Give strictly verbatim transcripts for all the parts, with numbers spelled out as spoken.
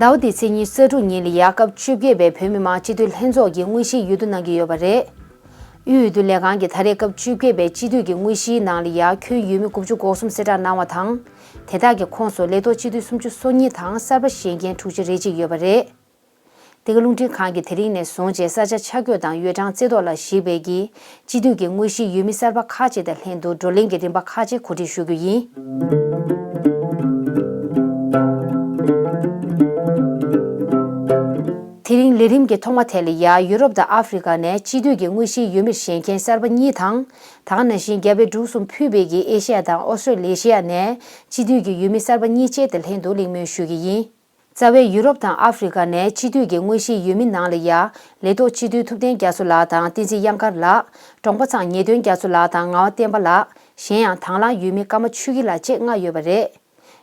ཟླ་བ་འདིའི་ཚེས་ཉི་ཤུ་རྩ་དྲུག་ཉིན་ལ་ཡ་སྐབས་བཅོ་བརྒྱད་པའི་བོད་མི་མང་སྤྱི་འཐུས་ལྷན་ཚོགས་ཀྱི་དངོས་གཞིའི་འོས་བསྡུ་གནང་གི་ཡོད་པ་རེད། དབུས་འོས་བསྡུ་ལས་ཁང་གིས་ད་རེས་སྐབས་བཅོ་བརྒྱད་པའི་སྤྱི་འཐུས་ཀྱི་དངོས་གཞིའི་ནང་ལ་ཡ་ཁྱོན་ཡུལ་མི་དགུ་བཅུ་གོ་གསུམ་གསལ་བསྒྲགས་གནང་བ་དང་། དེ་དག་གི་ཁོངས་སུ་ལས་ཐོག་སྤྱི་འཐུས་སུམ་ཅུ་སོ་གཉིས་དང་གསར་པ་བཞེངས་མཁན་དྲུག་ཅུ་རེ་གཅིག་ཡོད་པ་རེད། འདི་ག་རླུང་འཕྲིན་ཁང་གིས་དེ་རིང་ནས་བཟུང་བྱས་ས་ཆ་ཆ་བགོས་དང་ཡོད་གྲངས་རྩེ་ཐོག་ལ་གཞིགས་པའི་གི་སྤྱི་འཐུས་ཀྱི་དངོས་གཞིའི་འོས་མི་གསར་པ་ཁག་ཅིག་དང་ལྷན་དུ་བགྲོ་གླེང་གི་རིམ་པ་ཁག་ཅིག་གོ་སྒྲིག་ཞུ་རྒྱུ་ཡིན། དེ་རིང་ལས་རིམ་གྱི་ཐོག་མ་དེ་ལ་ཡ་ཡུ་རོབ་དང་ཨ་ཧྥེ་རི་ཁ་ནས་སྤྱི་འཐུས་ཀྱི་དངོས་གཞིའི་འོས་མིར་བཞེངས་མཁན་གསར་པ་གཉིས་དང་། ད་ག་ནང་བཞིན་རྒྱ་བལ་འབྲུག་གསུམ་ཕུད་པའི་གི་ཨེ་ཤི་ཡ་དང་ཨོ་སི་ཀྲོ་ལེ་ཤི་ཡ་ནས་སྤྱི་འཐུས་ཀྱི་འོས་མི་གསར་པ་གཉིས་བཅས་དང་ལྷན་དུ་གླེང་མོལ་ཞུ་གི་ཡིན། རྩ་བའི་ཡུ་རོབ་དང་ཨ་ཧྥེ་རི་ཁ་ནས་སྤྱི་འཐུས་ཀྱི་དངོས་གཞིའི་འོས་མི་ནང་ལ་ཡ། ལས་ཐོག་སྤྱི་འཐུས་ཐུབ་བསྟན་རྒྱ་མཚོ་ལགས་དང་བསྟན་འཛིན་གཡང་དཀར་ལགས། གྲོང་པ་ཚང་ཉེ་སྟོན་རྒྱ་མཚོ་ལགས་དང་ངག་དབང་བསྟན་པ་ལགས། གཞན་ཡང་དང་བླངས་འོས་མི་ཀརྨ་ཆོས་སྐྱིད་ལགས་བཅས་ལྔ་ཡོད་པ་རེད།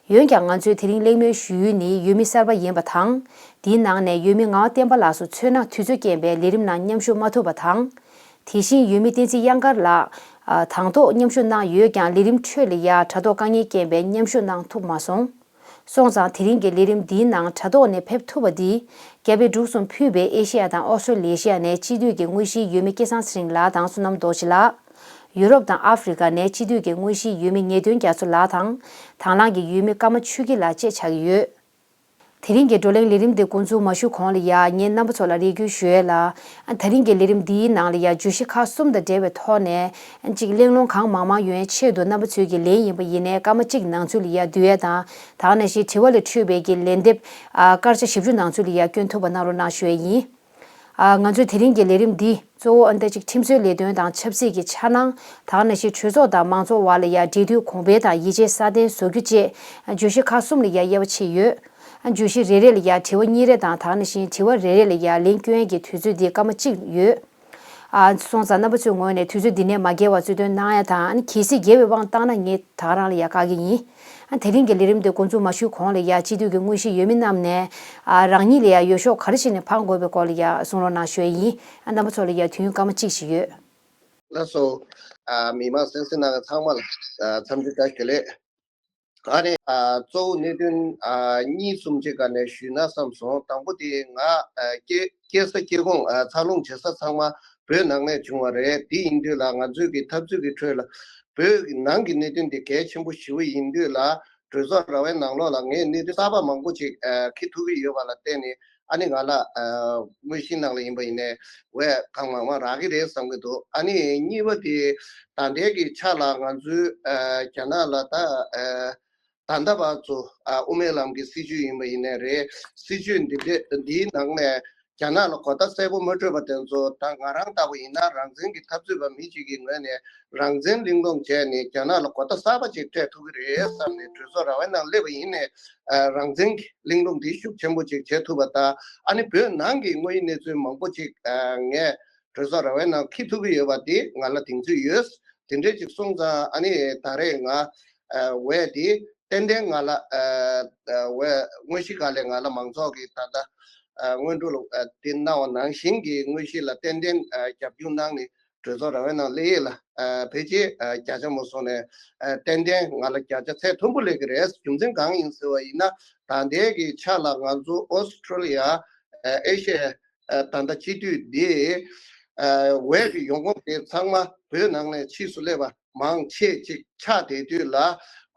འོན་ཀྱང་ང་ཚོས་དེ་རིང་གླེང་མོལ་ཞུ་ཡུལ་ནི་འོས་མི་གསར་པ་ཡིན་པ་དང་། དེའི་ནང་ནས་འོས་མི་ངག་དབང་བསྟན་པ་ལགས་སུ་ཚོད་ན་དུས་ཚོད་རྐྱེན་པས་ལས་རིམ་ནང་མཉམ་ཞུགས་མ་ཐུབ་པ་དང་། དེ་བཞིན་འོས་མི་བསྟན་འཛིན་གཡང་དཀར་ལགས། ཨ། དང་ཐོག་མཉམ་ཞུགས་གནང་ཡོད་ཀྱང་ལས་རིམ་ཁྲོད་ལ་ཡ་དྲ་ཐོག་དཀའ་ངལ་རྐྱེན་པས་མཉམ་ཞུགས་གནང་ཐུབ་མ་སོང་། སོང་ཙང་དེ་རིང་གི་ལས་རིམ་འདིའི་ནང་དྲ་ཐོག་ནས་ཕེབས་ཐུབ་པ་འདི། རྒྱ་བལ་འབྲུག་གསུམ་ཕུད་པའི་ཨེ་ཤེ་ཡ་དང་ཨོ་སི་ཀྲོ་ལེ་ཤི་ཡ་ནས་སྤྱི་འཐུས་ཀྱི་དངོས་གཞིའི་འོས་མི་སྐལ་བཟང་ཚེ་རིང་ལགས་དང་བསོད་ནམས་རྡོ་རྗེ་ལགས། ཡུ་རོབ་དང་ཨ་ཧྥེ་རི་ཁ་ནས་སྤྱི་འཐུས་ཀྱི་དངོས་གཞིའི་འོས་མི་ཉེ་སྟོན་རྒྱ་མཚོ་ལགས་དང་། དང་བླངས་ཀྱི་འོས་མི་ཀརྨ་ཆོས་སྐྱིད་ལགས་བཅས་ཆགས་ཀྱི་ཡོད། དེ་རིང་གི་བགྲོ་གླེང་ལས་རིམ་འདི་འགོ་འཛུགས་མ་ཞུ་གོང་ལ་ཡ་ངས་རྣམ་པ་ཚོ་ལ་རེ་སྐུལ་ཞུ་ཡས་ལ། ད་རིང་གི་ལས་རིམ་འདིའི་ནང་ལ་ཡ་བརྗོད་གཞི་ཁག་གསུམ་དང་འབྲེལ་བའི་ཐོག་ནས། གཅིག་གླེང་སློང་གང་མང་མང་ཡོང་ཡས་ཆེད་དུ་རྣམ་པ་ཚོའི་གི་ལན་ཡིན་པ་ཡིན་ནའི་སྐར་མ་གཅིག་ནང་ཚུད་ལ་ཡ་བསྡུ་ཡས་དང་། ད་ག་ནང་བཞིན་དྲི་བ་ལས་འཕྲོས་པའི་གི་ལན་འདེབས། ཨ། སྐར་ཆ་བཞི་བཅུ་ནང་ཚུད་ལ་ཡ་སྐྱོན་ཐུབ་པ་གནང་རོགས་གནང་ཞུ་ཡས་ཡིན། ཨ། ང་ཚོས་དེ་རིང་གི་ལས་རིམ་འདི་གཙོ་བོ་ཨ་ནི་ད་ཅིག་ཁྲིམས་བཟོའི་ལས་དོན་དང་ཆབ་སྲིད་ཀྱི་འཆར་སྣང་། ད་ག་ནང་བཞིན་གྲོས་ཚོགས་དང་མང་ཚོགས་བར་ལ་ཡ་འབྲེལ་མཐུད་གོང་འཕེལ་དང་ཡིད་ཆེས་སྲ་བརྟན་བཟོ་རྒྱུ་བཅས་བརྗོད་གཞི་ཁག་གསུམ་ལ་ཡ་དབྱེ་བ་ཕྱེ་ཡོད། བརྗོད་གཞི་རེ་རེ་ལ་ཡ་དྲི་བ་གཉིས་རེ་དང་ད་ག་ནང་བཞིན་དྲི་བ་རེ་རེ་ལ་ཡ་ལན་སྐྱོན་གྱི་དུས་ཚོད་འདི་སྐར་མ་གཅིག་ཡོད། ཨ། སོང་ཙང་རྣམ་པ་ཚོའི་ངོས་ནས་དུས་ཚོད་འདི་ནས་མ་བརྒལ་བར་རྩོད་འདོན་གནང་ཡ་དང་ཨ་ནི་གལ་སྲིད་བརྒལ་བའི་དབང་བཏང་ན་ངས་ད་ག་རང་ལ་ཡ་བཀག་གི་ཡིན། ཨ། དེ་རིང་གི་ལས་རིམ་འདི་འགོ་འཛུགས་མ་ཞུས་གོང་ལ་ཡ་སྤྱི་འཐུས་ཀྱི་དངོས་གཞིའི་འོས་མི་རྣམས་ནས། ཨ། རང་ཉིད་ལ་ཡ་འོས་ཤོག་ག་རེ་བྱས་ནས་འཕང་དགོས་པའི་སྐོར་ལ་ཡ་གསུང་རོགས་གནང་ཞུ་ཡ་ཡིན། ཨ། རྣམ་པ་ཚོ་ལ་ཡ་དུས་ཡུན་སྐར་མ་གཅིག་ཞིག་ཡོད། ལགས་སོ། ཨ། མི་མང་གསན་གཟིགས་གནང་མཁན་ཚང་མ་ལ། ཨ། འཚམས་འདྲི་བཀྲ་ཤིས་བདེ་ལེགས། ཨ་ནི། ཨ། གཙོ་བོ་གནད་དོན། ཨ། གཉིས་གསུམ་ཅིག་སྒང་ནས་ཞུས་ན་བསམ་སོང་། དང་པོ་དེ་ང་། ཨ། སྐྱེ་སྐྱེས་ས་སྐྱེ་ཁུངས། ཨ། འཚར་ལོངས་བྱེད་ས་ཚང་མ་བོད་ནང་ནས་བྱུང་བ་རེད། དེ་ཡིན་དུས་ལ་ང་ཚོའི་གི་འཐབ་རྩོད་ཀྱི་ཁྲོད་ལ་བོད་ཀྱི་ནང་གི་གནད་དོན་དེ་གལ་ཆེན་པོ་ཞེ་པོ་ཡིན་དུས་ལ། གྲོས་ཚོགས་ར་བའི་ནང་ལོགས་ལ་ངས་གནད་དོན་གསར་པ་མང་པོ་ཅིག་ཨ། འཁྱེར་ཐུབ་ཀྱི་ཡོད་པ་ལ་བརྟེན་ནས། ཨ་ནི་ང་ལ། ཨ། དངོས་གཞིའི་ནང་ལ་ཡིན་པ་ཡིན་ནའི་འོས་གང་མང་མང་རག་གི་རེད་བསམ་གྱི་འདུག་ཨ་ནི་གཉིས་པ་དེ། ད་ལྟའི་གི་ཆ་ལ་ང་ཚོའི། ཨ། རྒྱ་ནག་ལ་ད། ཨ། ད་ལྟ་བར་དུ། ཨ། དབུ་མའི་ལམ་གྱི་སྲིད་བྱུས་ཡིན་པ་ཡིན་ནའི་རེད། སྲིད་བྱུས་འདི་འདྲ་འདིའི་ནང་ནས་རྒྱ་ནག་ལ་གོ་བརྡ་གསལ་པོ་མ་སྤྲོད་པ་དེ་ཚོ། ད་ང་རང་ལྟ་བུ་ཡིན་ན་རང་བཙན་གྱི་འཐབ་རྩོད་པ་མི་གཅིག་གི་ངོས་ནས་རང་བཙན་གླེང་སློང་བྱས་ནས་རྒྱ་ནག་ལ་གོ་བརྡ་གསར་པ་ཅིག་སྤྲད་ཐུབ་ཀྱི་རེད་བསམ་ནས་གྲོས་ཚོགས་ར་བའི་ནང་སླེབས་པ་ཡིན་ནའི། ཨ། རང་བཙན་གྱི་གླེང་སློང་འདི་ཤུགས་ཆེན་པོ་ཅིག་བྱེད་ཐུབ་པ་དང་། ཨ་ནི་བོད་ནང་གི་དངོས་ཡོད་གནས་ཚུལ་མང་པོ་ཅིག་ཨ། ངས་གྲོས་ཚོགས་ར་བའི་ནང་འཁྱེར་ཐུབ་ཀྱི་ཡོད་པ་འདི་ང་ལ་གདེང་ཚོད་ཡོད། དེ་འདྲས་ཅིག་སོང་ཙང་ཨ་ནི་ད་རེས་ང་། ཨ། འོས་འདི་ཏན་ཏན་ང་ལ། ཨ། ཨ། འོས་དངོས་གཞི་སྒང་ལས་ང་ལ་མང་ཚོགས་ཀྱིས་ད་ལྟ། ཨ། སྔོན་འགྲོ་ལ། ཨ། འདི་གནང་བ་ནང་བཞིན་གྱི་དངོས་གཞི་ལ་ཏན་ཏན། ཨ། རྒྱབ་སྐྱོར་གནང་ནས་གྲོས་ཚོགས་ར་བའི་ནང་སླེབས་ཡས་ལ། ཨ། ཕལ་ཆེར། ཨ། བརྒྱ་ཆ་མ་སོང་ནས། ཨ། ཏན་ཏན་ང་ལ་བརྒྱ་ཆ་ཚད་མཐོན་པོ་སླེབས་ཀྱི་རེད། རྒྱུ་མཚན་གང་ཡིན་ཟེར་བ་ཡིན་ན། ད་ལྟའི་གི་ཆ་ལ་ང་ཚོ་ཨོ་སི་ཀྲོ་ལི་ཡ། ཨ། ཨེ་ཤི་ཡ། ཨ། ད་ལྟ་སྤྱི་འཐུས་འདི། ཨ། འོས་ཀྱི་ཡོང་ཁུངས་དེ་ཚང་མ་བོད་ནང་ནས་ཕྱིས་སུ་སླེབས་པ་མང་ཆེ་ཅིག་ཆགས་བསྡད་དུས་ལ།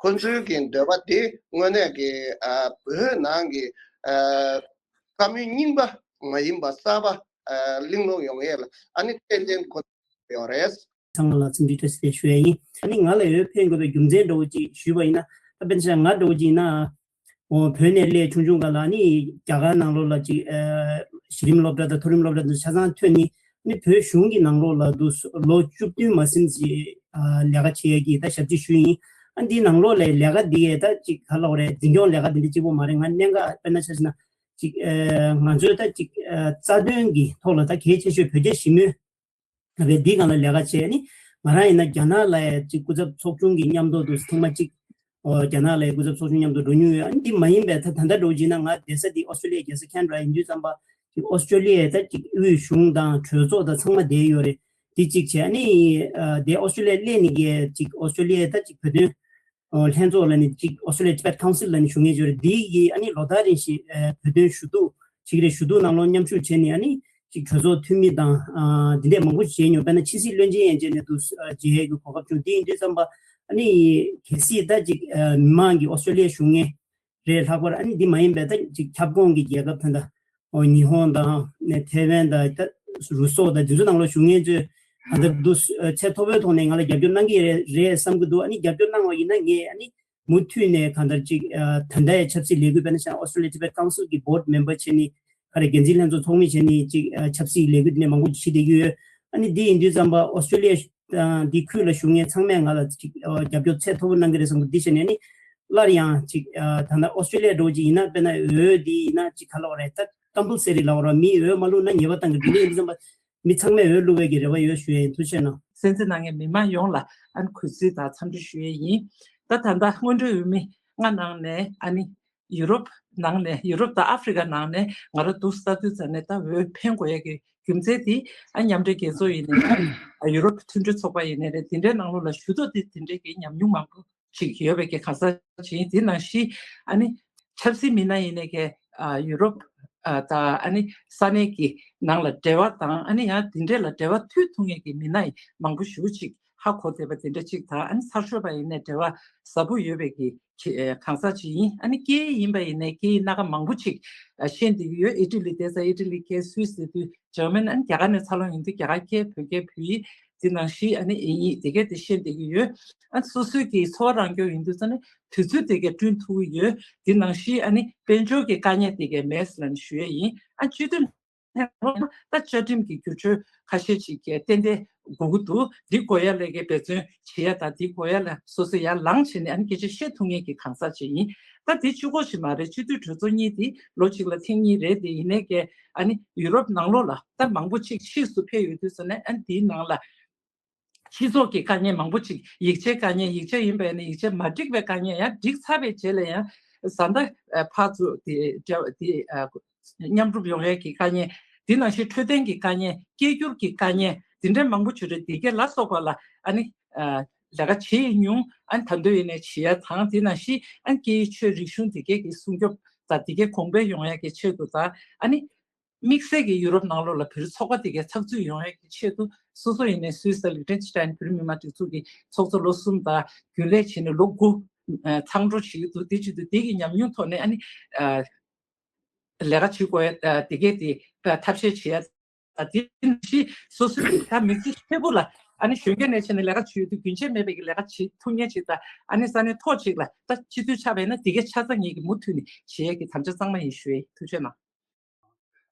ཁོ་ཚོའི་གི་འདོད་པ་དེ་དངོས་གནས་ཀྱི། ཨ། བོད་ནང་གི། ཨ། བཀའ་མོལ་རྙིང་པ་མ་ཡིན་པ་གསར་པ། ཨ། གླེང་སློང་ཡོང་ཡས་ལ་ཨ་ནི་ཏན་ཏན་ཁོ་ཡོད་རེད། ཚང་མ་ལ་འཚམས་འདྲི་བཀྲ་ཤིས་བདེ་ལེགས་ཞུ་ཡ་ཡིན། ཨ་ནི་ང་ལ་འོས་འཕེན་དགོས་པའི་རྒྱུ་མཚན་འདྲ་བོ་ཅིག་ཞུས་པ་ཡིན་ན། ད་དཔེར་ན་ང་འདྲ་བོ་ཅིག་ཡིན་ན། འོ། བོད་ནས་སླེབས་ཆུང་ཆུང་སྒང་ལ་ནི་རྒྱ་གར་ནང་ལོགས་ལ་ཅིག་ཨ། གཞི་རིམ་སློབ་གྲྭ་དང་མཐོ་རིམ་སློབ་གྲྭ་དང་ཆ་ཚང་ཐོན་ནི། ནི་བོད་གཞུང་གི་ནང་ལོགས་ལ་འདུག་ལོ་བཅུ་བདུན་མ་ཟིན་ཅིག་ཨ། ལས་ཀ་བྱེད་ཡས་ཀྱི་ད་ཞབས་ཕྱི་ཞུས་ཡིན། ཨ། འདིའི་ནང་ལོགས་ལ་ལས་ཀ་འདི་ཡས་ད་ཅིག་ག་ལབ་དགོས་རེད། འཛིན་སྐྱོང་ལས་ཀ་འདི་འདྲ་གཅིག་པོ་མ་རེད། ང་གནད་འགག་དཔེར་ན་ཆ་བཞག་ན་ཅིག་ཨ། ང་ཚོའི་ད་ཅིག་ཨ། རྩ་དོན་གྱི་ཐོག་ལ་ད་གལ་ཆེ་ཤོས་བོད་རྒྱ་ཞི་མོལ་ད་བས་འདི་སྒང་ལ་ལས་ཀ་བྱས་ནི། ང་རང་ཡིན་ན་རྒྱ་ནག་ལ་ཡ་ཅིག་སྐུ་ཚབ་ཚོགས་ཆུང་གི་མཉམ་དུ་དུ་ཐེངས་མ་གཅིག་ཨོ། རྒྱ་ནག་ལ་ཡ་སྐུ་ཚབ་ཚོགས་ཆུང་མཉམ་དུ་འགྲོ་མྱོང་ཡོད། ཨ་ནི་འདི་མ་ཡིན་པའི་ད་ད་ལྟ་འགྲོ་བྱས་ན་ང་བསྡད་ས་འདི་ཨོ་སི་ཀྲོ་ལི་ཡའི་རྒྱལ་ས་ཁེན་བྷ་ར་ཡིན་དུས་ཙམ་པ་ཅིག་ཨོ་སི་ཀྲོ་ལི་ཡའི་ད་ཅིག་དབུས་གཞུང་དང་གྲོས་ཚོགས་དང་ཚང་མ་བསྡད་ཡོད་རེད། འདི་གཅིག་བྱས། ཨ་ནི་ཨ། དེ་ཨོ་སི་ཀྲོ་ལི་ཡ་སླེབས་ནས་ཀྱི་ཅིག་ཨོ་སི་ཀྲོ་ལི་ཡའི་ད་ཅིག་བོད་དོན་ ལྷན་ཚོགས་ལ་ནི་ཅིག་Australia Tibet Council ལ་ནི་ཞུ་མཁན་ཅིག་ཡོད་རེད། འདི་ཡིས་ཨ་ནི་ལོ་ལྟར་རིང་བཞིན་བོད་དོན་ཞུ་གཏུག་བྱེད་ཀྱི་རེད། ཞུ་གཏུག་ནང་ལོགས་མཉམ་ཞུགས་བྱས་ནས་ཨ་ནི་ཅིག་གྲོས་ཚོགས་འཐུས་མི་དང་འདི་འདྲས་མང་པོ་བྱས་མྱོང་། དཔེར་ན་ཕྱི་སྲིད་བློན་ཆེན་ཡན་ཆད་ནས་འདུག་མཇལ་ཡས་ཀྱི་གོ་སྐབས་བྱུང་། འདི་ཡིན་དུས་ཙམ་པ་ཨ་ནི་གལ་སྲིད་ད་ཅིག་མི་མང་གི་Australia ཞུ་མཁན་རེད། ལྷག་པར་ཨ་ནི་འདི་མ་ཡིན་པའི་ད་ཅིག་ཁྱབ་ཁོངས་ཀྱི་རྒྱལ་ཁབ་ད་ལྟ་ཨོ་ཉི་ཧོང་དང་ཐའེ་ཝན་དང་ད་རུ་སོག་དང་འདི་ཚོ་ནང་ལ་བཞུགས་མཁན་ཚོས་ད་ལྟ་འདུག་ཚད་མཐོ་པོའི་ཐོག་ནས་ང་ལ་རྒྱབ་སྐྱོར་གནང་གི་རེད་རེད་བསམ་གྱི་འདུག་ཨ་ནི་རྒྱབ་སྐྱོར་གནང་བ་ཡིན་ན་ངས་ཨ་ནི་མུ་མཐུད་ནས་གང་ལྟར་ཅིག་ད་ལྟའི་ཆབ་སྲིད་ལས་འགུལ། དཔེར་ན་ཆ་Australia Tibet Council གི་board member བྱས་ནས་ག་རེ་འགན་འཛིན་ལྷན་ཚོགས་ཚོགས་མི་བྱས་ནས་ཅིག་ཆབ་སྲིད་ལས་འགུལ་འདི་ནས་མང་པོ་བྱེད་བསྡད་ཀྱི་ཡོད། ཨ་ནི་འདི་ཡིན་དུས་ཙམ་པ་Australia འདི་ཁུལ་ལ་བཞུགས་མཁན་ཚང་མས་ང་ལ་ཅིག་རྒྱབ་སྐྱོར་ཚད་མཐོ་པོ་གནང་གི་རེད་བསམ་གི་འདི་བྱས་ནས་ནི་སླར་ཡང་ཅིག་ད་ལྟ་Australia འགྲོ་ཅིག་ཡིན་ན་དཔེར་ན་འོས་འདི་ཡིན་ན་ཅིག་ག་ལབ་རེད། ད་compulsory ལབ་ར། མི་འོས་མ་བླུགས་ན་ཉེས་པ་བཏང་གི་འདུག་ལས་ཡིན་དུས་ཙམ་པ་མི་ཚང་མས་འོས་བླུགས་པའི་གི་རེ་བ་ཡོད་ཞུ་ཡ་ཡིན། ཐུགས་རྗེ་གནང་། གསན་གཟིགས་གནང་མཁན་མི་མང་ཡོངས་ལ་ཨ་ནི་གུས་བརྩི་དང་འཚམས་འདྲི་ཞུ་ཡས་ཡིན། ད་ད་ལྟ་སྔོན་འགྲོའི་འོས་མི་ལྔ་ནང་ནས་ཨ་ནི་ཡུ་རོབ་ནང་ནས་ཡུ་རོབ་དང་ཨ་ཧྥེ་རི་ཁ་ནང་ནས་ང་རང་འདུག་ལྟ་དུས་ཙམ་ནས་ད་འོས་འཕེན་དགོས་ཡས་ཀྱི་རྒྱུ་མཚན་དེ་ཨ་མཉམ་འབྲེལ་རྒྱལ་ཚོགས་ཡིན་ནའི་རེད། ཡུ་རོབ་མཐུན་སྒྲིལ་ཚོགས་པ་ཡིན་ནའི་རེད། དེ་འདྲའི་ནང་ལོགས་ལ་ཞུ་གཏུག་དེ་དེ་འདྲའི་གི་ཉམས་མྱོང་མང་པོ་ཅིག་ཡོད་པའི་གི་གང་ཟག་ཅིག་ཡིན། དེ་ནང་བཞིན་ཨ་ནི་ཆབ་སྲིད་མི་སྣ་ཡིན་ནའི་གི་ཡུ་རོབ་དང་ཨ་ནི་ས་གནས་ཀྱི་ནང་ལ་འབྲེལ་བ་དང་ཨ་ནི་ཡང་དེ་འདྲས་ལ་འབྲེལ་བ་མཐུད་ཐུབ་མཁན་གྱི་མི་སྣ་ཡིན་མང་པོ་ཞེ་པོ་ཅིག་ཧ་གོ་བསྡད་པ་དེ་འདྲ་ཅིག་དང་། ཨ་ནི་གསར་ཤོག་པ་ཡིན་ནའི་འབྲེལ་བ་ཟབ་པོ་ཡོད་པའི་གི་གང་ཟག་ཅིག་ཡིན། ཨ་ནི་སྐད་ཡིག་ཡིན་པ་ཡིན་ནའི་སྐད་ཡིག་སྣ་ཁ་མང་པོ་ཅིག་ཤེས་བསྡད་ཀྱི་ཡོད། ཨི་ཊ་ལི་བསྡད་ཙང་ཨི་ཊ་ལི་སྐད། སུད་སི་ཟེར་དུས་འཇར་མན། ཨ་ནི་རྒྱ་གར་ནས་འཚར་ལོངས་ཡོང་དུས་རྒྱ་གར་སྐད། བོད་སྐད། བོད་ཡིག། དེ་ནང་བཞིན་ཨ་ནི་དབྱིན་ཡིག་དེ་གས་དེ་ཤེས་བསྡད་ཀྱི་ཡོད། ཨ་ནི་སོ་སོའི་གི་འཚོ་བ་རང་སྐྱོང་ཡིན་དུས་ཙང་ནི་དུས་ཚོད་དེ་གས་བསྐྲུན་ཐུབ་ཀྱི་ཡོད། དེ་ནང་བཞིན་ཨ་ནི་དཔལ་འབྱོར་གྱི་དཀའ་ངལ་དེ་གས་མེད་ཟེར་ལབ་ནས་ཞུ་ཡས་ཡིན། ཨ་སྤྱི་འཐུས་ལྷན་ཁང་ད་བཅའ་ཁྲིམས་ཀྱི་བསྒྱུར་བཅོས་ཁ་ཤས་ཅིག་གས་ཏན་ཏན་དགོས་ཀྱི་འདུག་འདི་དགོས་ཡ་ལ་གས་འབད་བརྩོན་བྱེད་ཡ་དང་འདི་དགོས་ཡ་ལ་སོ་སོ་ཡར་ལངས་བྱས་ནས་ཨ་ནི་སྐད་ཆ་བཤད་ཐུབ་མཁན་གྱི་གང་ཟག་ཅིག་ཡིན། ད་འདི་གཅིག་པོ་ཞིག་མ་རེད། སྤྱི་འཐུས་གྲོས་ཚོགས་གཉིས་འདི་ལོ་གཅིག་ལ་ཐེངས་གཉིས་རེད། དེ་ཡིན་ནའི་གས་ཨ་ནི་ཡུ་རོབ་ནང་ལོགས་ལ་ད་མང་པོ་ཅིག་ཕྱིས་སུ་ཕེབས་ཡོང་དུས་ཙམ་ནས་ཨ་ནི་འདིའི་ནང་ལ་སྤྱི་ཚོགས་ཀྱི་དཀའ་ངལ་མང་པོ་ཅིག་ཡིག་ཆའི་དཀའ་ངལ། ཡིག་ཆ་ཡིན་པས་ན་ཡིག་ཆ་མ་འགྲིག་པའི་དཀའ་ངལ། ཡང་འགྲིག་ཚར་བའི་རྗེས་ལ་ཡང་བཟའ་ཟླ་ཕར་ཚུར་དེ་འབྲེལ་བ་དེ་མཉམ་རུབ་ཡོང་ཡས་ཀྱི་དཀའ་ངལ། དེ་ནང་བཞིན་འཕྲོད་བསྟེན་གྱི་དཀའ་ངལ། སྐད་སྒྱུར་གྱི་དཀའ་ངལ། དེ་འདྲ་མང་པོ་ཅིག་རེད། དེ་གས་ལ་སོགས་པ་ལ་ཨ་ནི་ལས་ཀ་བྱེད་མྱོང་། ཨ་ནི་ད་དུང་ཡིན་ནའི་བྱེད་ཡ་དང་། དེ་ནང་བཞིན་ཨ་ནི་སྐད་ཡིག་ཆོས་རིག་གཞུང་དེ་གས་ཀྱི་སྲུང་སྐྱོབ་དང་དེ་གས་གོང་འཕེལ་ཡོང་ཡ་གི་ཆེད་དུ་དང་། ཨ་ནི་དམིགས་བསལ་གྱི་ཡུ་རོབ་ནང་ལོགས་ལ་བོད་རིགས་ཚོགས་པ་དེ་གས་ཚགས་ཚུད་ཡོང་ཡ་གི་ཆེད་དུ་སོ་སོ་ཡིན་ནའི་སུད་སི་ལིག་ཏེན་སི་ཊེན་བོད་རིགས་མི་མང་སྒྲིག་འཛུགས་ཀྱི་ཚོགས་གཙོ་ལོ་གསུམ་དང་རྒྱུན་ལས་བྱས་ནས་ལོ་དགུ་ཚང་འགྲོ་བྱེད་ཀྱི་འདུག་དེ་བྱེད་དུས་དེ་གི་ཉམས་མྱོང་ཐོག་ནས་ཨ་ནི་ལས་ཀ་བྱེད་དགོས་ཡ་དེ་གས་དེ་ཐབས་ཤེས་བྱེད་ཡ། ད་དེ་ནང་བཞིན་སོ་སོའི་ད་མི་ཚེ་ཧྲིལ་པོ་ལ་ཨ་ནི་གཞོན་སྐྱེས་ནས་བྱས་ནས་ལས་ཀ་བྱེད་ཡོད་དུས་རྒྱུན་ཆད་མེད་པའི་གི་ལས་ཀ་བྱེད་ཐུབ་མཁན་ཅིག་དང་། ཨ་ནི་ས་གནས་མཐོ་ཅིག་ལ་ད་སྤྱི་འཐུས་ཆགས་པ་ཡིན་ན་དེ་གས་ཆ་ཚང་ངེད་ཀྱིས་མུ་མཐུད་ནས་བྱེད་ཡས་ཀྱི་དམ་བཅའ་གཙང་མ་ཡིན་ཞུ་ཡས། ཐུགས་རྗེ་གནང་།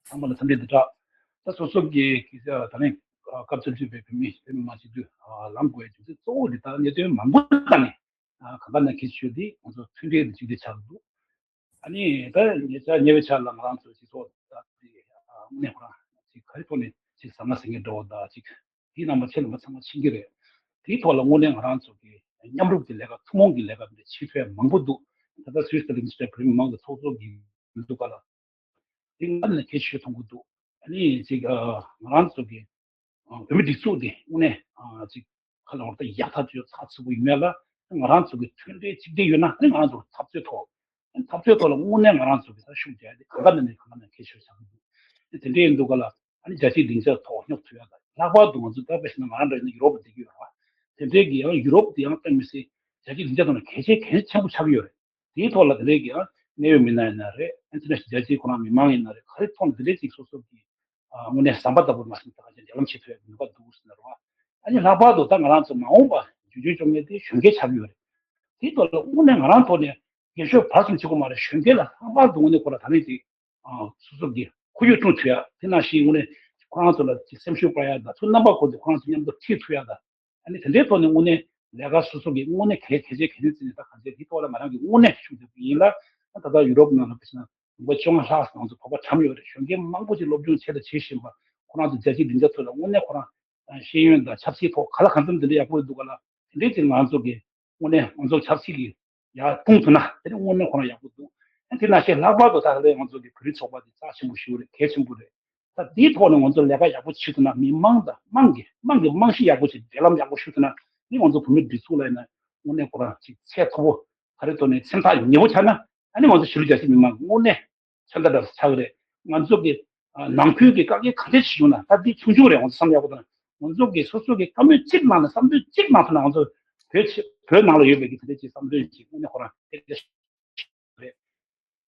ཚང་མ་ལ་འཚམས་འདྲི་བདེ་ལེགས། ད་སོ་སོ་གི་གི་ད་ནི་སྐབས་སུ་བརྩིས་པའི་བོད་མི་བོད་མི་མང་སྤྱི་འཐུས་ལངས་དགོས་ཡས་རྒྱུ་མཚན་གཙོ་བོ་དེ་ད་གནད་དོན་མང་པོ་ད་ནི་གང་ག་ནས་གལ་ཆེ་ཤོས་དེ་ང་ཚོ་མཐུན་སྒྲིལ་དང་གཅིག་སྒྲིལ་ཆགས་འདུག་ཨ་ནི་ད་ཉེ་ཆར་ཉེ་བའི་ཆར་ལ་ང་རང་ཚོ་སྤྱི་ཚོགས་ད་དེ་དངོས་གནས་ཁོ་རང་ཅིག་ག་རེ་ཐོག་ནས་ཅིག་ཟ་མ་ཟ་མཁན་འདྲ་བོ་ད་ཅིག་དེའི་ནང་མ་ཆེ་ལ་མ་ཚང་མ་ཕྱིན་གྱི་རེད། དེའི་ཐོག་ལ་དངོས་གནས་ང་རང་ཚོ་གི་མཉམ་རུབ་ཀྱི་ལས་ཀ་ཐུན་མོང་གི་ལས་ཀ་འདི་བྱེད་ཐུབ་ཡ་མང་པོ་འདུག་ད་ལྟ་སུད་སི་ལ་མི་ཚེ་བོད་མི་མང་གི་ཚོགས་གཙོ་གི་མི་འདུག་ག་ལ། དེ་ང་ལ་གལ་ཆེ་མཐོང་གི་འདུག་ཨ་ནི་ཅིག་ང་རང་ཚོ་གི་བོད་མི་སྒྲིག་འཛུགས་འདི་དངོས་གནས་ཅིག་ཁ་ལ་བར་ད་ཡག་ཐག་ཆོད་ཚགས་ཚུད་པོ་ཡིན་མེད་ལ། ང་རང་ཚོ་གི་མཐུན་སྒྲིལ་གཅིག་སྒྲིལ་ཡོད་ན་ཨ་ནི་ང་རང་ཚོ་འཐབ་རྩོད་ཐོག་འཐབ་རྩོད་ཐོག་ལ་དངོས་གནས་ང་རང་ཚོ་གི་ད་ཤུགས་རྒྱག་ཡ་དེ་གང་ག་ནས་ནས་གང་ག་ནས་གལ་ཆེ་ཆགས་ཀྱི་འདུག་དེ་འདྲ་ཡིན་འདུག་ག་ལ། ཨ་ནི་རྒྱལ་སྤྱིའི་སྡིངས་ཆ་ཐོག་སྙོབ་ཐུབ་ཡ་ད་ལྷག་པར་དུ་ང་ཚོ་ད་དཔེ་བཞག་ན་ང་རང་འདྲ་ཡིན་ན་ཡུ་རོབ་ལ་བསྡད་ཀྱི་ཡོད་རེད་བ། དེ་འདྲའི་གི་ཡང་ཡུ་རོབ་དེ་ཡང་དཔེ་མི་སྲིད་རྒྱལ་སྤྱིའི་སྡིངས་ཆ་ཐོག་ནས་གལ་ཆེ་གལ་ཆེན་པོ་ཆགས་ཀྱི་ཡོད་རེད། དེའི་ཐོག་ལ་དེ་འདྲའི་གི་ཡང་གནད་ཡོད་མི་སྣ་ཡིན་ན་རེད། ཨ་ནི་རྒྱལ་སྤྱིའི་ཁོ་རང་མི་མང་ཡིན་ན་རེད། ག་རེ་ཐོག་ནས་དེ་འདྲའི་ཅིག་སོ་སོ་གི་དངོས་གནས་ཟམ་པ་ལྟ་བུར་མ་སོང་ད་ག་ཅིག་འབྲེལ་ལམ་བྱེད་ཐུབ་ཡ་གི་ནུས་པ་འདུག་ཟེར་ན་རེད་བ། ཨ་ནི་ལྷག་པར་དུ་ད་ང་རང་ཚོ་མ་འོངས་པ་རྒྱུན་འཁྱོངས་བྱེད་མཁན་དེ་གཞོན་སྐྱེས་ཆགས་ཀྱི་ཡོད་རེད། དེའི་ཐོག་ལ་དངོས་གནས་ང་རང་ཐོག་ནས་རྒན་ཤོས་བར་གསུམ་བྱེད་དགོས་མ་རེད། གཞོན་སྐྱེས་ལ་ལྷག་པར་དུ་དངོས་གནས་ཁོ་ལ་ད་ནས་ཅིག་སོ་སོ་གི་ཁོར་ཡུག་སྐྲུན་ཐུབ་ཡ། དེ་ནང་བཞིན་དངོས་གནས་ཁོ་རང་ཚོ་ལ་ཅིག་སེམས་ཤུགས་སྤར་ཡ་དང་ཚུར་རྣམ་པ་ཁོ་ཚོ་ཁོ་རང་ཚོ་མཉམ་དུ་ཁྲིད་ཐུབ་ཡ་དང་། ཨ་ནི་དེ་འདྲའི་ཐོག་ནས་དངོས་གནས་ལས་ཀ་སོ་སོ་གི་དངོས་གནས་གལ་གལ་ཆེ་གལ་ཆེན་བརྩིས་ནས་ད་གང་ཆེ་དེའི་ཐོག་ལ་ང་རང་གིས་དངོས་གནས་ཤུགས་རྒྱབ་ཀྱི་ཡིན་ལ། ད་ལྟ་ཡུ་རོབ་ནང་ལ་ཕེབས་ན་ལུང་པ་བཅོ་ལྔ་ལྷག་ཙམ་ང་ཚོ་བོད་པ་གྲམ་ཡོད་རེད། གཞོན་སྐྱེས་མང་པོ་ཅིག་སློབ་སྦྱོང་བྱས་དང་བྱེད་བཞིན་པ། ཁོ་རང་ཚོ་རྒྱལ་སྤྱིའི་སྡིངས་ཆ་ཐོག་ལ་དངོས་གནས་ཁོ་རང་ཤེས་ཡོན་དང་ཆབ་སྲིད་ཐོག་ག་ལ་གང་འཚམ་དེ་འདྲ་ཡག་པོ་འདུག་ག་ལ། དེ་འདྲའི་ཅིག་ང་ཚོ་གི་དངོས་གནས་ང་ཚོ་ཆབ་སྲིད་ཀྱི་ཡར་སྤུངས་ཐུབ་ན་དེ་ནི་དངོས་གནས་ཁོ་རང་ཡག་པོ་འདུག་ཨ་དེ་ནང་བཞིན་ལྷག་པར་དུ་ད་ལྟ་ང་ཚོ་གི་བོད་རིགས་ཚོགས་པ་དེ་རྩ་ཆེན་པོ་ཞིག་རེད། གལ་ཆེན་པོ་རེད། ད་དེའི་ཐོག་ནས་ང་ཚོ་ལས་ཀ་ཡག་པོ་བྱེད་ཐུབ་ན། མི་མང་དང་དམངས་ཀྱི་དམངས་ཀྱི་རྨང་གཞི་ཡག་པོ་ཞིག་འབྲེལ་ལམ་ཡག་པོ་ཞུ་ཐུབ་ན་ནི་ང་ཚོ་བོད་མི་སྒྲིག་འཛུགས་ལ་ཡིན་ན་ དངོས་གནས་ཁོ་རང་ཅིག་ཚད་མཐོ་པོ་ག་རེ་ཐོག་ནས་སེམས་ཐག་ཉེ་པོ་ཆགས་ན། ཨ་ནི་ང་ཚོ་གཞིས་ལུས་རྒྱ་ཆེ་མི་མང་དངོས་གནས་མཚོན་རྟགས་འདྲ་ཆགས་ཀྱི་རེད། ང་ཚོ་གི་ཨ་ནང་ཁུལ་གྱི་དཀའ་ངལ་ག་འདྲས་ཞིག་བྱུང་ན། ད་འདི་ཆུང་ཆུང་རེད། ང་ཚོ་བསམ་ཡག་པོ་དང་། ང་ཚོ་གི་སོ་སོ་གི་བཀའ་མོལ་གཅིག་གནང་ན། བསམ་ཚུལ་གཅིག་གནང་ཐུབ་ན། ང་ཚོ་བོད་ཆེ་བོད་ནང་ལ་ཡོད་པའི་གི་དེ་འདྲས་ཀྱི་བསམ་ཚུལ་ཅིག་དངོས་གནས་ཁོ་རང་དེ་འདྲས་རེད།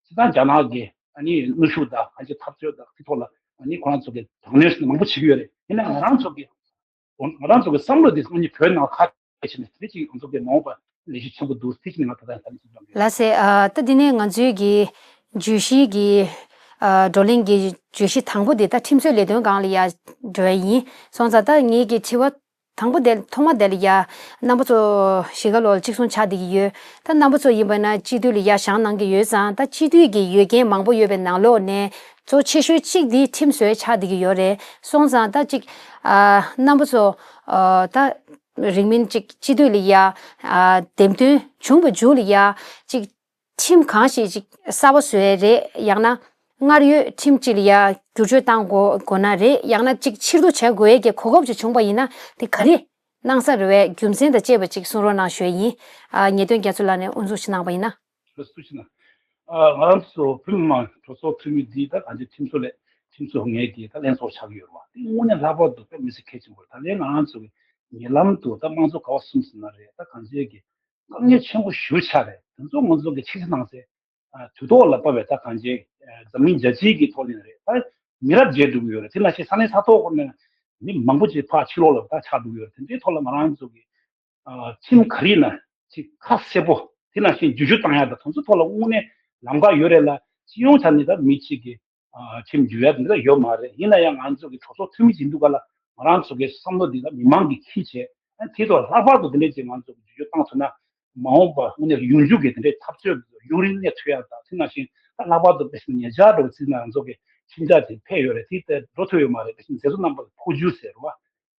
སྤྱིར་བཏང་རྒྱ་ནག་གི་ཨ་ནི་གནོན་ཤུགས་དང་། ཨ་ནི་འཐབ་རྩོད་དང་། དེ་ཐོག་ལ་ཨ་ནི་ཁོ་རང་ཚོ་གི་དྲག་གནོན་མང་པོ་བྱེད་ཀྱི་ཡོད་རེད། ཡིན་ན་ང་རང་ཚོ་གི་ང་རང་ཚོ་གི་བསམ་བློ་དེ་ཨ་ནི་བོད་ནང་ཁ་གཏད་བྱས་ནས། དེ་ཅིག་ང་ཚོ་གི་མ་འོངས་པ་ལས་གཞི་ཆེན་པོ་འདུག་དེ་ཅིག་ང་ད་ལྟ་ད་ལྟ་ཅིག་ལབ་ཡོད། ལགས་སེ། ཨ་ད་འདི་ནས་ང་ཚོའི་གི་བརྗོད་གཞི་གི་ཨ་བགྲོ་གླེང་གི་བརྗོད་གཞི་དང་པོ་དེ་ད་ཁྲིམས་བཟོའི་ལས་དོན་སྒང་ལ་ཡར་འགྲོ་ཡ་ཡིན། སོང་ཙང་ད་ངེད་ཀྱི་དྲི་བ་དང་པོ་དེ། ཐོག་མ་དེ་ལ་ཡ་རྣམ་པ་ཚོ་གཞིས་ཀ་ལོག་ལ་གཅིག་མཚུངས་ཆགས་བསྡད་ཀྱི་ཡོད། ད་རྣམ་པ་ཚོ་ཡིན་པ་ན་སྤྱི་འཐུས་ལ་ཡ་བཞེངས་གནང་གི་ཡོད་ཙང་། ད་སྤྱི་འཐུས་ཀྱི་ཡོད་མཁན་མང་པོ་ཡོད་པའི་ནང་ལོགས་ནས་གཙོ་ཆེ་ཤོས་གཅིག་འདི་ཁྲིམས་བཟོ་ཡ་ཆགས་བསྡད་ཀྱི་ཡོད་རེད། སོང་ཙང་ད་ཅིག་ཨ་རྣམ་པ་ཚོ་ཨ་ད་རིང་མིན་ཅིག་སྤྱི་འཐུས་ལ་ཡ་ཨ་འདེམས་ཐོན་བྱུང་བའི་མཇུག་ལ་ཡ་ཅིག་ཁྲིམས་གང་ཞིག་ཅིག་གསར་པ་བཟོ་ཡས་རེད། ཡང་ན་སྔར་ཡོད་ཁྲིམས་གཅིག་ལ་ཡ་བསྒྱུར་བཅོས་བཏང་དགོས་དགོས་ན་རེད། ཡང་ན་ཅིག་ཕྱིར་བསྡུ་བྱ་དགོས་ཡས་ཀྱི་གོ་སྐབས་ཅིག་བྱུང་པ་ཡིན་ན། དེ་ག་རེ་གནང་ས་རེད་པས། རྒྱུ་མཚན་དང་བཅས་པ་ཅིག་གསུང་རོགས་གནང་ཞུ་ཡས་ཡིན། ཨ་ངེས་དོན་རྒྱ་མཚོ་ལགས་ནས་དབུ་འཛུགས་ཅིག་གནང་པ་ཡིན་ན། ཐུགས་རྗེ་ཆེ་གནང་། ཨ་ང་རང་ཚོ་བོད་མི་མང་གྲོས་ཚོགས་འཐུས་མི་འདི་ད་གང་ཅི་ཁྲིམས་བཟོ་ལས་ཁྲིམས་བཟོ་ངེས་ཀྱི་ད་ལྷན་ཚོགས་ཆགས་ཀྱི་ཡོད་རེད་བ། དེ་དངོས་གནས་ལྷག་པར་དུ་དཔེ་མི་སྲིད་གལ་ཆེན་པོ་རེད། ད་ལན་ང་རང་ཚོ་གི་ཉེ་ལམ་དུ་ད་དམངས་གཙོ་ག་པར་སོང་ཟེར་ན་རེད། ད་གང་ཅི་གི་དཀའ་ངལ་ཆེན་པོ་ཞེ་པོ་ཆགས་རེད། དེ་ཚོ་ང་ཚོ་གི་ཆེ་ཆེ་གནང་སའི་ཨ་དུས་ཐོག་ལ་བབས་པའི་ད་གང་ཅི་ཨ་འཛམ་གླིང་རྒྱལ་སྤྱིའི་གི་ཐོག་ནས་རེད། ད་མི་རབས་བརྗེ་འགྲོ་གི་ཡོད་རེད། དེ་ནང་བཞིན་ས་གནས་ས་ཐོག་ཁོ་ནས་མི་མང་པོ་ཅིག་ཕར་ཕྱི་ལོགས་ལ་ད་ཆགས་འགྲོ་གི་ཡོད་རེད། དེ་འདྲའི་ཐོག་ལ་ང་རང་ཚོ་གི་ཨ་ཁྲིམས་ག་རེ་ཡིན་ན་ཅིག་ཁ་གསལ་པོ། དེ་ནང་བཞིན་བསྒྱུར་བཅོས་བཏང་ཡག་དང་། དེ་ཚོ་ཐོག་ལ་དངོས་གནས་ལམ་ཁ་ཡོད་རེད་ལ། སྤྱི་ཡོངས་ཆ་ནས་ད་མི་གཅིག་གི་ཨ་ཁྲིམས་བསྒྱུར་ཡ་དེ་འདྲ་ཡོད་མ་རེད། ཡིན་ན་ཡང་ང་ཚོ་གི་གྲོས་ཚོགས་འཐུས་མི་ཡིན་དུས་ག་ལ་ང་རང་ཚོ་གི་བསམ་བློ་འདི་ལ་མི་མང་གིས་འཁྱེར་བྱས། ཨ་དེ་ཐོག་ལྷག་པར་དུ་དེ་འདྲས་ཅིག་ང་ཚོ་གི་བསྒྱུར་བཅོས་བཏང་ཐུབ་ན། མ་འོངས་པ་དངོས་གནས་ཡོང་རྒྱུ་གི་དེ་འདྲའི་འཐབ་རྩོད་ཡུན་རིང་གནས་ཐུབ་ཡ་དང་། དེ་ནང་བཞིན་ད་ལྷག་པར་དུ་དཔེ་བཞིན་ཉེ་ཆར་འདྲ་བོ་བརྩིས་ན་ང་ཚོ་གི་ཁྲིམས་འཆར་དེ་ཕེབས་ཡོད་རེད། དེ་ལྟར་འགྲོ་ཐུབ་ཡོད་མ་རེད། དཔེ་བཞིན་མཛད་གཙོ་རྣམ་པ་ཕོ་རྒྱུད་ཟེར་བ།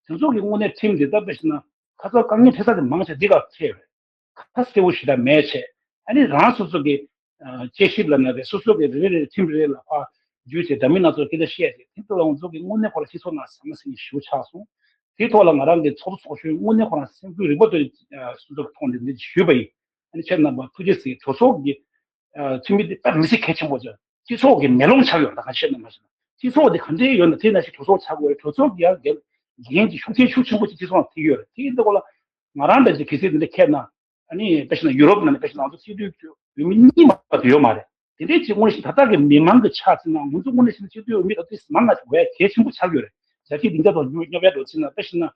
དེ་ཚོ་གི་དངོས་གནས་ཁྲིམས་དེ་ད་དཔེ་བཞིན་ན་ཁ་ཚ་དཀའ་ངལ་འཕྲད་ས་དེ་མང་ཆེ་འདི་ག་ཁེལ་ཡོད་རེད། ཁ་གསལ་པོ་ཞེ་དྲག་མེད་བྱས། ཨ་ནི་རང་སོ་སོ་གི་ཨ་དཔྱད་ཞིབ་ལབ་ན་རེད། སོ་སོ་གི་རེ་རེ་ཁྲིམས་རེ་ལ་ཕར་བརྒྱུད་བྱས་འདྲ་མིན་སྣ་ཚོགས་སྐད་ཆ་བཤད་བྱས། དེ་ཚོ་ལ་ང་ཚོ་གི་དངོས་གནས་ཁོ་རང་སྤྱི་ཚོགས་ནང་ཟ་མ་ཟིན་ཞེ་པོ་ཆགས་སོང་། དེ་ཐོག་ལ་ང་རང་གི་ཚོགས་གཙོ་ཚོགས་གཞོན་དངོས་གནས་ཁོ་རང་སེམས་འགུལ་རིག་པ་དེ་སོ་སོ་གི་ཐོག་ནས་འདི་ཞུས་པ་ཡིན། ཨ་ནི་ཁྱེད་རྣམ་པ་ཐུགས་རྗེ་གཟིགས། གྲོས་ཚོགས་ཀྱི་ཨ་འཐུས་མི་དེ་དཔེ་མི་སྲིད་གལ་ཆེན་པོ་ཅིག་སྤྱི་ཚོགས་ཀྱི་མེ་ལོང་ཆགས་ཡོད། ད་ག་བཤད་ན་མ་ཤེས་ན། སྤྱི་ཚོགས་དེ་ག་འདྲའི་ཡོད་ན་དེ་ནང་བཞིན་གྲོས་ཚོགས་ཆགས་དགོས་རེད། གྲོས་ཚོགས་ཀྱི་ཡང་འགན་འགན་གྱི་ཤུགས་རྐྱེན་ཤུགས་ཆེན་པོ་ཅིག་སྤྱི་ཚོགས་ནང་ཐེབས་ཡོད་རེད། དེ་ཡིན་དུས་ག་ལ་ང་རང་འདྲ་ཅིག་གལ་སྲིད་དེ་འདྲ་ཁྱེད་ན། ཨ་ནི་དཔེ་བཞག་ན་ཡུ་རོབ་ནང་ནས་དཔེ་བཞག་ན་ང་ཚོ་སྤྱི་འཐུས་འོས་མི་གཉིས་མ་གཏོགས་ཡོད་མ་རེད། དེ་འདྲའི་ཅིག་དངོས་གནས་ད་ལྟ་གི་མི་མང་གི་ཆ་བརྩིས་ན། ང་ཚོ་དངོས་གནས་བྱས་ན་སྤྱི་འཐུས་འོས་མི་ད་ལྟ་མང་ང་ཅིག་འོས་གལ་ཆེན་པོ་ཆགས་ཡོད་རེད། རྒྱ་ཆེའི་སྡིངས་ཆ་ཐོག་སྙོབ་སྙོབ་ཡ་འགྲོ་ཕྱིན་ན། དཔེ་བཞག་ན་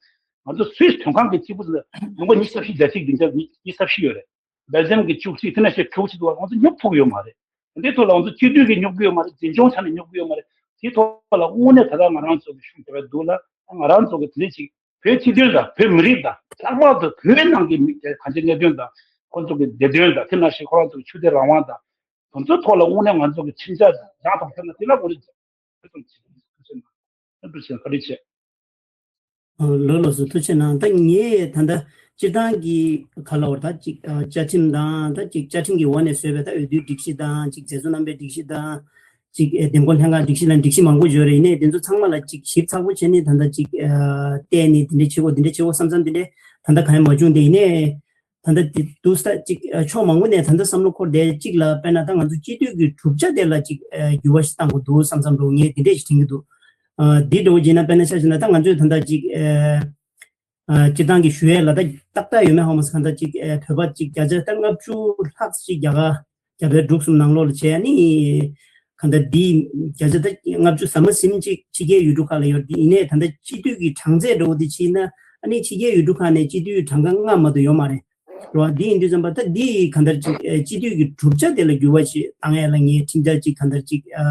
ང་ཚོ་སུད་སི་དོན་ཁང་གི་སྐྱིད་པོ་ཟེར་ལུང་པ་ཉི་ཤུ་རྩ་བཞི། རྒྱ་ཆེའི་སྡིངས་ཆ་ཉི་ཉི་ཤུ་རྩ་བཞི་ཡོད་རེད། སྦེལ་ཇམ་གྱི་བཅུ་གཅིག། དེ་ནང་བཞིན་དྲུག་ཅུ་འདུག་བ། ང་ཚོ་སྙོབ་ཐུབ་ཀྱི་ཡོད་མ་རེད། དེ་འདྲའི་ཐོག་ལ་ང་ཚོ་སྤྱི་འཐུས་ཀྱིས་སྙོབ་ཀྱི་ཡོད་མ་རེད། འཛིན་སྐྱོང་ཆ་ནས་སྙོབ་ཀྱི་ཡོད་མ་རེད། དེའི་ཐོག་ལ་དངོས་གནས་ད་ལྟ་ང་རང་ཚོ་གི་ཤུགས་རྒྱབ་པ་འདུག་ལ། ང་རང་ཚོ་གི་དེ་འདྲ་ཅིག་བོད་སྤྱི་དོན་དང་། བོད་མི་རིགས་དང་། ལྷག་པར་དུ་བོད་ནང་གི་མི་གང་ཅིའི་གནད་དོན་དང་། ཁོང་ཚོ་གི་བདེ་དོན་དང་། དེ་ནང་བཞིན་ཁོ་རང་ཚོ་གི་ཆོས་དད་རང་དབང་དང་། དེ་ཚོའི་ཐོག་ལ་དངོས་གནས་ང་ཚོ་གི་ཁྲིམས་འཆར་ཡང་དང་ཐོག་ན་དེ་ལ་ངོ་རེ་ཐུགས་རྗེ་ཆེ་གནང་། ཐུགས་རྗེ་ཆེ་གནང་། བཀའ་དྲིན་ཆེ། ལགས་ལགས་སོ། ཐུགས་རྗེ་གནང་། ད་ངས་ད་ལྟ་སྤྱིར་བཏང་གི་ག་ལབ་དགོས་རེད། ད་ཅིག་ཨ་བཅའ་ཁྲིམས་དང་། ད་ཅིག་བཅའ་ཁྲིམས་ཀྱི་འོག་ནས་བཟོས་པའི་ད་འོས་བསྡུའི་སྒྲིག་གཞི་དང་། ཅིག་མཛད་གཙོ་རྣམ་པའི་སྒྲིག་གཞི་དང་། ཅིག་ཨེ་འདེམས་བསྐོ་ལྷན་ཁང་སྒྲིག་གཞི་ལ་སྒྲིག་གཞི་མང་པོ་ཡོད་རེད། ཡིན་ནའི་དེ་ཚོ་ཚང་མ་ལ་ཅིག་ཞིབ་ཚགས་པོ་བྱས་ནས་ད་ལྟ་ཅིག་ཨ་བལྟས་ནས་དེ་འདྲ་བྱེད་དགོས། དེ་འདྲ་བྱེད་དགོས་བསམ་བསམ་དེ་འདྲ་ད་ལྟ་གང་ཡང་མ་བྱུང་། དེ་ཡིན་ནའི་ད་ལྟ་དེ་འདུག་ས་ཅིག་ཨ་ཕྱོགས་མང་པོ་ནས་ད་ལྟ་བསམ་བློ་འཁོར་བསྡད། གཅིག་ལ་དཔེར་ན་ད་ང་ཚོ་སྤྱི་འཐུས་ཀྱི་གྲུབ་ཆ་དེ་ལ་ཅིག་ཨ་འགྱུར་བ་ཞིག་གཏང་དགོས་འདུག་བསམ་བསམ་འདྲ་བོ་ངས་དེ་འདྲ་ཞིག་དྲན་གྱི་འདུག་ཨ་འདི་འདྲ་བོ་བྱས་ན་དཔེར་ན་ཆ་བཞག་ན་ད་ང་ཚོས་ད་ལྟ་ཅིག་ཨ་ཨ་སྤྱིར་བཏང་གི་ཞུ་ཡས་ལ་ད་ཏག་ཏག་ཡོད་མེད་ཧ་མ་གོ། གང་ལྟར་ཅིག་ཨ་བོད་པ་ཅིག་བརྒྱ་ཆ་ད་ལྔ་བཅུ་ལྷག་ཅིག་རྒྱ་གར་རྒྱ་བལ་འབྲུག་གསུམ་ནང་ལོགས་ལ་བྱས། ཨ་ནི་གང་ལྟར་འདི་བརྒྱ་ཆ་ད་ལྔ་བཅུ་ཟ་མ་ཟིན་ཅིག་ཕྱི་རྒྱལ་ཡུལ་གྲུ་ཁག་ལ་ཡོད་རེད། ཡིན་ནའི་ད་ལྟ་སྤྱི་འཐུས་ཀྱི་གྲངས་ཚད་འདྲ་བོ་འདི་ཕྱིན་ན། ཨ་ནི་ཕྱི་རྒྱལ་ཡུལ་གྲུ་ཁག་ནས་སྤྱི་འཐུས་གྲངས་ཀ་ལྔ་མ་གཏོགས་ཡོད་མ་རེད། རེད་བ། འདི་ཡིན་དུས་ཙམ་པ་ད་འདི་གང་ལྟར་ཅིག་ཨ་སྤྱི་འཐུས་ཀྱི་གྲུབ་ཆ་དེ་ལ་འགྱུར་བ་ཞིག་བཏང་ཡས་ལ་ངས་ཁྲིམས་འཆར་ཅིག་གང་ལྟར་ཅིག་ཨ་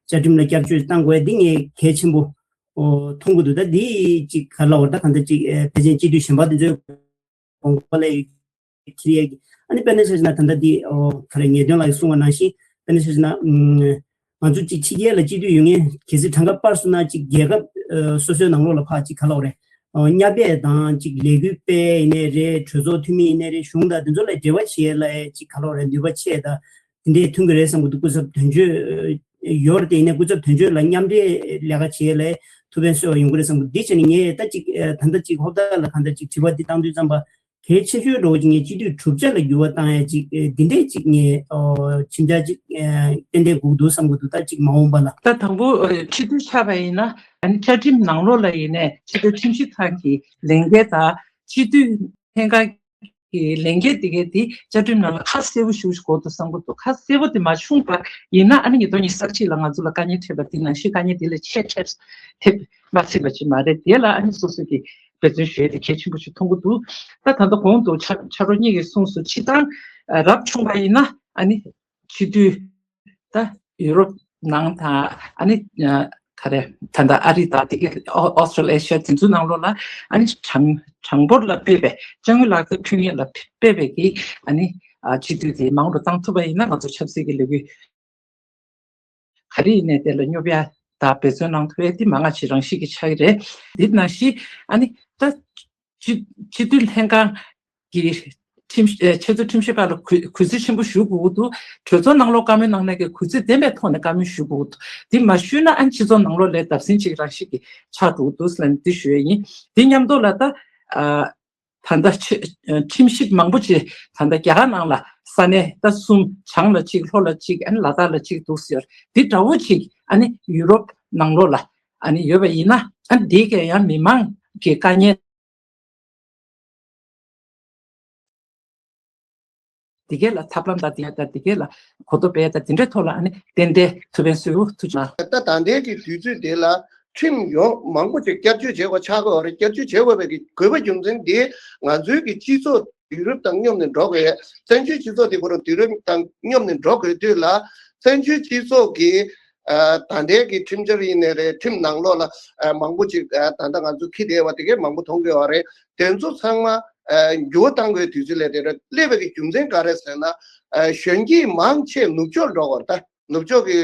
བཅའ་ཁྲིམས་ལ་བསྐྱར་བཅོས་བཏང་དགོས་ཡས་འདི་ངས་གལ་ཆེན་པོ་ཨོ་མཐོང་གི་འདུག་ད་འདི་ཅིག་ག་ལབ་དགོས་རེད། ད་གང་ལྟར་ཅིག་ཨ་ཕལ་ཆེར་སྤྱི་འཐུས་གཞན་པ་དེ་ཚོའི་དགོངས་པ་ལ་ཁྱེར་ཡས་ཀྱི། ཨ་ནི་དཔེར་ན་ཆ་བཞག་ན་ད་ལྟ་འདི་ཨོ་ག་རེ་ངེས་དོན་ལགས་ཀྱིས་གསུངས་པ་ནང་བཞིན། དཔེར་ན་ཆ་བཞག་ན་ཨུམ་ང་ཚོ་ཅིག་ཕྱི་རྒྱལ་ལ་སྤྱི་འཐུས་ཡོད་མཁན་གལ་སྲིད་གྲངས་ཀ་སྤར་སོང་ན། ཅིག་རྒྱལ་ཁབ་ཨ་སོ་སོའི་ནང་ལོགས་ལ་ཕར་ཅིག་ག་ལབ་དགོས་རེད། ཨ་གཉའ་སྦས་དང་། ཅིག་ལས་འགུལ་སྤེལ་ཡིན་ནའི་རེད། གྲོས་ཚོགས་འཐུས་མི་ཡིན་ནའི་རེད། གཞུང་དང་དེ་ཚོ་ལ་འབྲེལ་བ་བྱེད་ཡས་ལ་ཅིག་ག་ལབ་དགོས་རེད། ནུས་པ་ཆེ་དང་དེ་འདྲས་ཐོན་གྱི་རེད་བསམ་གྱི་འདུག་སྐུ་ཚབ་དོན་གཅོད་ཡོད་རེད་དེ། ཡིན་ནའི་སྐུ་ཚབ་དོན་གཅོད་ལ་མཉམ་འབྲེལ་ལས་ཀ་བྱེད་ཡས་ལ་ཐུགས་ཕན་གསོས་པ་ཡོང་གི་རེད་བསམ་གྱི་འདུག་འདི་བྱས་ནས་ངས་ད་ཅིག་ཨ་ད་ལྟ་ཅིག་ཧོབ་ཏ་ལ་གང་ལྟར་ཅིག་དྲི་བ་འདི་བཏང་དུས་ཙམ་པ་ གལ་ཆེ་ཤོས་འདྲ་བོ་ཅིག་ངས་སྤྱི་འཐུས་གྲུབ་ཆ་ལ་འགྱུར་བ་བཏང་ཡ་ཅིག་ཨེ་འདི་འདྲས་ཅིག་ངས་ཨོ་ཁྲིམས་འཆར་ཅིག་ཨེ་ཏན་ཏན་དགོས་ཀྱི་འདུག་བསམ་གྱི་འདུག་ད་ཅིག་མ་འོངས་པ་ལ། ད་དང་པོ་ཨེ་སྤྱི་འཐུས་ཆགས་པ་ཡིན་ན་ཨ་ནི་བཅའ་ཁྲིམས་ནང་ལོགས་ལ་ཡིན་ནའི་ཕྱི་དྲིལ་ཁྲིམས་ཞིབ་ཁང་གི་ལས་འགན་དང་སྤྱི་འཐུས་ལྷན་ཁང་གི་ལས་འགན་དེ་གའི་དེ་བཅའ་ཁྲིམས་ནང་ལ་ཁ་གསལ་པོ་ཞིག་དགོས་འདུག་བསམ་གྱི་འདུག་ཁ་གསལ་པོ་དེ་མ་བྱུང་པ་ཡིན་ན་ཨ་ནི་ཉིས་སྟོང་ཉི་ཤུ་རྩ་གཅིག་ལ་ང་ཚོ་ལ་དཀའ་ངལ་འཕྲད་པ་དེ་ནང་བཞིན་དཀའ་ངལ་དེ་ལས་ཆེས་འཕྲད་ཐེབས་མ་སྲིད་པ་ཅིག་མ་རེད། དེ་ལ་ཨ་ནི་སོ་སོ་གི་འབད་བརྩོན་ཞུ་ཡ་དེ་གལ་ཆེན་པོ་ཞིག་མཐོང་གི་འདུག་ད་ད་ལྟ་གོང་དུ་ཕྱག་ཕྱག་རོགས་གཉིས་ཀྱིས་གསུངས་སོང་། སྤྱི་བཏང་རབ་བྱུང་བ་ཡིན་ན་ཨ་ནི་སྤྱི་འཐུས་ད་ཡུ་རོབ་ནང་དང་ཨ་ནི་ག་རེ་ད་ལྟ་ཨ་རི་དང་དེ་གའི་ཨོ་ཨོ་སི་ཊྲེ་ལི་ཡ་ཆ་དེ་ཚོའི་ནང་ལོགས་ལ་ཨ་ནི་གྲངས་གྲངས་འབོར་ལ་དཔག་པའི་དཔྱ་དངུལ་ལག་རྩལ་ཁྲིད་མཁན་ལ་དཔག་པའི་གི་ཨ་ནི་སྤྱི་འཐུས་དེ་མང་རུ་བཏང་ཐུབ་པ་ཡིན་ན་ང་ཚོ་ཆབ་སྲིད་ཀྱི་ལས་འགུལ་ག་རེ་ཡིན་ནའི་དེ་ལ་སྙོབ་ཡ་དང་འབད་བརྩོན་གནང་ཐུབ་ཡ་དེ་མང་ང་ཆེ་རང་བཞིན་གྱི་ཆགས་ཀྱི་རེད། འདི་ནང་བཞིན་ཨ་ནི་ད་སྤྱི་སྤྱི་འཐུས་ལྷན་ཁང་གི་ཁྲིམས་ཨེ་ཆེས་མཐོའི་ཁྲིམས་ཞིབ་པ་ལ་གུས་གུས་བརྩི་ཆེན་པོ་ཞུ་དགོས་ཀྱི་འདུག་གྲོས་ཚོགས་ནང་ལོགས་བཀའ་མོལ་གནང་ནས་ཀྱི་གུས་བརྩི་ལྡན་པའི་ཐོག་ནས་བཀའ་མོལ་ཞུ་དགོས་ཀྱི་འདུག་འདི་མ་ཞུས་ན་ཨ་ནི་སྤྱི་ཚོགས་ནང་ལོགས་ལ་བརྡབ་གསིག་ཅིག་རང་བཞིན་གྱིས་ཆགས་འགྲོ་གི་འདུག་ཟེར་ནས་འདི་ཞུ་ཡ་ཡིན། འདི་མཉམ་དུ་ལ་ད་ཨ། ད་ལྟ་ཆེ་ཁྲིམས་ཞིབ་མང་པོ་ཅིག་ད་ལྟ་རྒྱ་གར་ནང་ལ་ས་གནས་ད་གསུམ་བྱང་ལ་གཅིག་ལྷོ་ལ་གཅིག་ཨ་ནི་ལ་དྭགས་ལ་གཅིག་འདུག་ཟེར་འདི་འདྲ་བོ་ཅིག་ཨ་ནི་ཡུ་རོབ་ནང་ལོགས་ལ་ཨ་ནི་ཡོད་པ་ཡིན་ན་ཨ་ནི་འདི་གས་ཡང་མི་མང་གི་དཀའ་ངལ་འདི་གས་ལ་ཐབས་ལམ་དང་འདི་གས་དང་འདི་གས་ལ་གོ་རྟོགས་སྤེལ་དང་འདི་འདྲའི་ཐོག་ལ་ཨ་ནི་ཏན་ཏན་ཐུགས་ཕན་གསོས་འོ་ཐུགས་རྗེ་གནང་། ད་ད་ལྟའི་གི་དུས་ཚོད་དེ་ལ་ཁྲིམས་ཡོངས་མང་པོ་ཅིག་བསྐྱར་བཅོས་བྱེད་དགོས་ཆགས་དགོས་པ་རེད། བསྐྱར་བཅོས་བྱེད་དགོས་པའི་གི་དགོས་པ་རྒྱུ་མཚན་དེ་ང་ཚོའི་གི་སྤྱི་ཚོགས་དུས་རབས་དང་མཉམ་ནས་འགྲོ་དགོས། བཙན་བྱོལ་སྤྱི་ཚོགས་དེ་ཁོ་རང་དུས་རབས་དང་མཉམ་ནས་འགྲོ་དགོས་དུས་ལ་བཙན་བྱོལ་སྤྱི་ཚོགས་ཀྱི་ཨ་ད་ལྟའི་གི་ཁྲིམས་འཆར་ཡིན་ནའི་རེད། ཁྲིམས་ནང་ལོགས་ལ་ཨ་མང་པོ་ཅིག་ཨ་ད་ལྟ་ང་ཚོ་འཁྱེར་བསྡད་པ་དེ་གས་མང་པོ་མཐོང་གི་ཡོད་རེད། དེ་ཚོ་ཚང་མ་ཨ་འགྱུར་བ་གཏང་དགོས་དུས་ཚོད་སླེབས་དེ་རེད། སླེབས་པའི་གི་རྒྱུ་མཚན་ག་རེ་ཟེར་ན་ཨ་གཞོན་སྐྱེས་མང་ཆེ་ནུབ་ཕྱོགས་འགྲོ་དགོས་རེད། ད་ནུབ་ཕྱོགས་ཀྱི་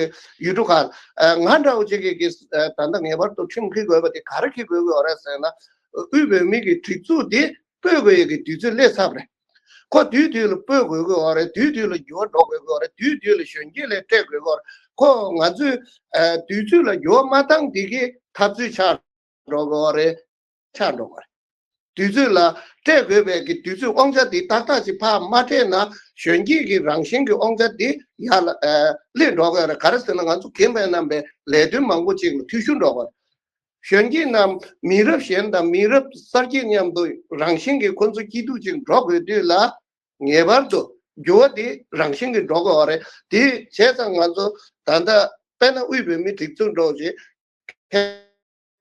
ཡུལ་གྲུ་ཁག་ཨ་ང་འདྲ་བོ་ཅིག་གི་གི་ཨ་ད་ལྟ་ངེས་པར་དུ་ཁྲིམས་འཁྱེར་དགོས་པ་དེ་ག་རེ་འཁྱེར་དགོས་ཀྱི་ཡོད་རེད་ཟེར་ན་དབུས་བོད་མིའི་གི་སྒྲིག་འཛུགས་དེ་སྤོ་དགོས་ཡས་ཀྱི་དུས་ཚོད་སླེབས་ཚར་བ་རེད། ཁོ་དུས་དུས་ལ་སྤོ་དགོས་ཀྱི་ཡོད་རེད། དུས་དུས་ལ་འགྱུར་བ་འགྲོ་དགོས་ཀྱི་ཡོད་རེད། དུས་དུས་ལ་གཞོན་སྐྱེས་ལ་སྤྲད་དགོས་ཀྱི་ཡོད་རེད། ཁོ་ང་ཚོས་ཨ་དུས་ཚོད་ལ་འགྱུར་བ་མ་བཏང་དེ་གི་འཐབ་རྩོད་ཆགས་འགྲོ་གི་ཡོད་རེད། ཆགས་འགྲོ་གི་ཡོད་རེད། དུས་ཚོད་ལ་སྤྲད་དགོས་པའི་གི་དུས་ཚོད་དབང་ཆ་དེ་ཏག་ཏག་ཅིག་ཕར་མ་སྤྲད་ན་གཞོན་སྐྱེས་ཀྱི་རང་བཞིན་གྱི་དབང་ཆ་དེ་ཡར་ལ་ཨ་སླེབས་འགྲོ་གི་ཡོད་རེད། ག་རེ་ཟེར་ན་ང་ཚོ་རྒན་པའི་རྣམ་པའི་ལས་དོན་མང་པོ་ཅིག་ལ་འཐུས་ཤོར་འགྲོ་གི་ཡོད་རེད། གཞོན་སྐྱེས་རྣམས་མི་རབས་གཞན་དང་མི་རབས་གསར་སྐྱེས་མཉམ་དུ་རང་བཞིན་གྱིས་ཁོ་ཚོ་སྐྱིད་སྡུག་ཅིག་འགྲོ་དགོས་དུས་ལ་ངེས་པར་དུ་འགྱུར་བ་དེ་རང་བཞིན་གྱིས་འགྲོ་དགོས་པ་རེད། དེ་བྱས་ཙང་ང་ཚོ་ད་ལྟ་དཔེར་ན་དབུས་བོད་མིའི་སྒྲིག་འཛུགས་འགྲོ་བཞིན་ཁེ་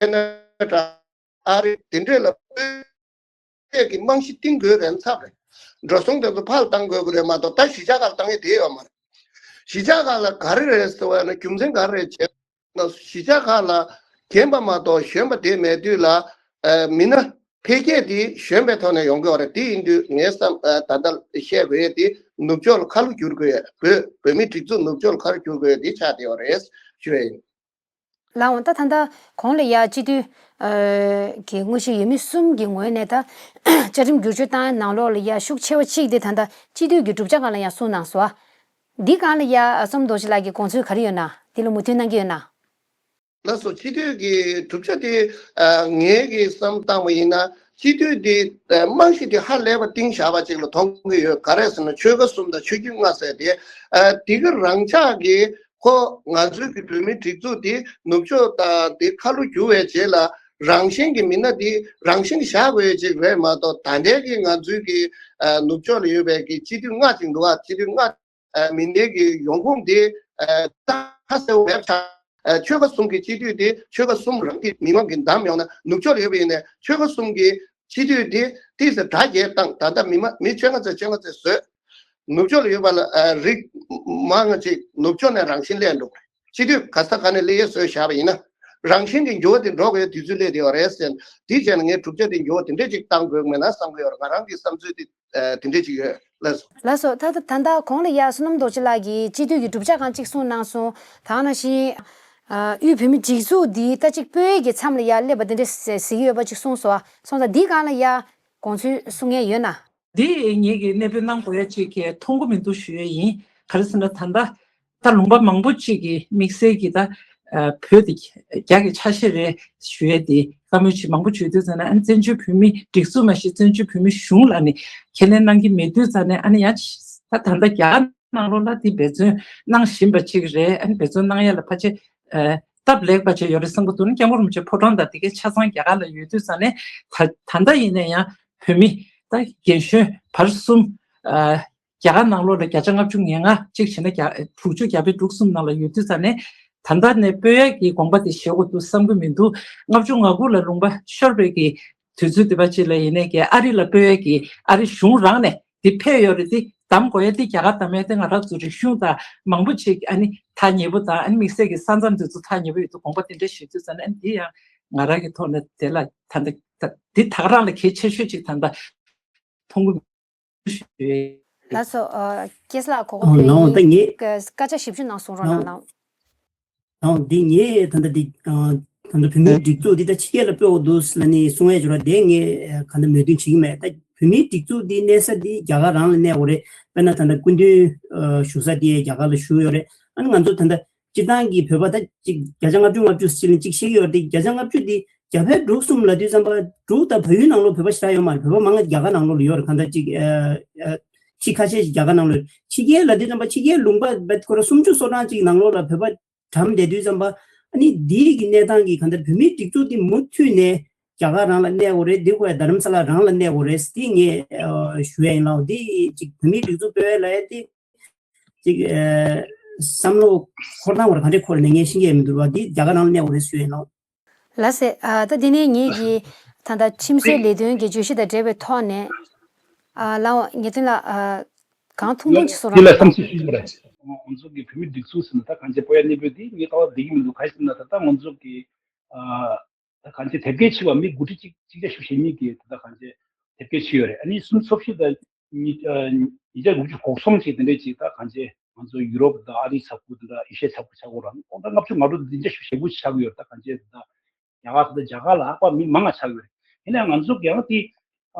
ན་ཌ་ཨ་རི་དེ་འདྲས་ལ་སྤོས་ཀྱི་རྨང་གཞི་བཏིང་དགོས་རན་ཚར་རེད། འགྲོ་སོང་དེ་ཚོ་ཕར་ལ་བཏང་དགོས་ཀྱི་རེད་མ་གཏོགས་ད་གཞིས་ཆགས་ཁག་ལ་བཏང་ཡས་དེ་ཡོད་མ་རེད། གཞིས་ཆགས་ཁག་ལ་ག་རེ་རེད་ཟེར་བ་ཡིན་ན་རྒྱུ་མཚན་ག་རེ་རེད་བྱས་ན་གཞིས་ཆགས་ཁག་ལ་རྒན་པ་མ་གཏོགས་གཞོན་པ་དེ་མེད་དུས་ལ་ཨ་མི་སྣ་འཕེལ་རྒྱས་དེ་གཞོན་པའི་ཐོག་ནས་ཡོང་གི་ཡོད་རེད། དེ་ཡིན་དུས་ངས་བསམ་ཨ་ད་ལྟ་བཤད་དགོས་ཡས་དེ་ནུབ་ཕྱོགས་ལ་ཁ་ལོ་བསྒྱུར་དགོས་ཡས། བོད་བོད་མིའི་སྒྲིག་འཛུགས་ནུབ་ཕྱོགས་ལ་ཁ་ལོ་བསྒྱུར་དགོས་ཡས་དེ་ཆགས་བསྡད་ཡོད་རེད་ཞུ་ཡས་ཡིན། ལགས་འོང་། ད་ད་ལྟ་གོང་ལ་ཡ་སྤྱི་འཐུས་ཨ་ཀྱི་དངོས་གཞི་ཡོད་མེད་གསུམ་གྱི་ངོས་ནས་ད་བཅའ་ཁྲིམས་བསྒྱུར་བཅོས་བཏང་ནང་ལོགས་ལ་ཡ་ཤུགས་ཆེ་བ་གཅིག་དེ་ད་ལྟ་སྤྱི་འཐུས་ཀྱི་གྲུབ་ཆ་སྒང་ལ་ཡང་གསུངས་གནང་སོང་། འདི་སྒང་ལ་ཡ་བསོད་ནམས་རྡོ་རྗེ་ལགས་ཀྱི་དགོངས་ཚུལ་ག་རེ་ཡོད་ན། འདི་ལ་མོས་མཐུན་གནང་གི་ཡོད་ན། ལགས་སོ། སྤྱི་འཐུས་ཀྱི་གྲུབ་ཆ་དེ་ཨ་ངས་ཀྱི་བསམ་བཏང་བ་ཡིན་ན་སྤྱི་འཐུས་དེ་ཨ་རྨང་གཞི་དེ་ཧ་ལས་པ་བཏིང་བཞག་པ་ཅིག་ལ་མཐོང་གི་ཡོད། ག་རེ་ཟེར་ན་ཆོལ་ཁ་གསུམ་དང་ཆོས་བརྒྱུད་ལྔ་ཟེར་དེ་ཨ་དེ་ག་རང་ཆགས་ཀྱི་ཁོ་ང་ཚོའི་གི་བོད་མིའི་སྒྲིག་འཛུགས་དེ་ནུབ་ཕྱོགས་དང་དེ་ཁ་ལོ་བསྒྱུར་བའི་རྗེས་ལ་རང་བཞིན་གྱི་མི་སྣ་དེ་རང་བཞིན་གྱི་བཞག་དགོས་ཡས་ཅིག་རེད་མ་གཏོགས་ད་ལྟའི་གི་ང་ཚོའི་གི་ཨ་ནུབ་ཕྱོགས་ལ་ཡོད་པའི་གི་སྤྱི་འཐུས་ལྔ་ཅིག་འདུག་ཨ། སྤྱི་འཐུས་ལྔ་ཨ་མི་སྣའི་གི་ཡོང་ཁུངས་དེ་ཨ་ཁ་གསལ་པོ་མེད་པ་ཆགས། ཨ་ཆོལ་ཁ་གསུམ་གྱི་སྤྱི་འཐུས་དེ་ཆོལ་ཁ་གསུམ་རང་གི་མི་མང་གིས་བདམས་ཡོང་ན་ནུབ་ཕྱོགས་ལ་ཡོད་པ་ཡིན་ནའི་ཆོལ་ཁ་གསུམ་གྱི་སྤྱི་འཐུས་དེ་ཏོག་ཙམ་དྲ་རྒྱས་བཏང་། ད་ལྟ་མི་མ་མི་བཅོ་ལྔ་ཙམ་བཅོ་ལྔ་ཙམ་བཟོས། ནུབ་ཕྱོགས་ལ་ཡོད་པ་ལ་ཨ་རིགས་མང་ང་ཅིག་ནུབ་ཕྱོགས་ནས་རང་བཞིན་སླེབས་འགྲོ། སྤྱི་འཐུས་ག་ས་ག་ནས་སླེབས་ཡས་བཟོས་བཞག་པ་ཡིན་ན་རང་བཞིན་གྱི་འགྱུར་བ་དེ་འགྲོ་དགོས་དུས་ཚོད་སླེབས་བསྡད་ཡོད་རེད་ཟེར། དེ་བྱས་ན་ངས་གྲུབ་ཆ་དེ་འགྱུར་བ་དེ་འདྲས་ཅིག་བཏང་དགོས་མེད་ན་བསམ་གྱི་ཡོད་རེད། ང་རང་གི་བསམ་ཚུལ་དེ། ཨ་དེ་འདྲས་ཅིག་ཡོད། ལགས་སོ། ལགས་སོ། ད་ད་ད་ལྟ་གོང་ལ་ཡ་བསོད་ནམས་རྡོ་རྗེ་ལགས་ཀྱིས་སྤྱི་འཐུས་ཀྱི་གྲུབ་ཆ་སྒང་གཅིག་གསུངས་གནང་སོང་། ད་ག་ནང་བཞིན་ཨ་དབུས་བོད་མིའི་སྒྲིག་འཛུགས་འདི་ད་གཅིག་སྤོ་ཡས་ཀྱི་མཚམས་ལ་ཡ་སླེབས་པ་དེ་འདྲས་ཟེར་གྱི་ཡོད་པ་ཅིག་གསུངས་སོང་། སོང་ཙང་འདིའི་སྒང་ལ་ཡ་དགོངས་ཚུལ་གསུང་མཁན་ཡོད་ན། འདི་ངེད་ཀྱིས་གནས་སྤོ་གནང་དགོས་ཡ་ཅིག་གི་མཐོང་གི་མི་འདུག་ཞུ་ཡས་ཡིན། ག་རེ་ཟེར་ན་ད་ལྟ་ད་ལུང་པ་མང་པོ་ཅིག་གི་དམིགས་བསལ་གྱི་ད་ཨ་བོད་དེ་རྒྱ་གི་ཆ་ཤས་རེད་ཞུ་ཡས་དེ་ བཀའ་མོལ་ཅིག་མང་པོ་བརྗོད་དུས་ཙང་ནས། ཨ་ནི་བཙན་བྱོལ་བོད་མིའི་སྒྲིག་འཛུགས་མ་གཞི་བཙན་བྱོལ་བོད་མིའི་གཞུང་ལ་ནི་ཁས་ལེན་གནང་གི་མེད་དུས་ཙང་ནས། ཨ་ནི་ཡང་ད་ད་ལྟ་རྒྱ་གར་ནང་ལོགས་ལ་དེ་འབད་བརྩོན་གནང་བཞིན་པ་ཅིག་རེད། ཨ་ནི་འབད་བརྩོན་གནང་ཡ་ལ་ཕལ་ཆེར་ཨ་སྟབས་ལེགས་པ་ཅིག་ཡོད་རེད་བསམ་གྱི་འདུག་ན། སྐྱབས་མགོན་རིན་པོ་ཆེ་ཕོ་བྲང་དང་དེ་གའི་ཆ་ཚང་རྒྱ་གར་ལ་ཡོད་དུས་ཙང་ནས། ད་ད་ལྟ་ཡིན་ན་ཡང་བོད་མི་ད་རྒན་གཞོན་བར་གསུམ་ཨ་རྒྱ་གར་ནང་ལོགས་ལ་བརྒྱ་ཆ་ལྔ་བཅུ་ང་ལྔ་གཅིག་བྱས་ན་བརྒྱ་དྲུག་ཅུ་བརྒྱ་དཔེ་དྲུག་གསུམ་ནང་ལ་ཡོད་དུས་ཙང་ནས། ད་ལྟ་ནས་སྤོ་ཡག་གི་དགོངས་པ་དེ་བཞེས་དགོས་འདུག་བསམ་གྱི་མི་འདུག་ལྔ་བཅུ་ང་དགུ་ལ་ལུང་པ་ཤོར་བའི་གི་དུས་ཚོད་དེ་པ་ཅིག་ལ་ཡིན་ནའི་གི་ཨ་རི་ལ་སྤོ་ཡག་གི་ཨ་རི་གཞུང་རང་ནས་དེ་ཕེབས་ཡོད་རེད། དེ་གདམ་དགོས་ཡ་དེ་རྒྱ་གར་གདམ་ཡ་དེ་ང་རང་ཚོ་རིག་གཞུང་དང་མང་པོ་ཅིག་ཨ་ནི་ཐག་ཉེ་པོ་དང་། ཨ་ནི་དམིགས་བསལ་གྱི་ས་མཚམས་དེ་ཚོ་ཐག་ཉེ་པོ་ཡོད་དུས་དགོངས་པ་དེ་འདྲ་བཞེས་དུས་ཙང་ནས། ཨ་ནི་དེ་ཡང་ང་རང་གི་ཐོག་ནས་དེ་ལ་ད་ལྟ་ད་འདི་ད་ག་རང་ལ་གལ་ཆེ་ཤོས་ཅིག་ད་ལྟ་མཐོང་གི་ཞུ་ཡས། ལགས་སོ། ཨ་སྐལ་བཟང་ལགས་གོ་སྐབས་ཨ་ཕུལ་ལའོ། ཡིན། ད་ངས་སྐད་ཆ་ཞིབ་ཞིབ་གནང་གསུང་རོགས་གནང་། ལའོ། ལའོ། འདི་ངས་ད་ལྟ་འདི་ཨ་ད་ལྟ་བོད་མིའི་སྒྲིག་འཛུགས་འདི་ད་ཕྱི་རྒྱལ་ལ་སྤོ་དགོས་འདུག་ལབ་ནས་གསུང་ཡས་ཅིག་ཡོད་རེད། དེ་ངས་ཨ་ག་འདྲ་མོས་མཐུན་བྱེད་ཀྱི་མེད། ད་བོད་མིའི་སྒྲིག་འཛུགས་འདི་གནས་ས་འདི་རྒྱ་གར་རང་ལ་གནས་དགོས་རེད། དཔེར་ན་ད་ལྟ་སྐུ་མདུན་ཨ་བཞུགས་ས་དེ་རྒྱ་གར་ལ་བཞུགས་ཡོད་རེད། ཨ་ནི་ང་ཚོ་ད་ལྟ་སྤྱིར་བཏང་གི་བོད་པ་ད་ཅིག་བརྒྱ་ཆ་ལྔ་བཅུ་ལྔ་བཅུ་ཅིག་ལ་ཅིག་བཤད་ཀྱི་ཡོད་རེད། དེ་བརྒྱ་ཆ་ལྔ་བཅུ་དེ་བརྒྱ་ཕྲག་དྲུག་གསུམ་ལབ་དུས་ཙམ་པ་འབྲུག་དང་བལ་ཡུལ་ནང་ལོགས་བོད་པ་ཞེ་དྲག་ཡོད་མ་རེད། བོད་པ་མང་ང་རྒྱ་གར་ནང་ལོགས་ལ་ཡོད་རེད། གང་ལྟར་ཅིག་ཨ་ཨ་ཁྱི་ཁ་ཤས་ཤིག་རྒྱ་གར་ནང་ལོགས། ཕྱི་རྒྱལ་ལབ་དུས་ཙམ་པ་ཕྱི་རྒྱལ་ལུང་པ་བེད་ཁོ་ར་སུམ་ཅུ་སོ་གྲངས་ཅིག་ནང་ལོགས་ལ་བོད་པ་གྲམ་བསྡད་དུས་ཙམ་པ། ཨ་ནི་འདིའི་གི་གནས་སྟངས་ཀྱི་གང་ལྟར་བོད་མིའི་སྒྲིག་འཛུགས་འདི་མུ་མཐུད་ནས་རྒྱ་གར་རང་ལ་གནས་དགོས་རེད། འདི་ཁོ་ཡ་རྡ་རམ་ས་ལ་རང་ལ་གནས་དགོས་རེད། འདི་ངས་ཨ་ཞུ་ཡ་ཡིན། ལའོ། འདི་ཅིག་བོད་མིའི་སྒྲིག་འཛུགས་སྤེལ་ཡ་ལ་ཡ་འདི་ཅིག་ཨ་བསམ་བློ་འཁོར་སྟངས་བར་ག་འདྲས་འཁོར་ནས་ངས་ཤེས་ཀྱི་ཡོད་མི་འདུག་བ། འདི་རྒྱ་གར་ནང་ལ་གནས་དགོས་རེད་ཞུ་ཡིན། ལའོ། ལགས་སེ། ཨ་ད་འདི་ནས་ངེད་ཀྱིས་ད་ལྟ་ཁྲིམས་བཟོའི་ལས་དོན་གྱི་བརྗོད་གཞི་དང་འབྲེལ་བའི་ཐོག་ནས། ཨ་ལའོ་ངེས་དོན་ལགས། ཨ་གང་ཐུང་ཐུང་ཅིག་གསུང་རོགས་གནང་། འདི་ལ་བསམ་ཚུལ་ཞུ་གི་རེད། ང་ཚོ་གི་བོད་མི་སྒྲིག་འཛུགས་ཟེར་ན་ད་གང་ཅི་སྤོ་ཡ་གནས་བབ་འདི་ངས་ལྟ་བ་བདེ་གི་མི་འདུག་ག་རེ་ཟེར་ན་ད་ལྟ་ང་ཚོ་གི་ཨ་ད་གང་ཅི་དེབ་སྐྱེལ་བྱས་པ་མི་དགུ་ཁྲི་གཅིག་གཅིག་བརྒྱ་བཞི་བཅུ་ཞེ་གཉིས་ཀྱིས་ད་ལྟ་གང་ཅི་དེབ་སྐྱེལ་བྱས་ཡོད་རེད། ཨ་ནི་སུམ་ཅུ་སོ་བཞི་དང་ཉིས་ཨ་ཉིས་བརྒྱ་དགུ་བཅུ་གོ་གསུམ་ཅིག་དེ་འདྲས་ཅིག་ད་གང་ཅི་ང་ཚོ་ཡུ་རོབ་དང་ཨ་རིའི་ས་ཁུལ་དེ་འདྲ་ཨེ་ཤ་ཡའི་ས་ཁུལ་ཆགས་ཡོད་རེད། ཨ་ནི་ལྔ་བཅུ་ང་དྲུག་དང་བདུན་བརྒྱ་བཞི་བཅུ་ཞེ་དགུ་ཆགས་ཡོད་རེད། ད་གང་ཅི་ད་རྒྱ་གར་དང་རྒྱ་གར་ལ་ལྷག་པ་མི་མང་ང་ཆགས་ཡོད་རེད། ཡིན་ནའང་ང་ཚོ་རྒྱལ་ཁབ་དེ་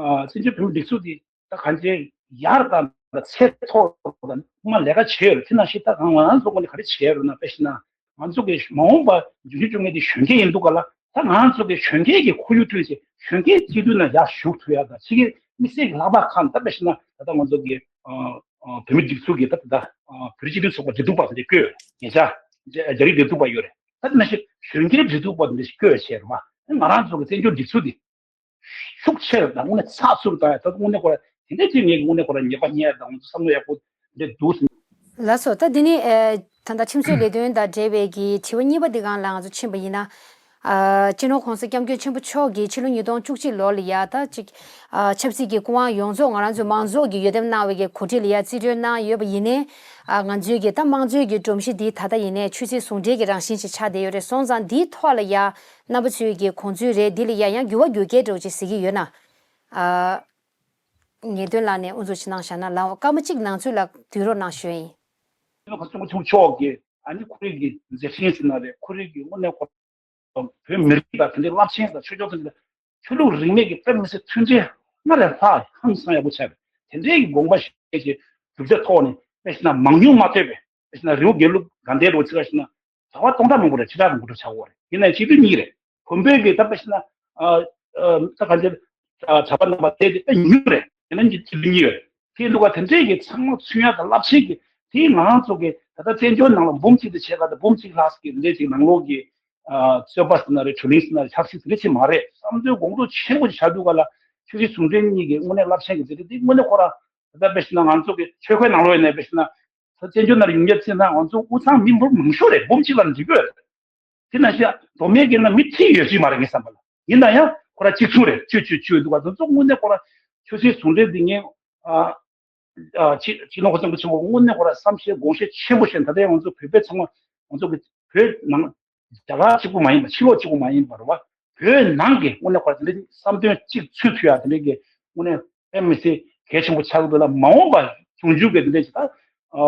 ཨ་བཙན་བྱོལ་བོད་མིའི་སྒྲིག་འཛུགས་དེ་ད་གང་ཅི་ཡར་དང་ད་ཚད་མཐོ་དང་ཐོག་མ་ལས་ཀ་བྱས་ཡོད་རེད། དེ་ནང་བཞིན་ད་ང་ང་ཚོ་ངོས་ནས་ག་རེ་བྱས་ཡོད་རེད་ན། དཔེ་བཞག་ན་ང་ཚོ་གི་མ་འོངས་པ་འབྱུང་འགྱུར་བཅོ་ལྔ་དེ་གཞོན་སྐྱེས་ཡིན་འདུག་ག་ལ། ད་ང་ཚོ་གི་གཞོན་སྐྱེས་ཀྱི་ཁོར་ཡུག་བསྐྲུན་བྱས་གཞོན་སྐྱེས་སྤྱི་འཐུས་ནང་ཡར་ཞུགས་ཐུབ་ཡ་དང་། ཕྱི་རྒྱལ་དམིགས་བསལ་གྱི་ལྷག་པར་ཁག་ད་དཔེ་བཞག་ན་ད་ལྟ་ང་ཚོ་གི་ཨ་ཨ་བོད་མིའི་སྒྲིག་འཛུགས་ཀྱི་ད་ད་ལྟ་ཨ་བོད་རིགས་སྤྱི་མཐུན་ཚོགས་པ་འབྲེལ་གཏུག་པ་དེ་འདྲ་བསྐོས་ཡོད་རེད། ཉེ་ཆར་རྒྱ་རིགས་འབྲེལ་གཏུག་པ་ཡོད་རེད། ད་དེ་ནང་བཞིན་གཞོན་སྐྱེས་འབྲེལ་གཏུག་པ་དེ་འདྲ་ཞིག་བསྐོས་བྱས་རེད་བ། ང་རང་ཚོ་གི་བཙན་བྱོལ་སྒྲིག་འཛུགས་དེ་ཤུགས་ཆེ་རུ་དང་དངོས་གནས་ཚགས་ཚུད་དུ་བཏང་ཡ། ད་དངོས་གནས་ཁོ་ར་དེ་འདྲ་ཅིག་ངས་དངོས་གནས་ཁོ་ར་ཉེས་པ་རྙེད་ཡ་དང་ང་ཚོ་བསམ་བློ་ཡག་པོ་འདྲ་འདུག་ཟེར། ལགས་སོ། ད་འདི་ནི་ཨ་ད་ལྟ་ཁྲིམས་བཟོའི་ལས་དོན་དང་འབྲེལ་བའི་གི་དྲི་བ་གཉིས་པ་འདི་སྒང་ལ་ང་ཚོ་ཕྱིན་པ་ཡིན་ན། ཨ་སྤྱི་ནོར་༸གོང་ས་༸སྐྱབས་མགོན་ཆེན་པོ་མཆོག་གིས་ཕྱི་ལོ་ཉིས་སྟོང་བཅུ་གཅིག་ལོ་ལ་ཡ་ད་ཅིག་ཨ་ཆབ་སྲིད་ཀྱི་སྐུ་དབང་ཡོངས་རྫོགས་ང་རང་ཚོའི་མང་ཚོགས་ཀྱིས་འོས་འདེམས་གནང་བའི་གི་གོ་སྒྲིག་ལ་ཡ་རྩིས་སྤྲོད་གནང་ཡོད་པ་ཡིན་ནའི། ཨ་ང་ཚོའི་གི་ད་དམངས་གཙོའི་གི་སྒྲོམ་གཞི་འདི་ད་ལྟ་ཡིན་ནའི་ཆོས་སྲིད་ཟུང་འབྲེལ་གྱི་རང་བཞིན་ཞིག་ཆགས་བསྡད་ཡོད་རེད། སོང་ཙང་འདིའི་ཐོག་ལ་ཡ་རྣམ་པ་ཚོའི་གི་དགོངས་ཚུལ་རེད། འདི་ལ་ཡ་ཡང་འགྱུར་བ་འགྱུར་གྱི་འགྲོ་ཅིག་ཟེར་གྱི་ཡོད་ན། ཨ་ངེས་དོན་ལགས་ནས་དབུ་འཛུགས་ཅིག་གནང་བཞག་ན་ལའོ། སྐར་མ་གཅིག་ནང་ཚུད་ལ་སྡོད་རོགས་གནང་ཞུ་ཡིན། ཁ་སང་ཆུང་ཆོག་གི་ཨ་ནི་ཁོ་རེ་གི་མཛད་འཕྲིན་ཟེར་ན་རེད། ཁོ་རེ་གི་དངོས་གནས་ཁོ་བོད་མི་རིགས་དང་དེ་འདྲའི་རླབས་ཆེན་དང་ཆོས་ཕྱོགས་དང་ཆོས་ལུགས་རིས་མེད་ཀྱི་དཔེ་མི་སྲིད་མཐུན་སྒྲིལ་སྔར་ལས་ལྷག་ཧང་སང་ཡག་པོ་ཆགས་པས། དེ་འདྲའི་གི་དགོངས་པ་བཞེས་ཀྱི་གྲུབ་ཆ་ཐོག་ནས་དཔེ་བཞག་ན་མང་ཉུང་མ་ལྟོས་པའི་དཔེ་བཞག་ན་རི་བོ་དགེ་ལུགས་དགའ་ལྡན་རུ་ཆེ་བ་ཞིག་ན་གྲྭ་པ་སྟོང་ཕྲག་མང་པོ་རེད། ཁྲི་ཕྲག་མང་པོ་ཆགས་ཡོད་རེད། ཡིན་ནའི་སྤྱི་འཐུས་གཉིས་རེད། བོན་པོའི་གི་ད་དཔེ་བཞག་ན་ཨ་ཨ་ད་ག་ཚོད་གྲྭ་པ་རྣམ་པ་དེ་དེ་དཔེ་ཉུང་རེད། དེ་ནས་ཀྱི་སྤྱི་འཐུས་གཉིས་ཡོད་རེད། དེ་འདུག་ག་དེ་འདྲའི་གི་ཚང་མ་མཚོན་ཡ་དང་རླབས་ཆེན་གི་དེ་ང་རང་ཚོ་གི་ད་ལྟ་བཙན་བྱོལ་ནང་ལ་འབུམ་གཅིག་དང་ཕྱེད་ཀ་དང་འབུམ་གཅིག་ལྷག་ཙམ་གི་འདྲའི་ཅིག་ནང་ལོགས་ཀྱི་ཨ་རྩོད་པ་ཟེར་ན་རེད། གྲོས་གླེང་ཟེར་ན་རེད། ཆབ་སྲིད་ཟེར་ན་ཅིག་མ་རེད། བསམ་ཚུལ་དགོངས་ཚུལ་ཆེན་པོ་ཅིག་ཆགས་དུས་ག་ལ་ཆོས་སྲིད་ཟུང་འབྲེལ་གཉིས་ཀྱི་དངོས་གནས་རླབས་ཆེན་གྱི་མཛད་འཕྲིན་འདི་དངོས་གནས་ཁོ་རང་ད་ལྟ་དཔེ་བཞག་ན་ང་ཚོ་གི་ཆོལ་ཁའི་ནང་ལོགས་ཡིན་ནའི་དཔེ་བཞག་ན་ད་བཙན་བྱོལ་ནང་ལ་ཡོང་རྒྱུ་བརྩིས་ན་ང་ཚོ་དབུས་གཙང་མི་འབོར་མང་ཤོས་རེད། འབུམ་གཅིག་ལ་འགྲིག་གི་ཡོད་རེད། དེ་ནང་བཞིན་མདོ་སྨད་ཀྱི་ནང་མི་ཁྲི་ཡོད་ཀྱི་མ་རེད་ངའི་བསམ་པ་ལ། ཡིན་ན་ཡང་ཁོ་རང་གཅིག་མཚུངས་རེད། ཆོས་ཆོས་ཆོས་འདུག་ག་དེ་ཚོ་དངོས་གནས་ཁོ་རང་ཆོས་སྲིད་ཟུང་འབྲེལ་འདི་ངས་ཨ་ཨ་སྤྱི་སྤྱི་ནོར་༸གོང་ས་༸སྐྱབས་མགོན་ཆེན་པོ་དངོས་གནས་ཁོ་རང་བསམ་ཤེས་དགོངས་ཤེས་ཆེན་པོ་བཞེས། ད་ལྟ་ཡང་ང་ཚོ་བོད་པའི་ཚང་མ་ང་ཚོ་གི་བོད་ནང་རྒྱ་གར་གཅིག་པུ་མ་ཡིན་པ། ཕྱི་ལོགས་གཅིག་པུ་མ་ཡིན་པར་བ་བོད་ནང་གི་དངོས་གནས་ཁོ་རང་དེ་འདྲའི་བསམ་དོན་གཅིག་ཚུད་ཐུབ་ཡ་དེ་འདྲའི་གི་དངོས་གནས་དཔེ་མི་སྲིད་གལ་ཆེན་པོ་ཆགས་ཀྱི་འདུག་ལ། མ་འོངས་པ་འབྱུང་འགྱུར་གྱི་འདི་འདྲ་ཞིག་ད་ཨ་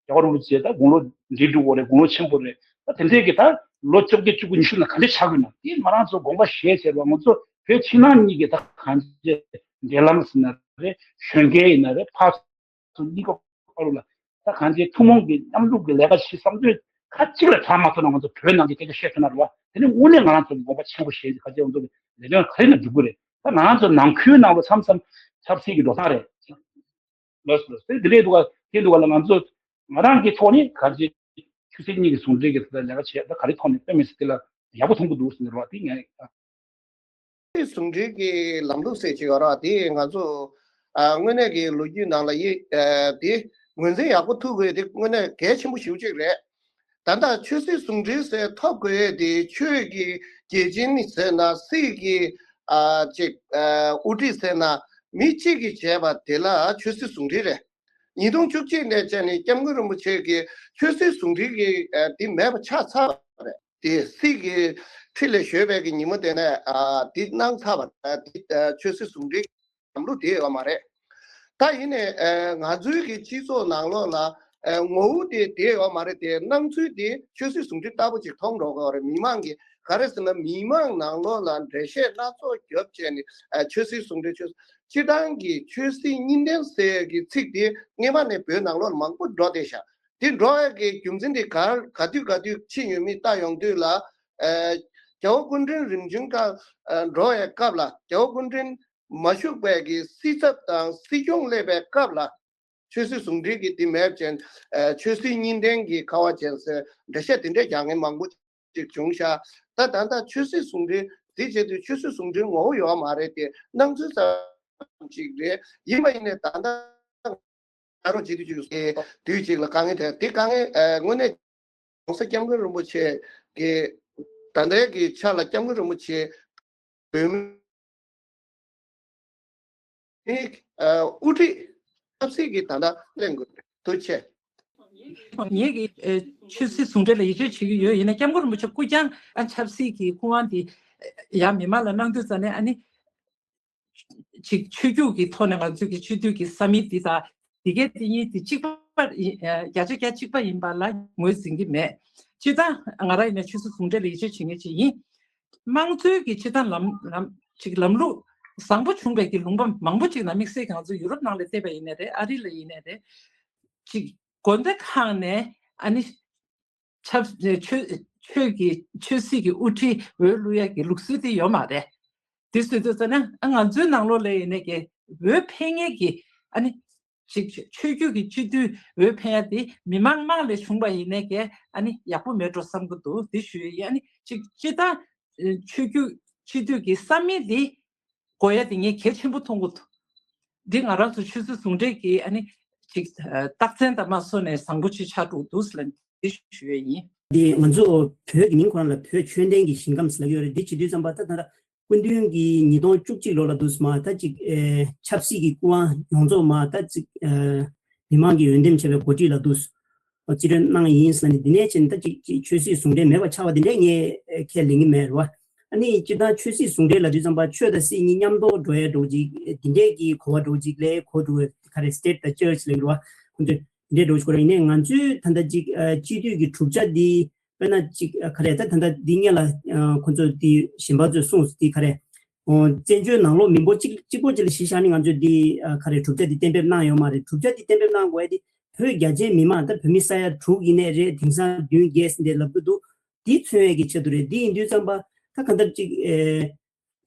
རྒྱལ་བ་རིན་པོ་ཆེ་ད་དགུང་ལོ་འདི་འགྲོ་གི་རེད། དགུང་ལོ་ཆེན་པོ་རེད། ད་དེ་འདྲའི་གི་ད་ལོ་བཅོ་བརྒྱད་བཅུ་དགུ་ཉི་ཤུ་ན་ག་འདྲ་ཆགས་ཀྱི་ཡོད་ན་དེ་ང་རང་ཚོ་དགོངས་པ་བཞེས་བྱས་རོགས། ང་ཚོ་བོད་ཕྱི་ནང་གཉིས་ཀྱི་ད་གང་ཅི་འབྲེལ་ལམ་ཟེར་ན་རེད། གཞོན་སྐྱེས་ཡིན་ན་རེད། ཕར་ཚུར་གཉིས་ཀ་བར་ལ་ད་གང་ཅི་ཐུན་མོང་གི་མཉམ་རུབ་ཀྱི་ལས་ཀ་བྱེད། བསམ་ཚུལ་ ཁ་གཅིག་ལ་གྲགས་མ་ཐུབ་ན་ང་ཚོ་བོད་ནང་གི་སྐད་ཆ་བཤད་ཐུབ་ན་རེད་བ། དེ་ནི་དངོས་གནས་ང་རང་ཚོ་དགོངས་པ་ཆེན་པོ་བཞེས་ཁ་ཆེ་ང་ཚོ་ལས་དོན་ག་རེ་ན་འགྲུབ་གི་རེད། ད་ང་རང་ཚོ་ནང་ཁུལ་ནང་ལ་མཚམས་མཚམས་ཆབ་སྲིད་ཀྱི་འགྲོ་སྟངས་རེད། ལགས་སོ་ལགས་སོ། དེ་འདི་འདྲས་འདུག་ག་དེ་འདུག་ག་ལ་ང་ཚོ་ང་རང་གི་ཐོག་ནས་ག་རེ་ཆོས་སྲིད་གཉིས་ཀྱི་ཟུང་འབྲེལ་གྱི་ཐོག་ལ་ལས་ཀ་བྱས་ད་ག་རེ་ཐོག་ནས་དཔེ་མི་སྲིད་དེ་ལ་ཡག་པོ་མཐོང་གི་འདུག་ཟེར་ནས་རོགས་དེ་ངས། ཆོས་སྲིད་ཟུང་འབྲེལ་གྱི་ལམ་ལུགས་ཟེར་གྱི་ཡོད་ར་དེ་ང་ཚོ་ཨ་དངོས་གནས་ཀྱི་ལོ་རྒྱུས་ནང་ལ་ཡི་ཨ་དེ་ངོས་འཛིན་ཡག་པོ་ཐུབ་དགོས་དེ་དངོས་གནས་གལ་ཆེན་པོ་ཞེ་པོ་ཅིག་རེད། ད་ལྟ་ཆོས་སྲིད་ཟུང་འབྲེལ་ཟེར་ཐོབ་དགོས་དེ་ཆོས་ཀྱི་རྒྱལ་ཆེན་ཟེར་ན་སྲིད་ཀྱི་ཨ་ཅིག་ཨ་དབུ་ཁྲིད་ཟེར་ན་མི་གཅིག་གིས་བྱས་པ་དེ་ལ་ཆོས་སྲིད་ཟུང་འབྲེལ་རེད། ཉིས་སྟོང་བཅུ་གཅིག་ནས་བྱས་ནས་སྐྱབས་མགོན་རིན་པོ་ཆེ་གིས་ཆོས་སྲིད་ཟུང་འབྲེལ་གྱི་ཨ་དེ་མེད་པ་ཆགས་ཚར་བ་རེད། དེ་སྲིད་ཀྱི་ཁྲི་ལས་བཞེས་པའི་གི་ཉིན་མོ་དེ་ནས་ཨ་དེ་གནང་ཚར་བ་ཨ་དེ་ཨ་ཆོས་སྲིད་ཟུང་འབྲེལ་ལམ་ལུགས་དེ་ཡོད་མ་རེད། ད་ཡིན་ནས་ཨ་ང་ཚོའི་གི་སྤྱི་ཚོགས་ནང་ལོགས་ལ་ཨ་ངོ་བོ་དེ་དེ་ཡོད་མ་རེད་དེ་སྣང་ཚུལ་དེ་ཆོས་སྲིད་ཟུང་འབྲེལ་ལྟ་བུ་ཅིག་མཐོང་འགྲོ་གི་ཡོད་རེད། མི་མང་གི་ག་རེ་ཟེར་ན་མི་མང་ནང་ལོགས་ལ་འགྲེལ་བཤད་སྣ་ཚོགས་རྒྱོབ་བྱས་ནས་ཨ་ཆོས་སྲིད་ཟུང་འབྲེལ་ཆོས་སྤྱི་བཏང་གི་ཆོས་སྲིད་གཉིས་ལྡན་ཟེར་གྱི་ཚིག་དེ་སྔས་མ་ནས་བོད་ནང་ལོགས་ལ་མང་པོ་འགྲོ་བསྡད་ཤག་དེ་འགྲོ་ཡག་གི་རྒྱུ་མཚན་དེ་ག་ག་དུས་ག་དུས་ཕྱིན་ཡོད་མེད་ལྟ་ཡོང་དུས་ལ་ཨ་རྒྱལ་བ་སྐུ་ཕྲེང་རིམ་བྱོན་སྐབས་ཨ་འགྲོ་ཡག་སྐབས་ལ་རྒྱལ་བ་སྐུ་ཕྲེང་མ་བཞུགས་པའི་གི་སྲིད་ཚབ་དང་སྲིད་སྐྱོང་སླེབས་པའི་སྐབས་ལ་ཆོས་སྲིད་ཟུང་འབྲེལ་གྱི་དེ་མེད་ཅན་ཨ་ཆོས་སྲིད་གཉིས་ལྡན་གྱི་ཁ་བ་ཅན་ཟེར་འགྲེལ་བཤད་དེ་འདྲས་རྒྱག་མཁན་མང་པོ་ཅིག་བྱུང་ཤག་ད་ད་ལྟ་ཆོས་སྲིད་ཟུང་འབྲེལ་དེ་བྱེད་དུས་ཆོས་སྲིད་ཟུང་འབྲེལ་ངོ་བོ་ཡོད་མ་རེད་དེ་སྣང་ཚུལ་ཙམ་ཅིག་རེད། ཡིན་པ་ཡིན་ནའི་ད་ལྟ་ད་རུང་བྱེད་དུས་ཅིག་དུས་ཅིག་ལ་དཀའ་ངལ་དེ་དེ་དཀའ་ངལ་ཨ་དངོས་གནས་༸གོང་ས་༸སྐྱབས་མགོན་རིན་པོ་ཆེ་གི་ད་ལྟའི་གི་ཆ་ལ་༸སྐྱབས་མགོན་རིན་པོ་ཆེ་བོད་མིའི་ཨ་དབུ་ཁྲིད་ཆབ་སྲིད་ཀྱི་ད་ལྟ་གླེང་དགོས་རེད། ཐུགས་རྗེ་ཆེ། ངེད་ཀྱི་ཨ་ཆོས་སྲིད་ཟུང་འབྲེལ་ལ་ཡིད་ཆེས་བྱེད་ཀྱི་ཡོད། ཡིན་ན་༸སྐྱབས་མགོན་རིན་པོ་ཆེ་སྐུ་རྐྱང་ཨ་ཆབ་སྲིད་ཀྱི་སྐུ་དབང་དེ་ཡང་མི་མང་ལ་གནང་དུས་ཙ་ནས་ཨ་ནི་ཅིག་ཆོས་བརྒྱུད་ཀྱི་ཐོག་ནས་ང་ཚོས་ཀྱི་སྤྱི་འཐུས་ཀྱི་ས་མིག་འདི་དང་འདི་གའི་འདི་གཉིས་འདི་གཅིག་པ་ཡིན་ཨ་བརྒྱ་ཆ་བརྒྱ་གཅིག་པ་ཡིན་པ་ལ་ངོས་འཛིན་གྱི་མེད། སྤྱིར་བཏང་ང་རང་ཡིན་ན་ཆོས་སྲིད་ཟུང་འབྲེལ་ལ་ཡིད་ཆེས་བྱེད་མཁན་ཅིག་ཡིན། དམངས་གཙོའི་གི་སྤྱིར་བཏང་ལམ་ལམ་ཅིག་ལམ་ལུགས་བཟང་པོ་བྱུང་བའི་གི་ལུང་པ་མང་པོ་ཅིག་ལ་དམིགས་བསལ་གྱི་ང་ཚོ་ཡུ་རོབ་ནང་ལ་བལྟས་པ་ཡིན་ནའི་རེད། ཨ་རི་ལ་ཡིན་ནའི་རེད། ཅིག་དགོན་སྡེ་ཁག་ནས་ཨ་ནི་ཆབ་ཆོས་ཆོས་ཀྱི་ཆོས་སྲིད་ཀྱི་དབུ་ཁྲིད་འོས་བླུག་ཡ་གི་ལུགས་སྲོལ་དེ་ཡོད་མ་རེད། དེ་བཟོས་དུས་ཙ་ན་ཨ་ང་ཚོའི་ནང་ལོགས་ལ་ཡིན་ནའི་གི་འོས་འཕེན་མཁན་གྱི་ཨ་ནི་ཅིག་ཆོས་བརྒྱུད་ཀྱི་སྤྱི་འཐུས་འོས་འཕེན་ཡ་དེ་མི་མང་དམངས་ལས་བྱུང་བ་ཡིན་ནའི་གི་ཨ་ནི་ཡག་པོ་མེད་འགྲོ་བསམ་གྱི་འདུག་དེ་ཞུ་ཡ་ཡིན། ཨ་ནི་ཅིག་སྤྱིར་བཏང་ཆོས་བརྒྱུད་སྤྱི་འཐུས་ཀྱི་ས་མིག་དེ་དགོས་ཡ་དེ་ངས་གལ་ཆེན་པོ་མཐོང་གི་འདུག་འདི་ང་རང་ཚོ་ཆོས་སྲིད་ཟུང་འབྲེལ་གྱི་ཨ་ནི་ཅིག་རྟགས་མཚན་དང་མ་སོ་ནས་བཟང་པོ་ཅིག་ཆགས་འགྲོ་འདུག་ཟེར་ལ་འདི་ཞུ་ཡ་ཡིན། འདི་ང་ཚོ་བོད་ཀྱི་མིང་ཁོ་རང་ལ་བོད་ཆོས་ལྡན་གྱི་ཞིང་ཁམས་ཟེར་ལབ་ཡོད་རེད། འདི་བྱེད་དུས་ཙམ་པ་ད་ད་ལྟ་སྐུ་མདུན་གྱིས་ཉིས་སྟོང་བཅུ་གཅིག་ལོ་ལ་འདུག་སེ་མ་ད་ཅིག་ཨེ་ཆབ་སྲིད་ཀྱི་སྐུ་དབང་ཡོངས་རྫོགས་མ་ད་ཅིག་ཨེ་མི་མང་གི་འོས་འདེམས་བྱས་པའི་འགོ་ཁྲིད་ལ་འདུག་སེ་རྩིས་སྤྲོད་གནང་ཡིན་ཟེར་ནས་འདི་ནས་བྱས་ནས་ད་ཅིག་ཅིག་ཆོས་སྲིད་ཟུང་འབྲེལ་མེད་པ་ཆགས་པ་འདི་འདྲས་ངས་ཨེ་ཁས་ལེན་གྱི་མེད་རེད་བ། ཨ་ནི་སྤྱིར་བཏང་ཆོས་སྲིད་ཟུང་འབྲེལ་ལབ་དུས་ཙམ་པ་ཆོས་དང་སྲིད་གཉིས་མཉམ་དུ་འགྲོ་ཡ་འགྲོ་ཅིག་འདི་འདྲས་ཀྱི་གོ་བ་འགྲོ་ཅིག་ལས་གོ་འགྲོ་ག་རེ་state་དང་church་ལབ་ཀྱི་རེད་བ། ཁོང་ཚོས་འདི་འདྲས་འགྲོ་ཅིག་གོ་རེད། ཡིན་ནའི་ང་ཚོས་ད་ལྟ་ཅིག་ཨ་སྤྱི་འཐུས་ཀྱི་གྲུབ་ཆ་འདི་དཔེར་ན་ཅིག་ཨ་ག་རེ་ད་ད་ལྟ་འདི་སྔོན་ལ་ཨ་ཁོང་ཚོ་འདི་གཞན་པ་ཚོས་གསུངས་འདི་ག་རེ་ཨོ་བཙན་བྱོལ་ནང་ལོགས་མི་འབོར་གཅིག་གཅིག་པོ་གཅིག་ལ་གཞི་བཞག་ནས་ང་ཚོས་འདི་ཨ་ག་རེ་གྲུབ་ཆ་འདི་གཏན་འབེབས་གནང་ཡོད་མ་རེད། གྲུབ་ཆ་འདི་གཏན་འབེབས་གནང་དགོས་ཡ་འདི་བོད་རྒྱ་ཆེའི་མི་མང་ད་བོད་མི་ས་ཡ་དྲུག་ཡིན་ནའི་རེད། དེང་སང་བདུན་བརྒྱད་ཟིན་ཏེ་ལབ་ཀྱི་འདུག་འདི་མཚོན་ཡས་ཀྱི་ཆེད་དུ་རེད། འདི་ཡིན་དུས་ཙམ་པ་ད་གང་ལྟར་ཅིག་ཨེ་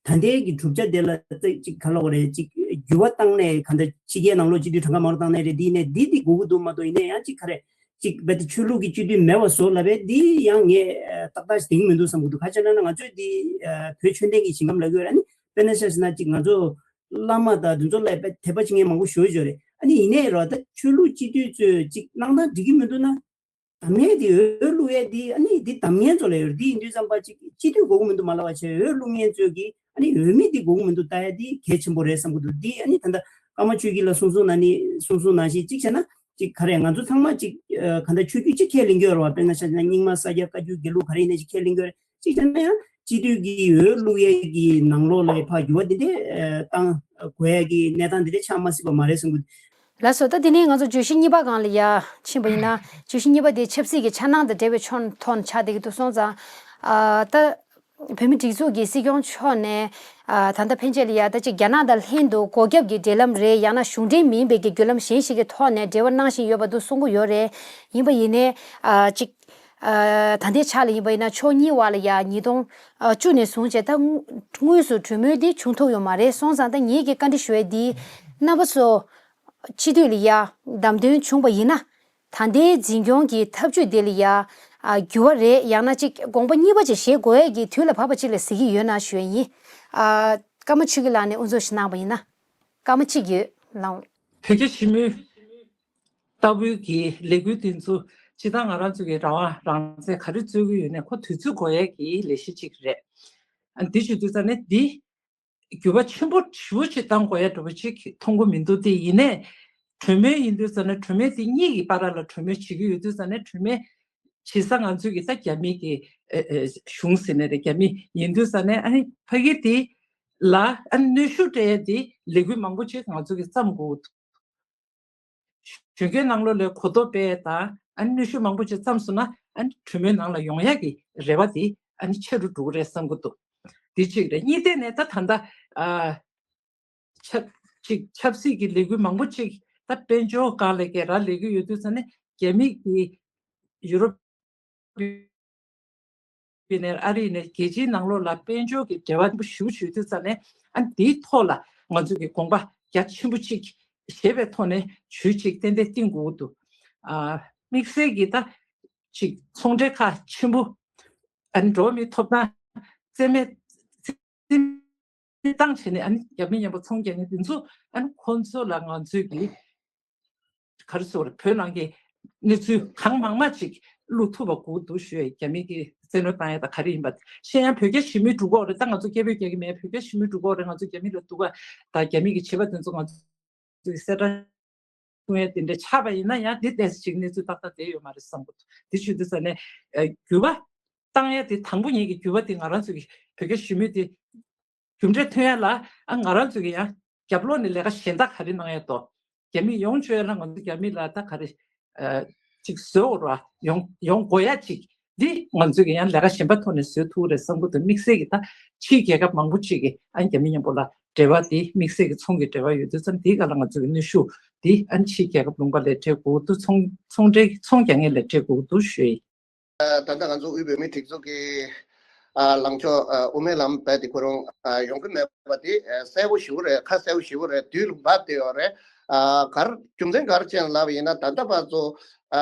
ད་ལྟའི་གི་གྲུབ་ཆ་དེ་ལ་ད་ཅིག་ག་ལབ་དགོས་རེད། ཅིག་འགྱུར་བ་བཏང་ནས་གང་ལྟར་ཕྱི་རྒྱལ་ནང་ལོགས་སྤྱི་འཐུས་གྲངས་ཀ་མང་རུ་བཏང་ནའི་རེད། འདི་ཡིན་ནའི་འདི་འདི་དགོས་ཀྱི་འདུག་མ་གཏོགས་ཡིན་ནའི་ཡང་ཅིག་ག་རེ་ཅིག་རྦད་དེ་ཆོས་ལུགས་ཀྱི་སྤྱི་འཐུས་མེད་པ་བཟོ་ལབ་པས་འདི་ཡང་ངས་ཨེ་ཏག་ཏག་ཞིག་འགྲིག་གི་མི་འདུག་བསམ་གྱི་འདུག་ག་རེ་ཟེར་ན་ང་ཚོས་འདི་ཨེ་བོད་ཆོས་ལྡན་གྱི་ཞིང་ཁམས་ལབ་ཀྱི་ཡོད་རེད། ཨ་ནི་དཔེར་ན་ཆ་བཞག་ན་ཅིག་ང་ཚོ་བླ་མ་དང་དེ་ཚོ་ལ་དཔེ་དད་པ་བྱེད་མཁན་མང་པོ་ཞེ་པོ་ཅིག་ཡོད་རེད། ཨ་ནི་ཡིན་ནའི་རོ་ད་ཆོས་ལུགས་སྤྱི་འཐུས་ཚོས་ཅིག་གནང་སྟངས་འགྲིག་གི་མི་འདུག་ན། གདམ་ངན་དེ་འོས་བླུག་ཡས་དེ་ཨ་ནི་འདི་གདམ་ངན་ཚོ་ལ་ཡོད་རེད། འདི་ཡིན་དུས་ཙམ་པ་ཅིག་སྤྱི་འཐུས་དགོས་ཀྱི་མི་འདུག་མ་ལབ་པ་བྱས་འོས་བླུག་མཁན་ཚོས་ཀྱིས་ཨ་ནི་འོས་མི་འདི་དགོས་ཀྱི་མི་འདུག་ལྟ་ཡས་འདི་གལ་ཆེན་པོ་རེད་བསམ་གྱི་འདུག་འདི་ཨ་ནི་ད་ལྟ་ཀརྨ་ཆོས་སྐྱིད་ལགས་གསུངས་གསུངས་ན་ནི་གསུངས་གསུངས་ནང་བཞིན་གཅིག་བྱས་ན་ཅིག་ག་རེ་ང་ཚོ་ཚང་མ་ཅིག་ཨ་ག་འདྲ་ཆོས་བརྒྱུད་གཅིག་ཁས་ལེན་གྱི་ཡོད་རེད་བ། དཔེར་ན་ཆ་བཞག་ན་རྙིང་མ་ས་སྐྱ་བཀའ་བརྒྱུད་དགེ་ལུགས་ག་རེ་ཡིན་ནའི་ཅིག་ཁས་ལེན་གྱི་ཡོད་རེད། གཅིག་བྱས་ན་ཡང་སྤྱི་འཐུས་ཀྱི་འོས་བླུག་ཡས་ཀྱི་ནང་ལོགས་ལ་ཕར་འགྱུར་བ་འདི་འདྲས་ཨ་བཏང་དགོས་ཡས་ཀྱི་གནས་སྟངས་འདི་འདྲས་ཆགས་མ་སྲིད་པ་མ་རེད་བསམ་གྱི། ལགས་སོ། ད་དེ་ནས་ང་ཚོ་བརྗོད་གཞི་གཉིས་པ་སྒང་ལ་ཡ་ཕྱིན་པ་ཡིན་ན་བརྗོད་གཞི་གཉིས་པ་དེ་ཆབ་སྲིད་ཀྱི་འཆར་སྣང་དང་འབྲེལ་བའི་ཕྱོགས་ཐོག་ནས་ཆགས་བསྡད་ཀྱི་འདུག་སོང་ཙང་། ཨ་ད་བོད་མི་སྒྲིག་འཛུགས་ཀྱི་སྲིད་སྐྱོང་མཆོག་ནས་ཨ་ད་ལྟ་ཕན་ཆད་ལ་ཡ་ད་ཅིག་རྒྱ་ནག་དང་ལྷན་དུ་སྒོ་རྒྱབ་ཀྱི་འབྲེལ་ལམ་རེད། ཡང་ན་གཞུང་འབྲེལ་མིན་པའི་གི་བརྒྱུད་ལམ་གཞན་ཞིག་གི་ཐོག་ནས་འབྲེལ་བ་གནང་བཞིན་ཡོད་པ་འདུག་གསུང་གི་ཡོད་རེད། ཡིན་པ་ཡིན་ནའི་ཨ་ཅིག་ཨ། ད་ལྟའི་ཆ་ལ་ཡིན་པ་ཡིན་ན་ཕྱོགས་གཉིས་བར་ལ་ཡ་ཉིས་སྟོང་བཅུ་ནས་བཟུང་བྱས་ད་དངོས་སུ་གྲོས་མོལ་འདི་བྱུང་ཐུབ་ཡོད་མ་རེད། སོང་ཙང་ད་ངེད་ཀྱིས་བཀའ་འདྲི་ཞུ་ཡས་འདི་རྣམ་པ་ཚོ་སྤྱི་འཐུས་ལ་ཡ་བདམས་ཐོན་བྱུང་བ་ཡིན་ན། ད་ལྟའི་འཛིན་སྐྱོང་གི་ཐབས་ཇུས་དེ་ལ་ཡ། ཨ། འགྱུར་བ་རེད། ཡང་ན་ཅིག་དགོངས་པ་གཉིས་པ་ཅིག་བཞེས་དགོས་ཡས་ཀྱི་དུས་ལ་བབ་པ་ཅིག་ལ་གཟིགས་ཀྱི་ཡོད་ན་ཞུ་ཡས་ཡིན། ཨ། ཀརྨ་ཆོས་སྐྱིད་ལགས་ནས་དབུ་འཛུགས་ཤིག་གནང་བ་ཡིན་ན། སྐར་མ་གཅིག་ཡོད་ལགས། བོད་རྒྱ་ཞི་མོལ་ལྟ་བུའི་གི་ལས་འགུལ་དེ་ཚོ་སྤྱིར་བཏང་ང་རང་ཚོ་གི་རང་དབང་རང་བཙན་ག་རེ་རྩོད་ཀྱི་ཡོད་ནའི་ཁོ་དུས་ཚོད་འགོར་ཡས་ཀྱི་ལས་གཞི་གཅིག་རེད། ཨ། འདི་ཞུ་དུས་ཙ་ནས་འདི་འགྱུར་བ་ཆེན་པོ་ཞེ་པོ་ཅིག་བཏང་དགོས་ཡ་འདྲ་པོ་ཅིག་མཐོང་གི་མི་འདུག་དེ་ཡིན་ནའི་གྲོས་མོལ་ཡིན་དུས་ཙ་ནས་གྲོས་མོལ་དེ་གཉིས་ཀྱི་བར་ལ་གྲོས་མོལ་བྱེད་ཀྱི་ཡོད་དུས་ཙ་ནས་གྲོས་མོལ་བྱེད་ས་ང་ཚོས་ཀྱི་ད་རྒྱ་མི་གི་ཨེ་ཨེ་གཞུང་ཟེར་ནའི་རེད། རྒྱ་མི་ཡིན་དུས་ཙ་ནས་ཨ་ནི་ཕ་གི་དེ་ལ་ཨ་ནི་གནོན་ཤུགས་སྤྲད་ཡ་དེ་ལས་འགུལ་མང་པོ་ཅིག་ང་ཚོ་གི་བརྩམས་དགོས་འདུག་གཞོན་སྐྱེས་ནང་ལོགས་ལ་གོ་རྟོགས་སྤེལ་དང་ཨ་ནི་གནོན་ཤུགས་མང་པོ་ཅིག་བརྩམས་སོང་ན་ཨ་ནི་གྲོས་མོལ་ནང་ལ་ཡོང་ཡག་གི་རེ་བ་དེ་ཨ་ནི་ཆེ་རུ་འགྲོ་གི་རེད་བསམ་གྱི་འདུག་དེ་གཅིག་རེད། གཉིས་ཐད་ནས་ད་ད་ལྟ་ཨ་ཆབ་ཅིག་ཆབ་སྲིད་ཀྱི་ལས་འགུལ་མང་པོ་ཅིག་ད་དཔལ་འབྱོར་སྒང་ལ་ག་རེ་ལས་ཀྱི་ཡོད་དུས་ཙ་ནས་རྒྱ་མི་གི་ཡུ་རོབ་པའི་ནས་ཨ་རིའི་ནས་རྒྱལ་སྤྱིའི་ནང་ལོགས་ལ་དཔལ་འབྱོར་གྱི་འབྲེལ་བ་ཞུ་ཞུ་དུས་ཙ་ནས་ཨ་འདིའི་ཐོག་ལ་ང་ཚོ་གི་དགོངས་པ་རྒྱ་ཆེན་པོ་ཅིག་བཞེས་པའི་ཐོག་ནས་ཇུས་ཅིག་ཏན་ཏན་བཏིང་དགོས་འདུག་ཨ་དམིགས་བསལ་གྱི་ད་ཅིག་ཚོང་འབྲེལ་ཁག་ཆེན་པོ་ཨ་འགྲོ་བ་མིའི་ཐོབ་ཐང་བཙན་མེད་བཙན་བཏང་བྱས་ནས་ཨ་ནི་རྒྱ་མི་མཉམ་པོ་ཚོང་རྒྱག་མཁན་དེ་ཚོ་ཨ་ནི་ཁོང་ཚོ་ལ་ང་ཚོས་ཀྱི་ག་རེ་ཟེར་དགོས་རེད། བོད་ནང་གི་གནས་ཚུལ་གང་མང་མང་ཅིག་བླུག་ཐུབ་པ་དགོས་འདུག་ཞུ་ཡས། རྒྱ་མི་གི་བཙན་གནོན་བཏང་ཡས་དང་ག་རེ་ཡིན་པ་ཤེས་ཡང་བོད་རྒྱ་ཞི་མོལ་འགྲོ་གི་ཡོད་རེད། ད་ང་ཚོ་སྐད་འབོད་རྒྱག་གི་མེད། བོད་རྒྱ་ཞི་མོལ་འགྲོ་གི་ཡོད་རེད། ང་ཚོ་རྒྱ་མི་ལ་སྡུག་ག་དང་རྒྱ་མི་གི་བྱེད་པ་དེ་ཚོ་ང་ཚོས་གསལ་བསྒྲགས་གཏོང་ཡས་དེ་འདྲ་ཆགས་པ་ཡིན་ན་ཡང་དེ་ཏོག་ཙམ་ཅིག་གནས་ཚུལ་ཏག་ཏག་བསྡད་ཡོད་མ་རེད་བསམ་གྱི་འདུག་དེ་ཞུ་དུས་ཙ་ནས་ཨ་འགྱུར་བ་བཏང་ཡ་དེ་དང་པོ་ཉིད་ཀྱི་འགྱུར་བ་དེ་ང་རང་ཚོ་གི་བོད་རྒྱ་ཞི་མོལ་དེ་རྒྱུ་འབྲས་ཐོན་ཡ་ལ་ཨ་ང་རང་ཚོ་གི་ཡང་རྒྱབ་ལོགས་ནས་ལས་ཀ་གཞན་དག་ག་རེ་གནང་ཡ་དོ། རྒྱ་མི་ཡོང་བཅུག་ཡ་ལ་ང་ཚོ་རྒྱ་མི་ལ་ད་ག་རེ་ཨ་ཅིག་བཟོ་འོར་བ་ཡོང་ཡོང་དགོས་ཡ་ཅིག་འདི་ང་ཚོ་གི་ཡང་ལས་ཀ་གཞན་པ་ཐོག་ནས་བཟོ་ཐུབ་རེད་བསམ་གྱི་འདུག་དམིགས་བསལ་གྱི་ད་ཕྱིའི་རྒྱལ་ཁབ་མང་པོ་ཅིག་གི་ཨ་རྒྱ་མི་མཉམ་པོ་ལ་འབྲེལ་བ་འདི་དམིགས་བསལ་གྱི་ཚོང་གི་འབྲེལ་བ་ཡོད་དུས་ཙམ་འདིའི་སྒང་ལ་ང་ཚོ་གི་གནོན་ཤུགས་འདི་ཨ་ཕྱིའི་རྒྱལ་ཁབ་ལུང་པ་ལ་སྤྲད་དགོས་འདུག་ཚོང་ཚོང་འབྲེལ་ཚོང་རྒྱག་མཁན་ལ་སྤྲད་དགོས་འདུག་ཞུ་ཡི། ད་ལྟ་ང་ཚོ་དབུས་བོད་མིའི་སྒྲིག་འཛུགས་ཀྱི་ཨ་ལངས་ཕྱོགས་ཨ་དབུ་མའི་ལམ་རྦད་དེ་ཁོ་རང་ཨ་ཡོང་གི་མེད་པ་དེ་ཨ་གསལ་པོ་ཞེ་པོ་རེད། ཁ་གསལ་པོ་ཞེ་པོ་རེད། དུས་ལ་བབས་བསྡད་ཡོད་རེད། ཨ་གར་རྒྱུ་མཚན་ག་རེ་བྱས་ནས་ལབ་པ་ཡིན་ན་ད་ལྟ་བར་དུ་ཨ་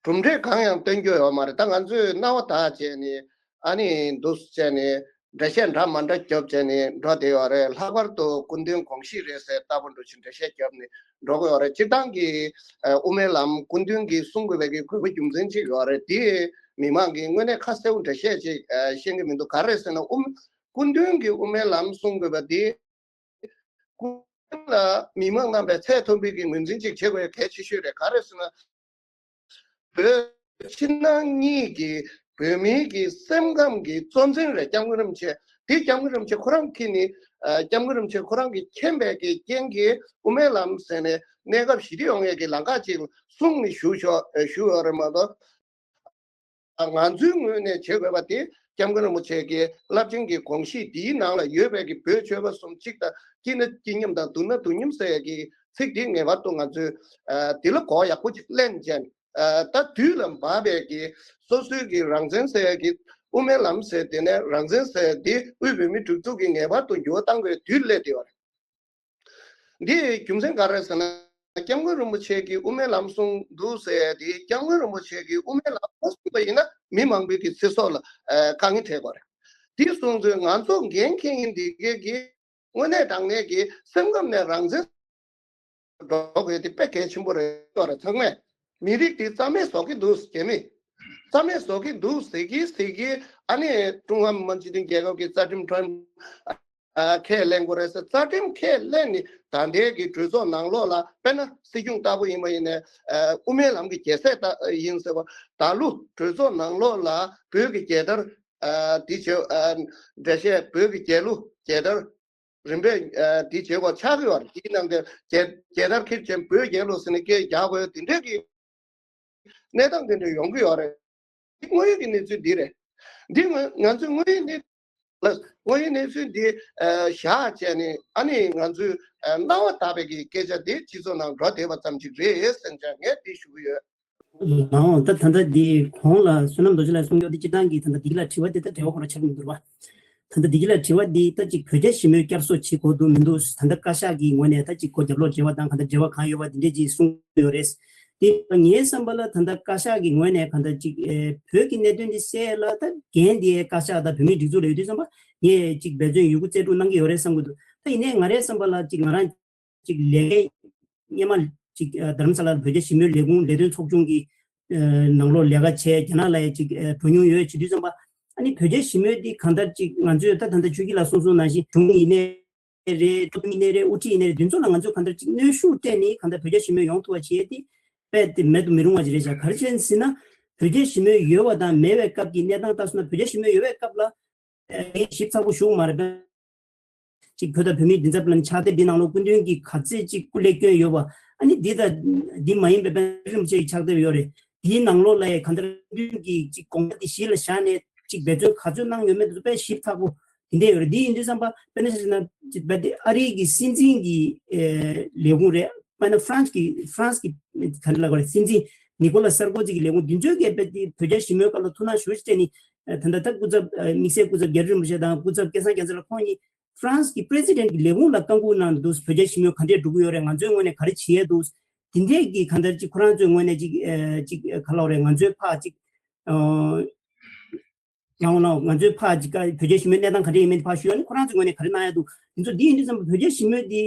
གྲུབ་འབྲས་གང་ཡང་སྟོན་རྒྱུ་ཡོད་མ་རེད། ད་ང་ཚོས་རྣ་བ་དག་བྱས་ནས་ཨ་ནི་འདུག་བྱས་ནས་འགྲེལ་བཤད་འདྲ་མ་འདྲ་རྒྱོབ་བྱས་ནས་འགྲོ་བསྡད་ཡོད་རེད། ལྷག་པར་དུ་སྐུ་མདུན་དགོངས་གཞི་རེད་ཟེར་ལྟ་བུ་འདྲ་ཞིག་འགྲེལ་བཤད་རྒྱོབ་ནས་འགྲོ་གི་ཡོད་རེད། སྤྱིར་བཏང་གི་ཨ་དབུ་མའི་ལམ་སྐུ་མདུན་གྱིས་གསུང་དགོས་པའི་གི་དགོས་པ་རྒྱུ་མཚན་ཅིག་ཡོད་རེད། དེ་མི་མང་གིས་དངོས་གནས་ཁ་གསལ་པོ་འགྲེལ་བཤད་ཅིག་ཨ་ཤེས་ཀྱི་མི་འདུག་ག་རེ་ཟེར་ན་དབུ་སྐུ་མདུན་གྱིས་དབུ་མའི་ལམ་གསུང་དགོས་པ་དེ་སྐུ་མདུན་ལ་མི་མང་རྣམ་པས་ཚད་མཐོན་པོའི་གི་ངོས་འཛིན་ཅིག་བྱེད་དགོས་གལ་ཆེ་ཤོས་རེད། ག་རེ་ཟེར་ན། བོད་ཕྱི་ནང་གཉིས་ཀྱི་བོད་མིའི་གི་སེམས་ཁམས་ཀྱི་གཙོ་འཛིན་རེད། སྐྱབས་མགོན་རིན་པོ་ཆེ་དེ་སྐྱབས་མགོན་རིན་པོ་ཆེ་ཁོ་རང་གིས་ནི་ཨ་སྐྱབས་མགོན་རིན་པོ་ཆེ་ཁོ་རང་གི་མཁྱེན་པའི་གི་རྐྱེན་གྱིས་དབུ་མའི་ལམ་ཟེར་ནས་གནས་སྐབས་ཞི་བདེ་ཡོང་ཡས་ཀྱི་ལམ་ཁ་ཅིག་གསུངས་ནས་བཞུགས་ཆོག་བཞུགས་ཡོད་རེད་མ་གཏོགས། ང་ཚོའི་ངོས་ནས་བྱེད་དགོས་པ་དེ་སྐྱབས་མགོན་རིན་པོ་ཆེ་གི་རླབས་ཆེན་གྱི་དགོངས་གཞི་འདིའི་ནང་ལ་ཡོད་པའི་གི་བོད་ཆོལ་ཁ་གསུམ་གཅིག་དང་། སྐྱིད་ན་སྐྱིད་མཉམ་དང་། སྡུག་ན་སྡུག་མཉམ་ཟེར་ཡས་ཀྱི་ཚིག་འདི་ངེས་པར་དུ་ང་ཚོས་ཨ་འདི་ལ་གོ་ཡག་པོ་ཅིག་ལེན་བྱས། ཨ་ད་དུས་ལ་བབ་པའི་གི་སོ་སོའི་གི་རང་བཙན་ཟེར་ཡས་ཀྱི་དབུ་མའི་ལམ་ཟེར་དེ་ནས་རང་བཙན་ཟེར་དེ་དབུས་བོད་མིའི་སྒྲིག་འཛུགས་ཀྱིས་ངེས་པར་དུ་འགྱུར་བ་གཏང་དགོས་དུས་སླེབས་བསྡད་ཡོད་རེད། འདི་རྒྱུ་མཚན་ག་རེ་ཟེར་ན། སྐྱབས་མགོན་རིན་པོ་ཆེ་གིས་དབུ་མའི་ལམ་གསུངས་འདུག་ཟེར་ཡས་དེ་སྐྱབས་མགོན་རིན་པོ་ཆེ་གིས་དབུ་མའི་ལམ་མ་གསུངས་པ་ཡིན་ན་མི་མང་པོའི་གི་ཚེ་སྲོག་ལ་ཨ་དཀའ་ངལ་འཕྲད་ཀྱི་རེད། དེ་སོང་ཙང་ང་ཚོ་འགན་འཁྱེར་མཁན་འདི་གས་ཀྱིས་དངོས་གནས་དྲང་གནས་ཀྱི་སེམས་ཁམས་ནས་རང་བཙན་འགྲོ་དགོས་དེ་དཔེ་གལ་ཆེན་པོ་རེད། རེད། ཚང་མས་མི་རིགས་དེ་རྩ་མེད་བཟོ་གི་འདུག་རྒྱ་མིས་རྩ་མེད་བཟོ་གི་འདུག་ཟེར་གི་ཟེར་གི་ཨ་ནི་ཀྲུང་ཧྭ་མི་དམངས་སྤྱི་མཐུན་རྒྱལ་ཁབ་ཀྱི་རྩ་ཁྲིམས་ཁྲིམས་ཨ་ཁས་ལེན་དགོས་རེད་ཟེར། རྩ་ཁྲིམས་ཁས་ལེན་ནི་ད་ལྟའི་གི་གྲོས་ཚོགས་ནང་ལོགས་ལ་དཔེར་ན་སྲིད་སྐྱོང་ལྟ་བུ་ཡིན་པ་ཡིན་ནའི་ཨ་དབུ་མའི་ལམ་གྱི་རྒྱལ་སྲས་ལྟ་ཡིན་ཟེར་བ། ད་ལོ་གྲོས་ཚོགས་ནང་ལོགས་ལ་བོད་ཀྱི་རྒྱལ་དར་ཨ་འདི་བྱེད་ཨ་འགྲེལ་བཤད། བོད་ཀྱི་རྒྱལ་གླུ་རྒྱལ་དར་རིམ་པས་ཨ་འདི་བྱེད་དགོས་ཆགས་ཀྱི་ཡོད་རེད། དེའི་ནང་དེ་རྒྱལ་རྒྱལ་དར་འཁྱེར་བྱས་བོད་རྒྱལ་གླུ་ཟེར་ནས་སྐད་རྒྱག་དགོས་དེ་འདྲས་ཀྱི་གནས་སྟངས་དེ་འདྲ་ཡོང་གི་ཡོད་རེད། འདི་དངོས་ཡོད་ཀྱི་གནས་ཚུལ་འདི་རེད། འདི་ང་ང་ཚོས་དངོས་ཡོད་གནས་ལ་དངོས་ཡོད་གནས་ཚུལ་འདི་ཨ་བཞག་བྱས་ནས་ཨ་ནི་ང་ཚོས་ཨ་རྣ་བ་དག་པའི་གི་སྐད་ཆ་འདི་སྤྱི་ཚོགས་ནང་འགྲོ་བསྡད་པ་ཙམ་ཅིག་རེད་ཟེར་ནས་ངས་འདི་ཞུ་གི་ཡོད། ལའོ། ད་ད་ལྟ་འདི་གོང་ལ་བསོད་ནམས་རྡོ་རྗེ་ལགས་གསུངས་ཡོད་དེ། སྤྱིར་བཏང་གི་ད་ལྟ་འདི་གི་ལ་དྲི་བ་དེ་ད་འབྲེལ་བ་ཁོ་རང་ཆགས་ཀྱི་མི་འདུག་བ། ད་ལྟ་འདི་གི་ལ་དྲི་བ་འདི་ད་ཅིག་བོད་རྒྱ་ཞི་མོལ་བསྐྱར་གསོ་བྱེད་དགོས་འདུག་མི་འདུག་ད་ལྟ་བཀའ་ཤག་གི་ངོས་ནས་ད་ཅིག་ཁོ་རྒྱབ་ལོག་བྱས་པ་དང་ག་འདྲ་འབྲེལ་བ་གང་ཡོད་པ་འདི་འདྲས་ཅིག་གསུངས་ཡོད་རེད། དེ་ངའི་བསམ་པ་ལ་ད་ལྟ་བཀའ་ཤག་གི་ངོས་ནས་ག་འདྲ་ཅིག་ཨེ་བོད་ཀྱི་གནད་དོན་འདི་སེལ་ལ་ད་འགན་འདི་བཀའ་ཤག་དང་བོད་མིའི་སྒྲིག་འཛུགས་ལ་ཡོད་དུས་ཙམ་པ་ངས་ཅིག་འབད་བརྩོན་ཡོད་རྒུ་རྩལ་སྤྲུགས་གནང་གི་ཡོད་རེད་བསམ་གི་འདུག་ད་ཡིན་ནའི་ང་རའི་བསམ་པ་ལ་ཅིག་ང་རང་ཅིག་ལས་ཀའི་སྔོན་མ་ཅིག་ཨ་རྡ་རམ་ས་ལར་བོད་རྒྱ་ཞི་མོལ་ལས་ཁུངས་ལས་དོན་ཚོགས་ཆུང་གི་ཨ་ནང་ལོགས་ལས་ཀ་བྱས། རྒྱ་ནག་ལ་ཡང་ཅིག་ཨ་འགྲོ་མྱོང་ཡོད། བྱེད་དུས་ཙམ་པ་ཨ་ནི་བོད་རྒྱ་ཞི་མོལ་འདི་གང་ལྟར་ཅིག་ང་ཚོས་ད་ད་ལྟ་ཆོས་སྐྱིད་ལགས་གསུངས་སོང་ནང་བཞིན་གཞུང་ཡིན་ནའི་རེད། སྤྱི་འཐུས་ཡིན་ནའི་རེད། དབུ་ཁྲིད་ཡིན་ནའི་རེད། འདི་ཚོ་ལ་ང་ཚོས་གང་ལྟར་ཅིག་གནོན་ཤུགས་སྤྲད་ནས་གང་ལྟར་བོད་རྒྱ་ཞི་མོལ་ཡོང་ཐུབ་པ་བྱས་ཏེ་དཔེ་དེ་མེད་དུ་མི་རུང་བ་ཅིག་རེད་ཤག་ག་རེ་བྱས་ཟེར་ན་བོད་རྒྱ་ཞི་མོལ་ཡོད་པ་དང་མེད་པའི་སྐབས་ཀྱི་གནས་སྟངས་ལྟར་སོང་ན། བོད་རྒྱ་ཞི་མོལ་ཡོད་པའི་སྐབས་ལ་ངས་ཞིབ་ཚགས་པོ་ཞུ་གི་མ་རེད་པས། ཅིག་བོད་དང་བོད་མིའི་མགྲིན་ཚབ་ལ་ཕྱག་དེབ་འདི་ནང་ལོགས་སྐུ་མདུན་གྱིས་ག་ཚད་ཅིག་སྐུ་ལས་བསྐྱོན་ཡོད་པ། ཨ་ནི་འདི་དང་འདི་མ་ཡིན་པའི་དཔལ་རིན་པོ་ཆེ་གི་ཕྱག་དེབ་ཡོད་རེད། དེའི་ནང་ལོགས་ལ་ཡང་གང་ལྟར་སྐུ་མདུན་གྱིས་ཅིག་དགོངས་པ་འདི་གཞི་ལ་བཞག་ནས་ཅིག་འབད་བརྩོན་ག་ཚོད་གནང་ཡོད་མེད་དེ་ཚོ་དཔེ་ཞིབ་ཚགས་པོ་དེ་འདྲས་ཡོད་རེད། འདི་ཡིན་དུས་ཙམ་པ་དཔེར་ན་ཆ་བཞག་ན་ཅིག་རྦད་དེ་ཨ་རིའི་གི་སྲིད་འཛིན་གྱི་ཨེ་ལས་ཁུངས་རེད། དཔེར་ན་ཧྥ་རན་སི་གི་ཧྥ་རན་སི་གི་ག་རེ་ལབ་དགོས་རེད། སྲིད་འཛིན་ནི་ཀོ་ལ་སར་ཀོ་ཛི་གི་ལས་ཁུངས་འདི་ཚོས་གི་རྦད་དེ་བོད་རྒྱ་ཞི་མོལ་སྐབས་ལ་ཐུགས་སྣང་ཞེ་པོ་ཅིག་བྱས་ནས་ཨ་ད་ལྟ་ད་སྐུ་ཚབ་ཨ་དམིགས་བསལ་སྐུ་ཚབ་རྒྱ་རི་རིན་པོ་ཆེ་དང་སྐུ་ཚབ་སྐལ་བཟང་རྒྱལ་མཚན་ལགས་ཁོང་གཉིས་ཧྥ་རན་སི་གི་པི་རེ་སི་ཌེན་ཊི་གི་ལས་ཁུངས་ལ་བཀའ་འགུག་གནང་འདུག་བོད་རྒྱ་ཞི་མོལ་ག་འདྲས་འགྲོ་གི་ཡོད་རེད། ང་ཚོའི་ངོས་ནས་ག་རེ་བྱེད་ཡས་འདུག་དེ་འདྲས་ཀྱི་གང་ལྟར་ཅིག་ཁོ་རང་ཚོའི་ངོས་ནས་ཅིག་ཨ་ཅིག་ག་ལབ་རེད། ང་ཚོའི་ཕར་ཅིག་ཨ་ཡང་ན་ང་ཚོའི་ཕར་ཅིག་བོད་རྒྱ་ཞི་མོལ་གནས་སྟངས་ག་འདྲས་ཡིན་མིན་དེ་ཕར་ཞུ་ཡ་ནི་ཁོ་རང་ཚོའི་ངོས་ནས་ག་རེ་གནང་ཡ་འདུག་དེ་ཚོ་འདི་ཡིན་དུས་ཙམ་པ་བོད་རྒྱ་ཞི་མོལ་འདི་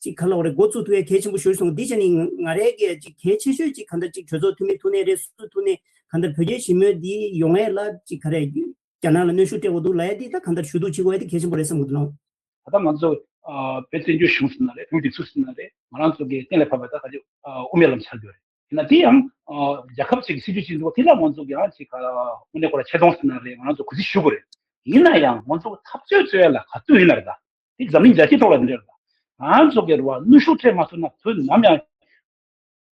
ཅིག་ག་ལབ་རེད། འགོ་བཙུགས་ཐུབ་ཡ་གལ་ཆེན་པོ་ཞེ་པོ་སོང་། འདི་བྱས་ནས་ང་རའི་གི་ཅིག་གལ་ཆེ་ཤོས་ཅིག་གང་ལྟར་ཅིག་གྲོས་ཚོགས་འཐུས་མི་ཐུག་ནའི་རེད། སུ་ཐུག་ནའི་གང་ལྟར་བོད་རྒྱ་ཞི་མོལ་འདི་ཡོང་ཡས་ལ་ཅིག་ག་རེ་རྒྱ་ནག་ལ་གནོན་ཤུགས་སྤྲད་དགོས་འདུག་ལབ་ཡ་འདི་ད་གང་ལྟར་ཞུ་གཏུག་བྱེད་དགོས་ཡ་འདི་གལ་ཆེན་པོ་རེད་བསམ་གྱི་འདུག་ལགས། ད་ལྟ་ང་ཚོ་ཨ་བོད་བཙན་བྱོལ་གཞུང་ཟེར་ན་རེད། བོད་མིའི་སྒྲིག་འཛུགས་ཟེར་ན་རེད། ང་རང་ཚོ་གི་གཏན་ལ་ཕབ་པ་ད་ག་ཚོད་ཨ་དབུ་མའི་ལམ་ཆགས་ཡོད་རེད། ཡིན་ན་དེ་ཡང་ཨ་རྒྱལ་ཁབ་ཅིག་གི་སྲིད་ཇུས་ཅིག་འདུག་དེ་ལ་ང་ཚོ་གི་ཡང་ཅིག་ཨ་དངོས་གནས་ཁོ་རང་ཆེ་མཐོང་ཟེར་ན་རེད། ང་རང་ཚོ་གུས་བརྩི་ཞུ་དགོས་རེད། ཡིན་ན་ཡང་ང་ཚོ་འཐབ་རྩོད་རྩོད་ཡ་ལ་ག་དུས་ཡིན་ན་རེད། ད་དེ་འཛམ་གླིང་རྒྱལ་སྤྱིའི་ཐོག་ལ་འདི་འདྲ་རེད། ད་ང་ཚོ་གི་རེད་བ། གནོན་ཤུགས་སྤྲད་མ་ཐུབ་ན་དུས་ནམ་ཡང་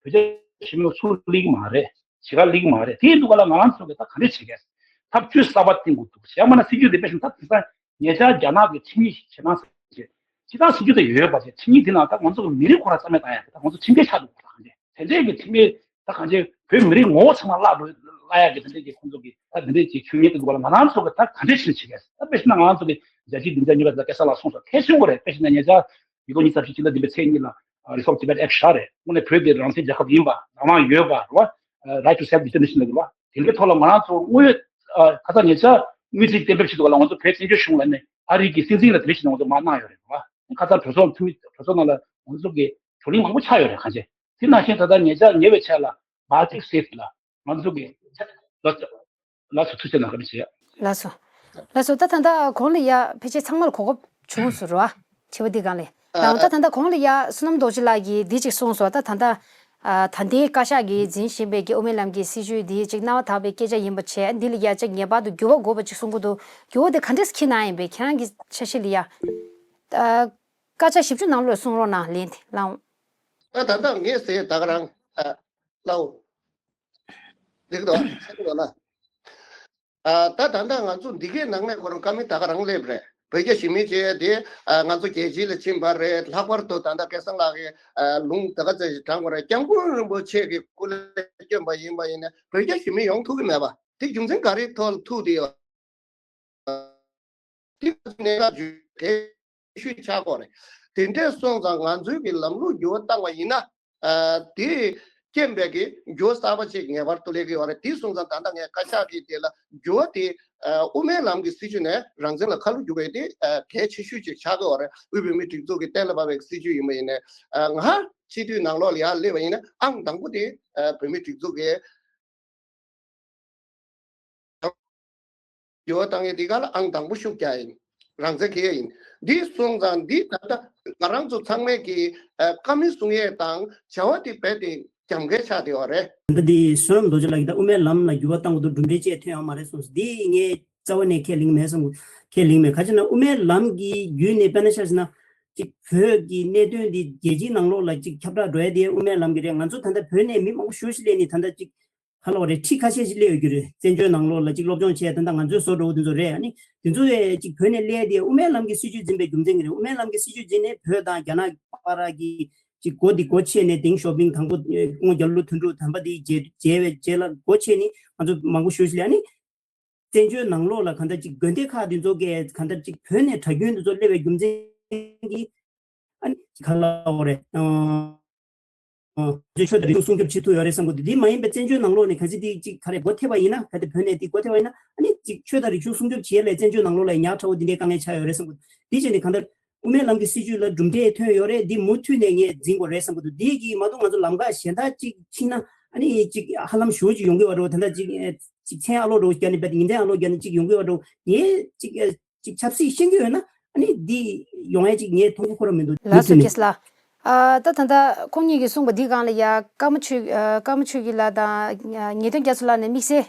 བོད་རྒྱ་ཞི་མོལ་ཚུར་སླེབས་ཀྱི་མ་རེད། ཕྱི་ཁར་སླེབས་ཀྱི་མ་རེད། དེ་ཡིན་དུས་ག་ལ་ང་རང་ཚོ་གི་ད་ག་འདྲས་བྱེད་དགོས། འཐབ་ཇུས་གསར་པ་བཏིང་དགོས་འདུག་བྱས་མ་ན་སྲིད་ཇུས་དེ་དཔེ་བཞིན་ད་དེང་སང་ཉེ་ཆར་རྒྱ་ནག་གི་ཁྲིམས་ཡིག་ཇེ་མང་ཟེར་གྱི་སྤྱི་བཏང་སྲིད་ཇུས་དེ་ཡོད་པ་བྱས། ཁྲིམས་ཡིག་དེ་ནང་ད་ང་ཚོ་གི་མི་རིགས་ཁོ་རང་རྩ་མེད་བཏང་ཡ་དེ་ད་ང་ཚོ་ཁྲིམས་འགལ་ཆགས་འདུག་ད་གང་ཅི་དེ་འདྲས་ཀྱི་ཁྲིམས་ཡིག་ད་གང་ཅི་བོད་མི་རིགས་ངོ་བོ་ཚང་མ་བརླག་འགྲོ་བརླག་ཡ་གི་དེ་འདྲས་ཀྱི་ཁོང་ཚོ་གི་ད་དེ་འདྲས་ཀྱི་ཆོས་ཉིད་དེ་འདུག་ག་ལ་ང་རང་ཚོ་གི་ད་ག་འདྲས་བྱེད་བྱེད་དགོས། ད་དཔེ་བཞིན་ན་ང་རང་ཚོ་གི་རྒྱལ་སྤྱིའི་སྡིངས་ཆ་གཉིས་པ་ད་སྐལ་བཟང་ལགས་གསུངས་སོང་། གལ་ཆེན་པོ་རེད། དཔེ་བཞིན་ན་ཉེ་ཆར་ཉིས་སྟོང་ཉི་ཤུ་རྩ་བཞི་ལོ་འདི་པའི་ཚེས་གཉིས་ལ་Republic of Tibet Act བཞག་རེད། དངོས་གནས་བོད་དེ་རང་བཙན་རྒྱལ་ཁབ་ཡིན་པ། རང་དབང་ཡོད་པ་རེད་བ། Right to self determination ལབ་ཀྱི་རེད་བ། དེ་འདྲའི་ཐོག་ལ་ང་རང་ཚོ་དངོས་ཡོད་ཨ་ཁ་སང་ཉེ་ཆར་དངུལ་རྩིས་གཏན་འབེབས་བྱེད་དུས་ལ་ང་ཚོ་བོད་བཙན་བྱོལ་གཞུང་ལ་ནས་ཨ་རི་གི་སྲིད་འཛིན་ལ་དེ་འདྲ་ཞིག་ང་ཚོ་མར་གནང་ཡོད་རེད་བ། ཁ་སང་གྲོས་ཚོགས་འཐུས་མི་གྲོས་ཚོགས་ནང་ལ་ང་ཚོ་གི་བགྲོ་གླེང་མང་པོ་ཆགས་ཡོད་རེད། གང་ཅི་དེ་ནང་བཞིན་ད་ལྟ་ཉེ་ཆར་ཉེ་བའི་ཆར་ལ་Baltic States ལ་ང་ཚོ་གི་ལ་ལགས་སོ། ཐུགས་རྗེ་གནང་། བཀའ་དྲིན་ཆེ། ལགས་སོ། ལགས་སོ། ད་ད་ལྟ་གོང་ལ་ཡ་ཕལ་ཆེར་ཚང་མར་གོ་སྐབས་བྱུང་སོང་རེད་བ། དྲི་བ་འདི་སྒང་ལས། ལགས་འོང་། ད་ད་ལྟ་གོང་ལ་ཡ་བསོད་ནམས་རྡོ་རྗེ་ལགས་ཀྱིས་འདི་ཅིག་གསུངས་སོང་། ད་ད་ལྟ་ཨ་ད་ལྟའི་བཀའ་ཤག་གིས་འཛིན་བཞིན་པའི་གི་དབུ་མའི་ལམ་གྱི་སྲིད་བྱུས་འདི་ཅིག་སྣང་བ་དག་པའི་སྐད་ཆ་ཡིན་པ་བྱས། འདི་ལ་ཡ་ཅིག་ངེས་པར་དུ་འགྱུར་བ་དགོས་པ་ཅིག་གསུང་གི་འདུག་འགྱུར་བ་དེ་ག་འདྲས་འཁྱེར་གནང་ཡིན་པས། ཁྱེད་རང་གི་འཆར་གཞི་ལ་ཡ་ཨ་བཀའ་ཆ་བཞི་བཅུ་ནང་ལོགས་གསུང་རོགས་གནང་། ལན་དེ་ལགས་འོང་། ད་ད་ལྟ་ངས་ཟེར་ད་ག་རང་ཨ་ལགས་འོང་། འགྲིག་གི་འདུག་ཟེར་གི་འདུག་ལ། ཨ་ད་ད་ལྟ་ང་ཚོ་འདི་གའི་ནང་ནས་ཁོ་རང་བཀའ་མོལ་ད་ག་རང་སླེབས་རེད། བོད་རྒྱ་ཞི་མོལ་བྱས་ཏེ་ཨ་ང་ཚོ་རྒྱལ་སྤྱི་ལ་ཕྱིན་པ་རེད། ལྷག་པར་དུ་ད་ལྟ་སྐལ་བཟང་ལགས་ཀྱིས་ཨ་ལུང་ད་ག་ཚོད་ཅིག་དྲངས་པ་རེད། སྐྱབས་མགོན་རིན་པོ་ཆེ་གི་སྐུ་ལས་བསྐྱོན་པ་ཡིན་པ་ཡིན་ན་བོད་རྒྱ་ཞི་མོལ་ཡོང་ཐུབ་ཀྱི་མེད་པ་དེ་རྒྱུ་མཚན་ག་རེའི་ཐོག་ལ་ཐུག་བསྡད་ཡོད། དེ་གནད་འགག་ཞིག་གལ་ཆེ་ཤོས་ཆགས་ཀྱི་ཡོད་རེད། དེ་འདྲས་སོང་ཙང་ང་ཚོའི་གི་ལམ་ལུགས་འགྱུར་བ་བཏང་བ་ཡིན་ན། ཨ་དེ་རྐྱེན་པས་གི་འགྱུར་བ་གསར་པ་ཅིག་ངེས་པར་དུ་སླེབས་ཀྱི་ཡོད་རེད། དེ་སོང་ཙང་ད་ལྟ་ངས་བཀའ་ཤག་གི་དེ་ལ་འགྱུར་བ་དེ་ཨ་དབུ་མའི་ལམ་གྱི་སྲིད་བྱུས་ནས་རང་བཙན་ལ་ཁ་ལོ་བསྒྱུར་བའི་དེ་ཨ་གལ་ཆེ་ཤོས་ཅིག་ཆགས་ཀྱི་ཡོད་རེད། དབུས་བོད་མིའི་སྒྲིག་འཛུགས་ཀྱི་གཏན་ལ་ཕབ་པའི་སྲིད་བྱུས་ཡིན་པ་ཡིན་ནའི་ཨ་ང་སྤྱི་འཐུས་ནང་ལོགས་ལ་ཡར་སླེབས་པ་ཡིན་ན་ཨང་དང་པོ་དེ་ཨ་བོད་མིའི་སྒྲིག་འཛུགས་ཀྱི་འགྱུར་བ་བཏང་ཡས་འདི་ག་ལ་ཨང་དང་པོ་ཤུགས་རྒྱག་ཡིན། རང་བཙན་འཁྱེར་ཡས་ཡིན། འདི་སོང་ཙང་འདི་ད་ལྟ་ང་རང་ཚོ་ཚང་མས་ཀྱི་ཨ་བཀའ་མོལ་གསུང་ཡས་དང་བྱ་བ་འདི་རྦད་དེ་རྒྱབ་འགལ་ཆགས་བསྡད་ཡོད་རེད། ད་འདི་བསོད་ནམས་རྡོ་རྗེ་ལགས་ཀྱིས་ད་དབུ་མའི་ལམ་ལ་འགྱུར་བ་བཏང་དགོས་འདུག་གྲུབ་འབྲས་ཅིག་ཐོན་ཡོད་མ་རེད་གསུངས་སོང་། འདི་ངས་རྩ་བ་ནས་ཁས་ལེན་མེད་བསམ་གྱི། ཁས་ལེན་མེད། ག་ཅི་ན་དབུ་མའི་ལམ་གྱི་བརྒྱུད་ནས་དཔེར་ན་ཆ་བཞག་ན་ཅིག་བོད་ཀྱི་གནད་དོན་འདི་རྒྱལ་སྤྱིའི་ནང་ལོགས་ལ་ཅིག་ཁྱབ་བསྒྲགས་འགྲོ་ཡས་དེ་དབུ་མའི་ལམ་གྱི་རེད། ང་ཚོ་ད་ལྟ་བོད་ནས་མི་མང་པོ་ཞེ་པོ་ཅིག་སླེབས་ནས་ད་ལྟ་ཅིག་ཧ་ལོ་རེད། ཁྲི་ཁ་ཤས་ཤིག་སླེབས་ཡོད་ཀྱི་རེད། བཙན་བྱོལ་ནང་ལོགས་ལ་ཅིག་སློབ་སྦྱོང་བྱས་ད་ལྟ་ང་ཚོའི་བཟོ་འདྲ་བོ་དེ་ཚོ་རེད། ཨ་ནི་དེ་ཚོ་ཡས་ཅིག་བོད་ནས་སླེབས་ཏེ་དབུ་མའི་ལམ་གྱི་སྲིད་བྱུས་འཛིན་པའི་རྒྱུ་མཚན་གྱིས་རེད། དབུ་མའི་ལམ་གྱི་སྲིད་བྱུས་འཛིན་ནས་བོད་དང་རྒྱ་ནག་བར་གྱི་ ཅིག་སྒོ་འདི་སྒོ་ཕྱེ་ནས་དེང་ཞོགས་པིང་དང་པོ་ཨེ་སྔོ་རྒྱ་ལོ་དོན་གྲུབ་དམ་པ་འདི་མཇལ་མཇལ་བའི་རྗེས་ལ་སྒོ་ཕྱེ་ནས་ང་ཚོ་མང་པོ་ཞུ་ཞིག་ལ་ཨ་ནི། བཙན་བྱོལ་ནང་ལོགས་ལ་གང་ལྟར་ཅིག་དགོན་སྡེ་ཁག་འདི་ཚོ་གས་གང་ལྟར་ཅིག་བོད་ནས་གྲྭ་རྒྱུན་འདི་ཚོ་སླེབས་པའི་རྒྱུ་མཚན་གྱིས་ཨ་ནི་ཅིག་ག་ལ་འོ་རེད། ཨ་ཆོས་དང་རིག་གཞུང་སྲུང་སྐྱོབ་བྱེད་ཐུབ་ཡོད་རེད་བསམ་གི་འདུག་འདི་མ་ཡིན་པའི་བཙན་བྱོལ་ནང་ལོགས་ནས་གལ་སྲིད་འདི་ཅིག་ག་རེ་སྒོ་ཐེབས་པ་ཡིན་ན། གལ་ཏེ་བོད་ནས་འདི་སྒོ་ཐེབས་པ་ཡིན་ན་ཨ་ནི་ཅིག་ཆོས་དང་རིག་གཞུང་སྲུང་སྐྱོབ་བྱེད་ཡ་ལས་བཙན་བྱོལ་ནང་ལོགས་ལ་ཉག་ཕྲ་བོ་འདི་འདྲའི་དཀའ་ངལ་ཆགས་ཡོད་རེད་བསམ་གི་འདུག་འདི་བྱས་ནས་གང་ལྟར་དབུ་མའི་ལམ་གྱི་སྲིད་བྱུས་ལ་གྲུབ་འབྲས་ཐོན་ཡོད་རེད། འདི་མུ་མཐུད་ནས་ངས་འཛིན་དགོས་རེད་བསམ་གི་འདུག་འདི་གིས་མ་གཏོགས་ང་ཚོ་ལམ་ཁ་གཞན་དག་ཅིག་ཕྱིན་ན་ཨ་ནི་ཅིག་ཧ་ལམ་ཞེ་པོ་ཅིག་ཡོང་གི་བ་འགྲོ། ད་ལྟ་ཅིག་ཅིག་མཚན་ཨ་ལོ་འགྲོ་རྒྱ་ནི་བད་ཉིན་མཚན་ཨ་ལོ་རྒྱ་ནི་ཅིག་ཡོང་གི་བ་འགྲོ། ངས་ཅིག་ཅིག་ཆབ་སྲིད་ཤེས་ཀྱི་ཡོད་ན་ཨ་ནི་འདི་ཡོང་ཡ་ཅིག་ངས་མཐོང་གི་ཁོ་རང་མི་འདུག་ལགས་སོ། རྒྱལ་སྲས་ལགས། ཨ་ད་ད་ལྟ་ཁོང་གཉིས་ཀྱིས་གསུངས་པ་འདི་སྒང་ལ་ཡ་ཀརྨ་ཆོས་ཨ་ཀརྨ་ཆོས་ཀྱི་ལགས་དང་ཨ་ངེས་དོན་རྒྱ་མཚོ་ལགས་ནས་དམིགས་བསལ་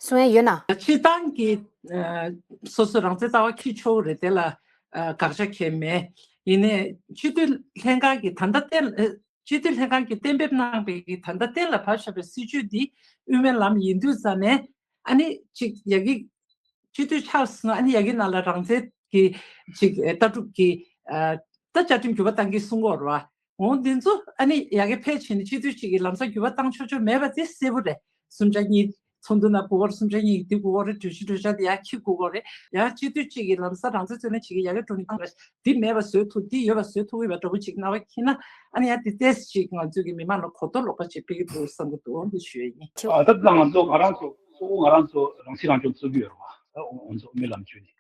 གསུང་ཡ་ཡོད་ན། སྤྱིར་བཏང་གི་ཨ་སོ་སོ་རང་བཙན་ལྟ་བ་འཁྱེར་ཆོག་རེད། དེ་ལ་ཨ་དགག་བྱ་གང་ཡང་མེད། ཡིན་ནའི་སྤྱི་འཐུས་ལྷན་ཁང་གི་ད་ལྟ་གཏན་ཨ་སྤྱི་འཐུས་ལྷན་ཁང་གིས་གཏན་འབེབས་གནང་བའི་གི་ད་ལྟ་གཏན་ལ་ཕབ་བཞག་པའི་སྲིད་བྱུས་འདི་དབུ་མའི་ལམ་ཡིན་དུས་ཙ་ནས་ཨ་ནི་ཅིག་ཡ་གི་སྤྱི་འཐུས་ཆགས་སོང་ན་ཨ་ནི་ཡ་གི་ནང་ལ་རང་བཙན་གི་ཅིག་ཨ་ལྟ་གྲུབ་ཀྱི་ཨ་ད་བཅའ་ཁྲིམས་འགྱུར་བ་བཏང་གི་གསུང་གི་ཡོད་རེད་བ། འོ་འདི་ཚོ་ཨ་ནི་ཡ་གི་ཕལ་ཆེར་ནི་སྤྱི་འཐུས་གཅིག་གི་ལམ་སང་འགྱུར་བ་བཏང་ཆོག་ཆོག་མེད་པ་དེ་གསལ་པོ་རེད། གསུམ་ཆ་གཉིས་ཚོགས་འདུ་ནང་དགོས་པ་རེད། གསུམ་ཆ་གཉིས་འདི་དགོས་པ་རེད། གྲོས་གཞི་གྲོས་འཆར་དེ་ཡར་འཁྱེར་དགོས་པ་རེད། ཡང་སྤྱི་འཐུས་གཅིག་གི་ལམ་སང་རང་བཙན་རྩོད་ལེན་བྱེད་ཀྱི་ཡ་གི་འགྲོ་ནི་གང་རེད། འདི་མེད་པ་བཟོས་ཐུབ། འདི་ཡོད་པ་བཟོས་ཐུབ་ཀྱི་ཡོད་པ་འདྲ་པོ་ཅིག་རྣ་བ་འཁྱེར་ན་ཨ་ནི་ཡང་དེ་ཏོག་ཙམ་ཅིག་ང་ཚོས་ཀྱི་མི་མང་ལ་གོ་རྟོགས་ལོག་པ་ཅིག་སྤེལ་གྱི་འདུག་བསམ་གྱི་འདུག་འདི་ཞུ་ཡ་ཡིན། ཨ་ད་ང་ཚོ་ང་རང་ཚོ་གཙོ་བོ་ང་རང་ཚོ་རང་སྲིད་རང་སྐྱོང་རྩོད་ཀྱི་ཡོད་རེད་བ། ད་འོ་ང་ཚོ་དབུ་མའི་ལམ་བརྒྱུད་ནས་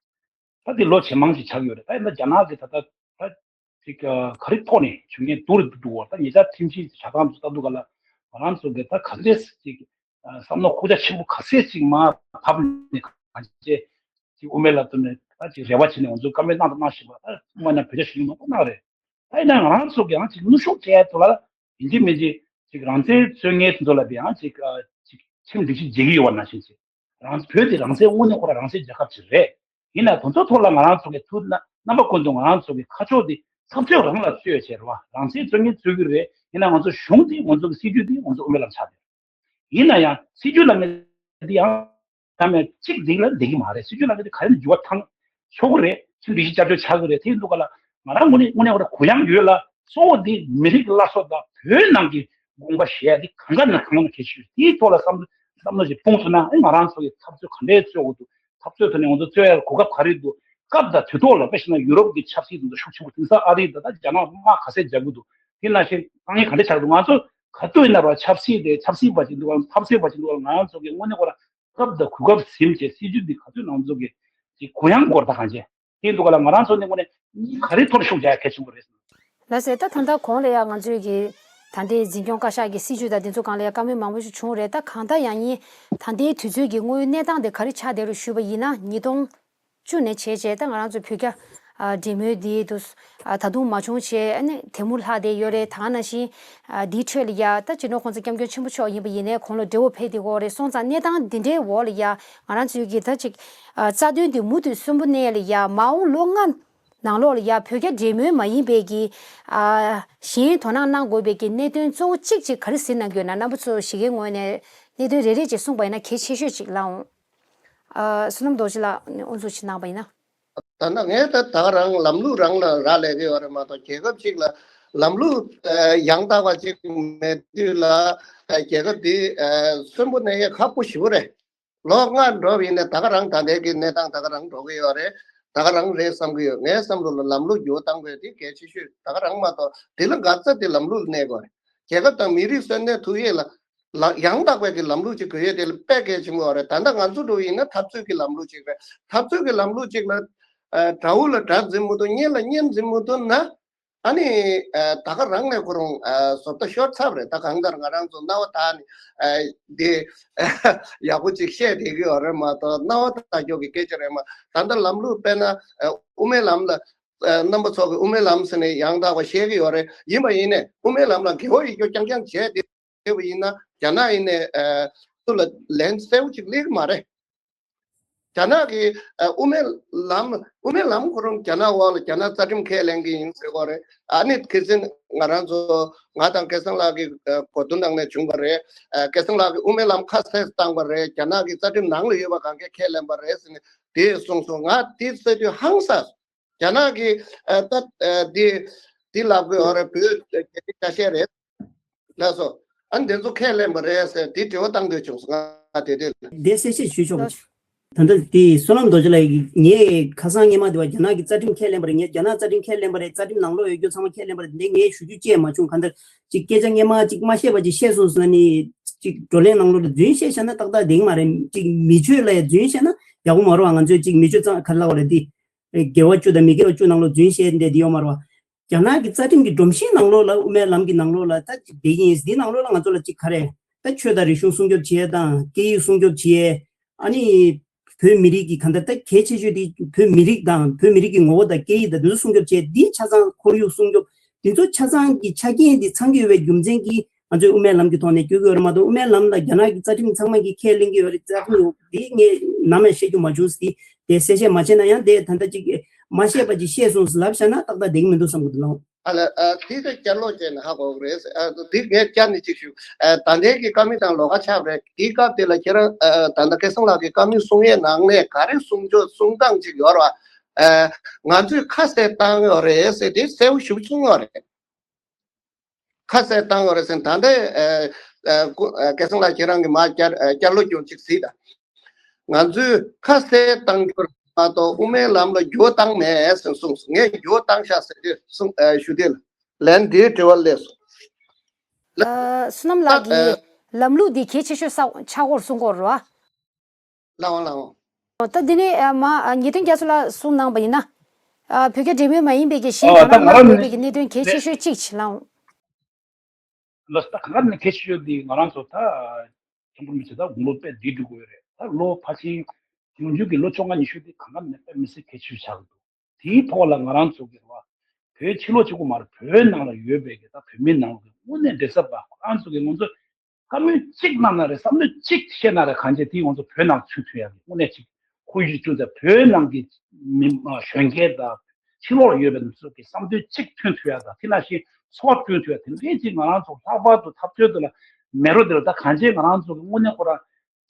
ད་འདི་ལོ་ཇེ་མང་ཞིག་ཆགས་ཀྱི་ཡོད་རེད། ད་ཡིན་ན་རྒྱ་ནག་གི་ད་ལྟ་ད་ཅིག་ག་རེ་ཐོག་ནས་བྱུང་མཁན་འདུག་རེད་འདུག་བ། ད་ཉེ་ཆར་ཁྲིམས་ཞིབ་བྱ་སྟངས་ཚོ་ལྟ་དུས་ག་ལ་ང་རང་ཚོ་གི་ད་ག་ཚོད་ཅིག་བསམ་བློ་ཁུག་ཆ་ཆེན་པོ་ག་ཚོད་ཅིག་མར་བབས་ནས་གང་བྱས་ཅིག་དབུ་མའི་ལམ་དུ་ནས་ད་ཅིག་རེ་བ་བྱས་ནས་ང་ཚོ་བཀའ་མོལ་གནང་དང་གནང་བཞིན་པ། ད་དངོས་གནས་བོད་རྒྱ་ཞུ་མང་པོ་གནང་རེད། ད་ཡིན་ན་ང་རང་ཚོ་གི་ཡང་ཅིག་ནུས་ཤུགས་སྤྲད་ཐོག་ལ་ཡིན་གཅིག་མིན་གཅིག་ཅིག་རང་བཙན་རྩོད་མཁན་དེ་ཚོ་ལ་དེ་ཡང་ཅིག་ཅིག་ཁྲིམས་སྒྲིག་གཞི་འཇལ་གྱི་ཡོད་པ་ནང་བཞིན་ཅིག་རང་བོད་དེ་རང་བཙན་དངོས་གནས་ཁོ་རང་རང་བཙན་རྒྱལ་ཁབ་ཅིག་རེད། ཡིན་ན་དེ་ཚོ་ཐོག་ལ་ང་རང་ཚོ་གི་ཐུགས་རྣམ་པ་ཀུན་ཏུ་ང་རང་ཚོ་གི་ཁ་ཕྱོགས་དེ་འཐབ་རྩོད་རང་ལ་རྩོད་ཡོད་བྱས་རེད་བ། རང་བཙན་རྩོད་མཁན་རྩོད་ཀྱི་རེད། ཡིན་ན་ང་ཚོ་གཞུང་དེ་ང་ཚོ་གི་སྲིད་ཇུས་དེ་ང་ཚོ་དབུ་མའི་ལམ་ཆགས་ཡོད། ཡིན་ན་ཡང་སྲིད་ཇུས་ལ་ངས་འདི་ཡང་ཐ་མའི་གཅིག་འདི་ལ་འདི་གི་མ་རེད། སྲིད་ཇུས་ལ་ངས་འདི་ག་རེ་འགྱུར་བ་བཏང་ཆོག་གི་རེད། ཁྲིམས་སྒྲིག་གཞི་བསྐྱར་བཅོས་ཆགས་ཀྱི་རེད། དེ་ཡིན་དུས་ག་ལ་ང་རང་དངོས་གནས་དངོས་གནས་ཁོ་རང་གུ་ཡངས་ཡོད་ལ། གཙོ་བོ་འདི་མི་རིགས་སླར་གསོ་དང་བོད་ནང་གི་དགོངས་པ་བཞེས་ཡ་འདི་གང་ག་ནས་གང་ལ་གལ་ཆེ། དེའི་ཐོག་ལ་བསམ་བསམ་བློ་ཞིག་སྤུངས་ཐུབ་ན་ཨེ་ང་རང་ཚོ་གི་འཐབ་རྩོད་ག་འདྲའི་རྩོད་དགོས་འདུག་འཐབ་རྩོད་ཐོག་ནས་ང་ཚོ་རྩོད་ཡ་གོ་སྐབས་ག་རེ་འདུག་སྐབས་དང་དུས་ཐོག་ལ་དཔེ་བཞག་ན་ཡུ་རོབ་ཀྱི་ཆབ་སྲིད་དེ་ཚོ་ཤུགས་ཆེན་པོ། དེང་སང་ཨ་རི་དང་ད་རྒྱ་ནག་དམག་ག་ཚད་རྒྱག་གི་འདུག་དེ་ནང་བཞིན་དཀའ་ངལ་ག་འདྲ་ཆགས་འདུག་ང་ཚོ་ག་དུས་ཡིན་ན་ར་ཆབ་སྲིད་དེ་ཆབ་སྲིད་པ་ཅིག་འདུག་ག་འཐབ་རྩོད་པ་ཅིག་འདུག་ག་ང་ཚོ་གི་དངོས་གནས་ཁོ་རང་སྐབས་དང་གོ་སྐབས་ཟིན་བྱས་སྲིད་ཇུས་འདི་ག་ཚོད་ང་ཚོ་གི་ཅིག་གུ་ཡངས་སྐོར་དང་གང་བྱས་དེ་འདུག་ག་ལ་ང་རང་ཚོ་ནི་དངོས་གནས་གཉིས་ག་རེ་ཐོག་ནས་ཤུགས་རྒྱག་ཡ་གལ་ཆེན་པོ་རེད། ལགས་སེ། ད་ད་ལྟ་གོང་ལ་ཡང་ང་ཚོས་ཀྱི་ད་ལྟའི་འཛིན་སྐྱོང་བཀའ་ཤག་གི་སྲིད་ཇུས་དང་དེ་ཚོ་སྒང་ལ་ཡང་བཀའ་མོལ་མང་པོ་ཞིག་བྱུང་རེད། ད་གང་ལྟར་ཡང་ཉིན་ད་ལྟའི་དུས་ཚོད་ཀྱི་དངོས་ཡོད་གནས་སྟངས་དེ་ག་རེ་ཆགས་བསྡད་རེད་ཞུས་པ་ཡིན་ན། ཉིས་སྟོང་བཅུ་ནས་བྱས་བྱས་ད་ང་རང་ཚོ་བོད་རྒྱ་ཨ་འབྲེལ་མོལ་འདི་དུ་ཨ་ད་དུང་མ་བྱུང་བྱས། ཨ་ནི་དེ་མུར་ལྷག་བསྡད་ཡོད་རེད། ད་ནང་བཞིན་ཨ་འདིའི་ཁྲོད་ལ་ཡ་ད་སྤྱི་ནོར་༸གོང་ས་༸སྐྱབས་མགོན་ཆེན་པོ་མཆོག་ཡིན་པ་ཡིན་ནའི་ཁོང་ལ་བགྲེས་པོ་ཕེབས་བསྡད་ཀྱི་ཡོད་རེད། སོང་ཙང་གནས་སྟངས་འདི་འདྲའི་འོག་ལ་ཡ་ང་རང་ཚོའི་གི་ད་ཅིག་ཨ་རྩ་དོན་འདི་མུ་མཐུད་གསོན་པོ་གནས་ལ་ཡ་མ་འོངས་ལོ་ལྔ་ནང་ལོགས་ལ་ཡ་བོད་རྒྱ་འབྲེལ་མོལ་མ་ཡིན་པའི་གི་ཨ་གཞན་དོ་སྣང་གནང་དགོས་པའི་གི་གནད་དོན་གཙོ་བོ་གཅིག་ཅིག་ག་རེ་ཟེར་གནང་གི་ཡོད་ན། རྣམ་པ་ཚོ་ཞིག་གི་ངོས་ནས་གནད་དོན་རེ་རེ་ཅིག་གསུངས་པ་ཡིན་ན་གལ་ཆེ་ཤོས་ཅིག་ལའང་། ཨ་བསོད་ནམས་རྡོ་རྗེ་ལགས་དབུ་འཛུགས་ཅིག་གནང་བ་ཡིན་ན། ད་ནི་ངས་ད་ད་ག་རང་ལམ་ལུགས་རང་ལ་རག་ལས་ཀྱི་ཡོད་རེད་མ་གཏོགས། རྒྱལ་ཁབ་ཅིག་ལ་ལམ་ལུགས་ཨ་ཡང་དག་པ་ཅིག་མེད་དུས་ལ་ཨ་རྒྱལ་ཁབ་འདི་ཨ་གསོན་པོ་གནས་ཡས་ཁག་པོ་ཞེ་པོ་རེད། ལོ་ལྔ་འགྲོ་བ་ཡིན་ན་ད་ག་རང་ད་ལྟའི་གི་གནས་སྟངས་ད་ག་རང་འགྲོ་གི་ཡོད་རེད། ད་ག་རང་རེད་བསམ་གི་ཡོད། ངའི་བསམ་བློ་ལ་ལམ་ལུགས་འགྱུར་བ་གཏང་དགོས་དེ་གལ་ཆེ་ཤོས་ད་ག་རང་མ་གཏོགས། དེ་ལ་འགག་རྩ་དེ་ལམ་ལུགས་ལ་གནས་དགོས་རེད། རྒྱལ་ཁབ་དང་མི་རིགས་གསོན་གནས་ཐུབ་ཡས་ལ་ལ་ཡང་དག་པའི་གི་ལམ་ལུགས་ཅིག་དགོས་ཡས་དེ་ལ་དཔེ་གལ་ཆེན་པོ་རེད། ད་ལྟ་ང་ཚོ་འགྲོ་བ་ཡིན་ན་འཐབ་རྩོད་ཀྱི་ལམ་ལུགས་ཅིག་རེད། འཐབ་རྩོད་ཀྱི་ལམ་ལུགས་ཅིག་ལ་ཨ་དགྲ་བོ་ལ་དགྲ་འཛིན་མི་ཐུབ། གཉེན་ལ་གཉེན་འཛིན་མི་ཐུབ་ན། ཨ་ནི་ཨ་ད་ག་རང་ནས་ཁོ་རང་ཨ་བཟོ་ལྟ་ཤོར་ཚར་རེད། ད་གང་ལྟར་ང་རང་ཚོ་རྣ་བ་དག་ནས་ཨ་འདི་ཡག་པོ་ཅིག་བཤད་བསྡད་ཀྱི་ཡོད་རེད་མ་གཏོགས། རྣ་བ་དག་ཀྱོག་གི་སྐད་ཆ་རེད་མ། ད་ལྟ་ལམ་ལུགས་དཔེར་ན་ཨ་དབུ་མའི་ལམ་ལ་ཨ་རྣམ་པ་ཚོ་གི་དབུ་མའི་ལམ་ཟེར་ནས་ཡང་དག་པ་བཤད་ཀྱི་ཡོད་རེད། ཡིན་པ་ཡིན་ནས་དབུ་མའི་ལམ་ལ་དགེ་བ་ཡིད་སྐྱོ་རྐྱང་རྐྱང་བྱས་ཏེ་བསྡད་པ་ཡིན་ན་རྒྱ་ནག་ཡིན་ནས་ཨ་ཚུར་ལ་ལན་གསལ་པོ་ཅིག་སླེབས་ཀྱི་མ་རེད། རྒྱ་ནག་གི་ཨ་དབུ་མའི་ལམ་དབུ་མའི་ལམ་ཁོ་རང་རྒྱ་ནག་འོག་ལ་རྒྱ་ནག་རྩ་ཁྲིམས་ཁས་ལེན་གྱི་ཡིན་ཟེར་གོ་རེད། ཨ་ནི་ཁ་སང་ང་རང་ཚོ་ང་དང་སྐལ་བཟང་ལགས་ཀྱི་ཨ་གོ་བསྡུར་ནང་ནས་བྱུང་བ་རེད། ཨ་སྐལ་བཟང་ལགས་ཀྱིས་དབུ་མའི་ལམ་ཁ་གསལ་བཏང་བ་རེད། རྒྱ་ནག་གི་རྩ་ཁྲིམས་ནང་ལ་ཡོད་པ་གང་གས་ཁས་ལེན་པ་རེད་ཟེར་ནས་དེ་གསུངས་སོང་། ང་དེ་གསལ་དུས་ཧང་སངས། རྒྱ་ནག་གི་ཨ་ད་ཨ་དེ་ དེ་ལབ་དགོས་ཡོད་རེད། བོད་རྒྱ་ཆེ་ཤོས་རེད་ལགས་སོ། ཨ་ནི་དེ་ཚོ་ཁས་ལེན་པ་རེད་ཟེར་དེ་དྲི་བ་བཏང་འདོད་བྱུང་སོང་། ང་དེ་དུས་ལ། དེ་གསལ་བཤད་ཞུས་ཆོག་པ། ད་ལྟ་དེ་བསོད་ནམས་རྡོ་རྗེ་ལགས་ཀྱིས་ངས་ཁ་སང་སྔས་མ་དེ་བ་རྒྱ་ནག་གི་རྩ་ཁྲིམས་ཁས་ལེན་པ་རེད། ངས་རྒྱ་ནག་རྩ་ཁྲིམས་ཁས་ལེན་པ་རེད། རྩ་ཁྲིམས་ནང་ལོགས་ཡོད་རྒྱུ་ཚང་མ་ཁས་ལེན་པ་རེད། འདི་ངས་ཞུ་རྒྱུ་བཅས་མ་བྱུང་། གང་ལྟར་ཅིག་སྐད་ཆ་སྔས་མ་ཅིག་མ་བཤད་པ་ཅིག་བཤད་སོང་ཟེར་ན་ནི་ཅིག་བགྲོ་གླེང་ནང་ལོགས་ལ་རྫུན་བཤད་བཞག་ན་ཏག་ཏག་བདེ་གི་མ་རེད། ཅིག་མི་ཆོས་ལ་ཡང་རྫུན་བཤད་ན་ཡག་པོ་མ་རེད་བ། ང་ཚོས་ཅིག་མི་ཆོས་གཙང་ག་རེ་ལབ་དགོས་རེད། འདི་དགེ་བ་བཅུ་དང་མི་དགེ་བ་བཅུ་ནང་ལོགས་རྫུན་བཤད་འདི་འདི་ཡོད་མ་རེད་བ། རྒྱ་ནག་གི་རྩ་ཁྲིམས་ཀྱི་སྒྲོམ་གཞིའི་ནང་ལོགས་ལ་དབུ་མའི་ལམ་གྱི་ནང་ལོགས་ལ་ད་ཅིག་བསྡད་ཀྱི་ཡིན། འདིའི་ནང་ལོགས་ལ་ང་ཚོ་ལ་ཅིག་ག་རེ་ད་ཆོས་དང་རིག་གཞུང་སྲུང་སྐྱོབ་བྱེད་ཡས་དང་སྐད་ཡིག་སྲུང་སྐྱོབ་བྱེད་ཡས། ཨ་ནི་བོད་མི་རིགས་ཀྱི་གང་ལྟར་ད་གལ་ཆེ་ཤོས་དེ་བོད་མི་རིགས་དང་བོད་མི་རིགས་ཀྱི་ངོ་བོ་དང་སྐད་ཡིག་དང་འདི་ཚོ་སྲུང་སྐྱོབ་བྱེད་ཡས། འདི་ཆ་ཚང་ཁོར་ཡུག་སྲུང་སྐྱོབ་འདི་ཚོ་ཆ་ཚང་གི་ཆ་རྐྱེན་འདི་ཚང་གི་ཡོད་པའི་རྒྱུ་མཚན་གྱིས་ང་ཚོས་དབུ་མའི་ལམ་གྱི་ཐོག་ནས་བསྐྱོད་ཀྱི་ཡོད་རེད་མ་གཏོགས། དབུ་མའི་ལམ་ལ་རྒྱ་ནག་གི་རྩ་ཁྲིམས་ཚང་མ་གིས་ཁས་ལེན་གྱི་ཡོད་རེད། རྩ་ཁྲིམས་ཡོད་འདི་ངས་ནམ་ཡང་བཤད་རྒྱུ་མ་བྱུང་ཟེར། དེ་གསལ་བཤད་མ་བྱས་ན་ཡང་དེ་ད་ལྟ་ཅིག་མ་བཤད་པ་ཅིག་བཤད་སོང་ཟེར་ལབ་བཞག་ན་ཏག་ཏག་བསྡད་ཀྱི་མི་འདུག་བསམ་གྱི་འདུག་ལགས། ཨ་ལ་ཨ་དེ་ད་བསྐྱར་ལོག་བྱས་ནས་ཧ་གོ་གི་རེད། ཨ་དེ་ངས་བསྐྱར་ནས་ཅིག་ཞུ། ཨ་ད་ལྟའི་གི་བཀའ་མོལ་དང་ལོགས་ཀ་ཆགས་པ་རེད། དེའི་སྐབས་དེ་ལ་ཁྱེད་རང་ཨ་ད་ལྟ་སྐལ་བཟང་ལགས་ཀྱིས་བཀའ་མོལ་གསུང་ཡས་ནང་ནས་ག་རེ་གསུང་ཆོག་གསུང་སྟངས་ཅིག་ཡོད་རེད་བ། ཨ་ང་ཚོས་ཁ་གསལ་བཏང་ཡོད་རེད་ཟེར་དེ་གསལ་པོ་ཞེ་པོ་གསུངས་ཡོད་རེད། ཁ་གསལ་བཏང་ཡོད་རེད་ཟེར། ད་ལྟའི་ཨ་ཨ་སྐུ་ཨ་སྐལ་བཟང་ལགས་ཁྱེད་རང་གིས་མར་བསྐྱར་ཨ་བསྐྱར་ལོག་སྐྱོན་ཅིག་གཟིགས་དང་། ང་ཚོས་ཁ་གསལ་བཏང་རྒྱུ་མ་གཏོགས་དབུ་མའི་ལམ་ལ་འགྱུར་བ་བཏང་མེད་ཟེར་གསུངས་སོང་། ངས་འགྱུར་བ་བཏང་ཤག་ཟེར་དུས་གསུངས་ཨ་ཞུ་དུས་ལན་འདིའི་དྲི་བ་སླེབས་སོང་། ལགས། ཨ་བསོད་ནམས་ལགས་ཀྱིས་ཨ་ལམ་ལུགས་འདི་གལ་ཆེ་ཤོས་ས་ཆགས་སྐོར་གསུང་སྐོར་རོ། ལགས་འོང་ལགས་འོང་། ད་འདི་ནས་ཨ་མ་ཨ་ཉི་སྟོན་རྒྱ་མཚོ་ལགས་གསུང་གནང་པ་ཡིན་ན། ཨ་བོད་རྒྱ་འབྲེལ་མོལ་མ་ཡིན་པའི་གི་གཞན་ཨ་ད་རང་ང་རང་ལ་ཡོད་པའི་གི་གནད་དོན་གལ་ཆེ་ཤོས་གཅིག་ལགས་འོང་། ལགས་སོ། ད་ག་ནས་གལ་ཆེ་ཤོས་འདི་ང་རང་ཚོ་ད་ཁྲོམ་སྐོར་མི་ཚེ་ད་དགུང་ལོ་དཔེ་འདི་འགྲོ་དགོས་རེད། ད་ལོ་ཕལ་ཆེར་ཆུང་ཆུང་གི་ལོ་བཅོ་ལྔ་ཉི་ཤུ་འདི་གང་ག་ནས་དཔེ་མི་སྲིད་གལ་ཆེ་ཤོས་ཆགས་འདུག་དེའི་ཐོག་ལ་ང་རང་ཚོ་གི་རེད་བ། བོད་ཕྱི་ལོགས་གཅིག་པུ་མ་རེད། བོད་ནང་ལ་ཡོད་པའི་གི་ད་བོད་མི་ནང་ལ་དངོས་གནས་འབྲེལ་ཚབ་པ་ཁོ་རང་ཚོ་གི་ང་ཚོ་བཀའ་མོལ་གཅིག་གནང་ན་རེད། བསམ་བློ་གཅིག་བཤད་ན་རེད། གང་བྱས་དེ་ང་ཚོ་བོད་ནང་ཚུད་ཐུབ་ཡ་གི་དངོས་གནས་གཅིག་ཁོར་ཡུག་ཅིག་བཙུགས་ཏེ་བོད་ནང་གི་མི་མང་གཞོན་སྐྱེས་དང་ཕྱི་ལོགས་ཡོད་པའི་མི་ཚོ་གི་བསམ་འདུན་གཅིག་མཐུན་ཐུབ་ཡ་དང་དེ་ནང་བཞིན་ཚོགས་མཐུན་ཐུབ་ཡ་དེ་འདྲའི་ཅིག་ང་རང་ཚོ་ལྷག་པར་དུ་འཐབ་རྩོད་དེ་ལ་མེ་རོ་དེ་ལ་ད་གང་བྱས་ང་རང་ཚོ་གི་དངོས་གནས་ཁོ་རང་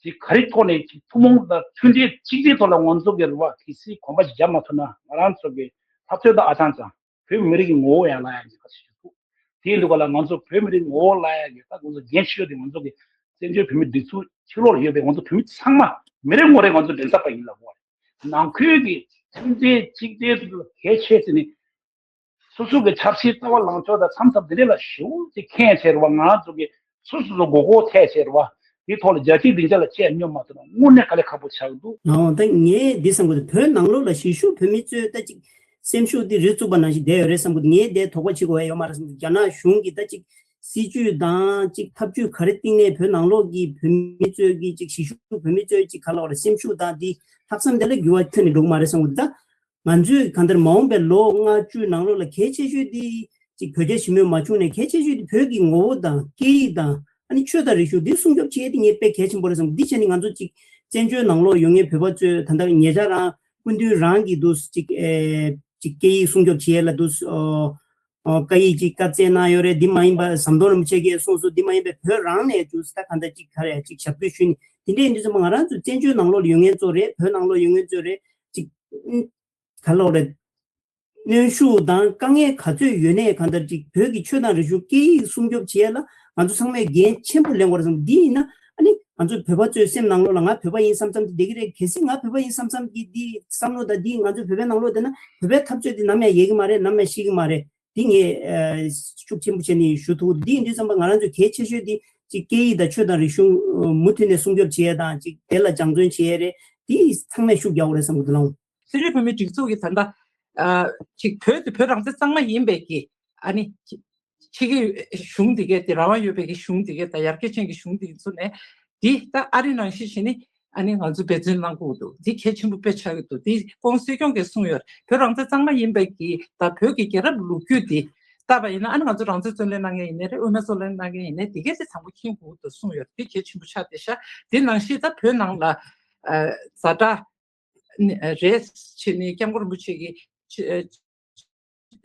ཅིག་ག་རེ་ཐོག་ནས་ཅིག་ཐུན་མོང་དང་མཐུན་སྒྲིལ་གཅིག་སྒྲིལ་ཐོག་ལ་ང་ཚོ་གི་རེད་བ་གལ་སྲིད་གོམ་པ་ཞིག་རྒྱབ་མ་ཐུབ་ན་ང་རང་ཚོ་གི་འཐབ་རྩོད་དང་ཨ་ཅང་ཅང་བོད་མི་རིགས་ཀྱི་ངོ་བོ་ཡར་ལངས་ཡ་གི་ཁ་ཤས་ཤིག་འདུག་དེ་ཡིན་དུས་ག་ལ་ང་ཚོ་བོད་མི་རིགས་ངོ་བོ་ལ་ཡ་གི་ད་ང་ཚོ་འགན་ཤེས་ཡོད་དེ་ང་ཚོ་གི་བཙན་བྱོལ་བོད་མི་སྒྲིག་འཛུགས་ཕྱི་ལོགས་ལ་ཡོད་པའི་ང་ཚོ་བོད་མི་ཚང་མ་མི་རེ་ངོ་རེ་ང་ཚོ་མགྲིན་ཚབ་པ་ཡིན་ལབ་དགོས་རེད། ནང་ཁུལ་གྱི་མཐུན་སྒྲིལ་གཅིག་སྒྲིལ་དེ་ཚོ་གལ་ཆེ་ཟེར་ནས་སོ་སོ་གི་ཆབ་སྲིད་ལྟ་བ་ལངས་ཕྱོགས་དང་མཚམས་མཚམས་དེ་འདྲ་ལ་ཞེ་པོ་ཅིག་མཁྱེན་བྱས་རེད་བ། ང་རང་ཚོ་གི་སོ་སོ་ཚོ་མགོ་སྐོར་ཐེབས་བྱས་རེད་བ། དེའི་ཐོག་ལ་རྒྱལ་སྤྱིའི་སྡིངས་ཆ་ལ་ཆས་སྙོམས་མ་ཐུབ་ན་དངོས་གནས་དཀའ་ལས་ཁག་པོ་ཆགས་འདུག་ཨོ་ད་ངས་འདི་བསམ་གི་འདུག་བོད་ནང་ལོགས་ལ་གཞིས་བཞུགས་བོད་མི་ཚོས་ད་ཅིག་སེམས་ཤུགས་འདི་རུ་བཙུགས་པ་ནང་བཞིན་བསྡད་ཡོད་རེད་བསམ་གི་འདུག་ངས་འདི་དོགས་པ་བྱེད་དགོས་ཡ་ཡོད་མ་རེད་བསམ་གི་འདུག་རྒྱ་ནག་གཞུང་གིས་ད་ཅིག་སྲིད་ཇུས་དང་ཅིག་ཐབས་ཇུས་ག་རེ་བཏིང་ནས་བོད་ནང་ལོགས་ཀྱི་བོད་མི་ཚོས་ཀྱི་ཅིག་གཞིས་བཞུགས་བོད་མི་ཚོས་ཅིག་ག་ལབ་དགོས་རེད། སེམས་ཤུགས་དང་འདི་ལྷག་བསམ་དེ་ལ་འགྱུར་བ་ཐོན་ནས་འགྲོ་གི་མ་རེད་བསམ་གི་འདུག་ད་ང་ཚོས་གང་ལྟར་མ་འོངས་པའི་ལོ་ལྔ་བཅུ་ནང་ལོགས་ལ་གལ་ཆེ་ཤོས་འདི་ཅིག་བོད་རྒྱ་ཞི་མོལ་མ་བྱུང་ནས་གལ་ཆེ་ཤོས་འདི་བོད་ཀྱི་ངོ་བོ་དང་སྐད་ཡིག་དང་ཨ་ནི་ཆོས་དང་རིག་གཞུང་འདི་སྲུང་སྐྱོབ་བྱེད་ཡས་དེ་ངས་དཔེ་གལ་ཆེན་པོ་རེད་བསམ། འདི་བྱས་ནས་ང་ཚོ་ཅིག་བཙན་བྱོལ་ནང་ལོགས་ཡོད་མཁན་བོད་པ་ཚོས་ད་ལྟ་ཉེ་ཆར་རང་སྐུ་མདུན་རང་གིས་འདུག་ཅིག་ཨེ་ཅིག་སྐད་ཡིག་སྲུང་སྐྱོབ་བྱེད་ཡས་ལ་འདུག་ཨོ་ཨོ་བཀའ་ཡིག་ཅིག་བཀའ་སྩལ་གནང་ཡོད་རེད། འདི་མ་ཡིན་པ་ཟམ་གདོང་རིན་པོ་ཆེ་གིས་གསུངས་སོང་། འདི་མ་ཡིན་པའི་བོད་རང་ནས་འདུག་ད་གང་ལྟར་ཅིག་ག་རེ་ཅིག་ཞབས་སྐུལ་ཞུས་ནས་དེ་འདྲ་ཡིན་དུས་ཙམ་པ་ང་རང་ཚོ་བཙན་བྱོལ་ནང་ལོགས་ཡོད་མཁན་ཚོ་རེད། བོད་ནང་ལོགས་ཡོད་མཁན་ཚོ་རེད། ཅིག་ག་ལབ་རེད། གནོན་ཤུགས་དང་དཀའ་ངལ་ག་ཚོད་ཡོད་ནའི་གང་ལྟར་ཅིག་བོད་ཀྱི་ཆོས་དང་རིག་གཞུང་སྐད་ཡིག་སྲུང་སྐྱོབ་བྱེད་ཡ་ལ་ང་ཚོ་ཚང་མས་འགན་ཆེན་པོ་ལེན་དགོས་རེད་བསམ། འདི་ཡིན་ན་ཨ་ནི་ང་ཚོ་བོད་པ་ཚོའི་སེམས་ནང་ལོགས་ལ་ང་བོད་པ་ཡིན་བསམ་བསམ་དེ་བསྡད་ཀྱི་རེད། གལ་སྲིད་ང་བོད་པ་ཡིན་བསམ་བསམ་གྱི་འདི་བསམ་བློ་དང་འདི་ང་ཚོ་བོད་པའི་ནང་ལོགས་བསྡད་ན་བོད་པའི་འཐབ་རྩོད་འདི་ནམ་ཡང་ཡལ་གྱི་མ་རེད། ནམ་ཡང་ཤི་གི་མ་རེད། འདི་ངས་ཤུགས་ཆེན་པོ་བྱས་ནས་ཞུ་ཐུབ། འདི་ཡིན་དུས་ཙམ་པ་ང་རང་ཚོ་གལ་ཆེ་ཤོས་འདི་ཅིག་སྐད་ཡིག་དང་ཆོས་དང་རིག་གཞུང་མུ་མཐུད་ནས་སྲུང་སྐྱོབ་བྱེད་ཡ་དང་ཅིག་དེ་ལ་སྦྱང་བརྩོན་བྱེད་ཡ་རེད། འདི་ཚང་མས་ཤུགས་རྒྱག་དགོས་རེད་བསམ་གི་འདུག་ལགས། བཙན་བྱོལ་བོད་མིའི་སྒྲིག་འཛུགས་ཀྱི་ད་ལྟ་ཨ་ཅིག་བོད་དེ་བོད་རང་བཙན་གཙང་མ་ཡིན་པའི་གི་ཨ་ནི་ཕྱི་གི་གཞུང་འདི་གས་དེ་རང་དབང་ཡོད་པའི་གི་གཞུང་འདི་གས་དང་ཡར་རྒྱས་ཅན་གྱི་གཞུང་འདི་ཚོ་ནས་འདི་ད་ཨ་རི་ནང་བཞིན་བྱས་ནས་ཨ་ནི་ང་ཚོ་འབད་བརྩོན་གནང་དགོས་འདུག་འདི་གལ་ཆེན་པོ་དཔེ་ཆགས་ཀྱི་འདུག་འདི་ཁོང་སྲིད་སྐྱོང་གིས་གསུངས་ཡོད། བོད་རང་བཙན་གཙང་མ་ཡིན་པའི་གི་ད་བོད་ཀྱི་རྒྱལ་རབས་ལོ་རྒྱུས་འདི་ལྟ་བ་ཡིན་ན་ཨ་ནི་ང་ཚོ་རང་བཙན་རྩོད་ལེན་གནང་མཁན་ཡིན་ནའི་རེད། དབུ་མའི་རྩོད་ལེན་གནང་མཁན་ཡིན་ནའི་འདི་གས་དེ་དང་པོ་མཁྱེན་དགོས་འདུག་གསུངས་ཡོད། འདི་གལ་ཆེན་པོ་ཆགས་བསྡད་ཤག་འདི་ནང་བཞིན་ད་བོད་ནང་ལ་ཨ་ཛ་དྲག་རེད་བྱས་ནས་སྐྱབས་མགོན་རིན་པོ་ཆེ་གིས་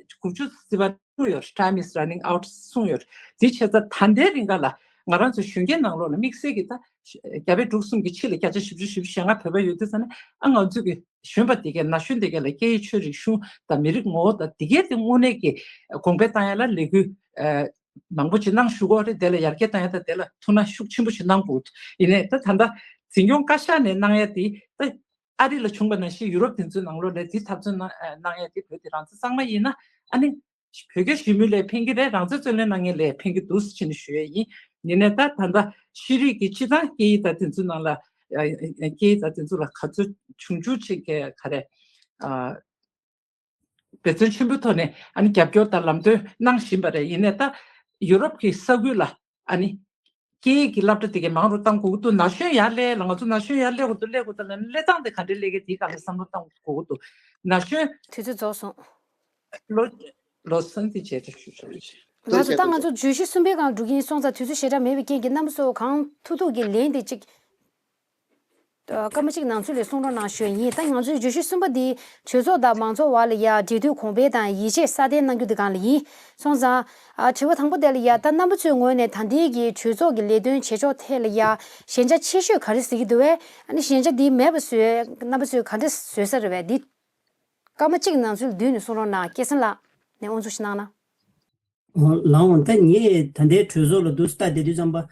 དགུ་བཅུ་བརྩི་བ་གསུངས་ཡོད། Time is running out གསུངས་ཡོད། འདི་བྱས་ཙང་ད་ལྟའི་རིང་ག་ལ་ང་རང་ཚོ་གཞོན་སྐྱེས་ནང་ལོགས་ལ་དམིགས་བསལ་གྱི་ད་ རྒྱ་བལ་འབྲུག་གསུམ་གྱི་ཕྱི་ལ་བརྒྱ་ཆ་བཞི་བཅུ་ཞེ་ལྔ་བོད་པ་ཡོད་དུས་ཙང་ནས། ཨ། ང་ཚོ་གི་གཞོན་པ་དེ་གས། ན་གཞོན་དེ་གས་ལ་སྐད་ཡིག་ཆོས་རིག་གཞུང་དང་མི་རིགས་ངོ་བོ་དང་དེ་གས་དེ་དངོས་གནས་ཀྱི་གོང་འཕེལ་བཏང་ཡ་ལ་ལས་འགུལ་མང་པོ་ཅིག་གནང་བཞུགས་ཀྱི་ཡོད་རེད། དེ་ལ་ཡར་རྒྱས་བཏང་ཡ་དང་དེ་ལ་ཐུགས་སྣང་ཤུགས་ཆེན་པོ་ཞིག་གནང་དགོས་འདུག། ཡིན་ནའི་ད་ད་ལྟ་འཛིན་སྐྱོང་བཀའ་ཤག་ནས་གནང་ཡ་དེ། ད་ཨ་རི་ལ་བྱུང་བ་ནང་བཞིན་ཡུ་རོབ་དེ་ཚོའི་ནང་ལོགས་ལ་དེ་འཐབ་རྩོད་གནང་གནང་ཡ་དེ། བོད་དེ་རང་བཙན་གཙང་མ་ཡིན་ན། ཨ་ནི་བོད་རྒྱ་ཞི་མོལ་ལས་ཕན་གྱི་རེད། རང་བཙན་རྩོད་ལེན་གནང་མཁན་ལས་ཕན་གྱི་འདུག་ཟེར་བྱས་ནས་ཞུ་ཡ་ཡིན། ཡིན་ནའི་ད་ད་ལྟ་ཤེས་རིག་གི་སྤྱི་དང་སྐད་ཡིག་དང་དེ་ཚོའི་ནང་ལ། ཨ། སྐད་ཡིག་དང་དེ་ཚོ་ལ་ག་ཚོད་བྱུང་བྱུང་ཅིག་ག་རེ། ཨ། འབད་བརྩོན་ཆེན་པོའི་ཐོག་ནས། ཨ་ནི་རྒྱབ་སྐྱོར་དང་ལམ་སྟོན་གནང་བཞིན་པ་རེད། ཡིན་ནའི་ད་ཡུ་རོབ་ཀྱི་ས་ཁུལ་ལ། ཨ་ནི་སྐད་ཡིག་གི་སློབ་གྲྭ་དེ་གས་མང་རུ་གཏང་དགོས་ཀྱི་འདུག། ན་གཞོན་ཡར་སླེབས་ལ། ང་ཚོ་ན་གཞོན་ཡར་སླེབས་དགོས་འདུག། སླེབས་དགོས་འདུག་ལབ་ནས་སླེབས་སྟངས་དེ་ག་འདྲས་སླེབས་ཀྱི། དེའི་སྒང་ལ་བསམ་བློ་གཏང་དགོས་ཀྱི་འདུག། ན་གཞོན། དུས་ཚོད་རྫོགས་སོང་། ལོ་ལོ་གསར་འདི་བྱས་ཏེ་ཞུ་ཞུ་ཞུ། ལགས་སོ། ད་ང་ཚོ་བརྗོད་གཞི་གསུམ་པའི་སྒང་འགྲོ་གི་ཡིན། སོང་ཙང་དུས་ཚོད་ཞེ་དྲག་མེད་པའི་རྐྱེན་གྱིས། རྣམ་པ་ཚོ་གང་ཐུབ་ཐུབ་ཀྱིས་ལན་དེ་གཅིག། ཨ། སྐར་མ་གཅིག་ནང་ཚུད་ལ་གསུང་རོགས་གནང་ཞུ་ཡ་ཡིན། ད་ང་ཚོའི་བརྗོད་གཞི་གསུམ་པ་འདི་གྲོས་ཚོགས་དང་མང་ཚོགས་བར་ལ་ཡ་འབྲེལ་མཐུད་གོང་འཕེལ་དང་ཡིད་ཆེས་སྲ་བརྟན་གནང་རྒྱུ་དེ་སྒང་ལ་ཡིན། སོང་ཙང་། ཨ། དྲི་བ་དང་པོ་དེ་ལ་ཡ། ད་རྣམ་པ་ཚོའི་ངོས་ནས་ད་ལྟའི་གི་གྲོས་ཚོགས་ཀྱི་ལས་དོན་བྱེད་ཕྱོགས་ཐད་ལ་ཡ་ཞན་ཆ་ཆེ་ཤོས་ག་རེ་གཟིགས་ཀྱི་འདུག་པས། ཨ་ནི་ཞན་ཆ་འདི་མེད་པ་བཟོས། རྣམ་པ་ཚོས་ག་འདྲ་བཟོས་ས་རེད་པས། འདི་སྐར་མ་གཅིག་ནང་ཚུད་བསྡུས་ནས་གསུང་རོགས་གནང་། སྐལ་བཟང་ལགས་ནས་དབུ་འཛུགས་ཤིག་གནང་ན། ལགས་འོང་། ད་ངས་ད་ལྟའི་གྲོས་ཚོགས་ལ་འདུག་སེ་ལྟ་བསྡད་དུས་ཙམ་པ།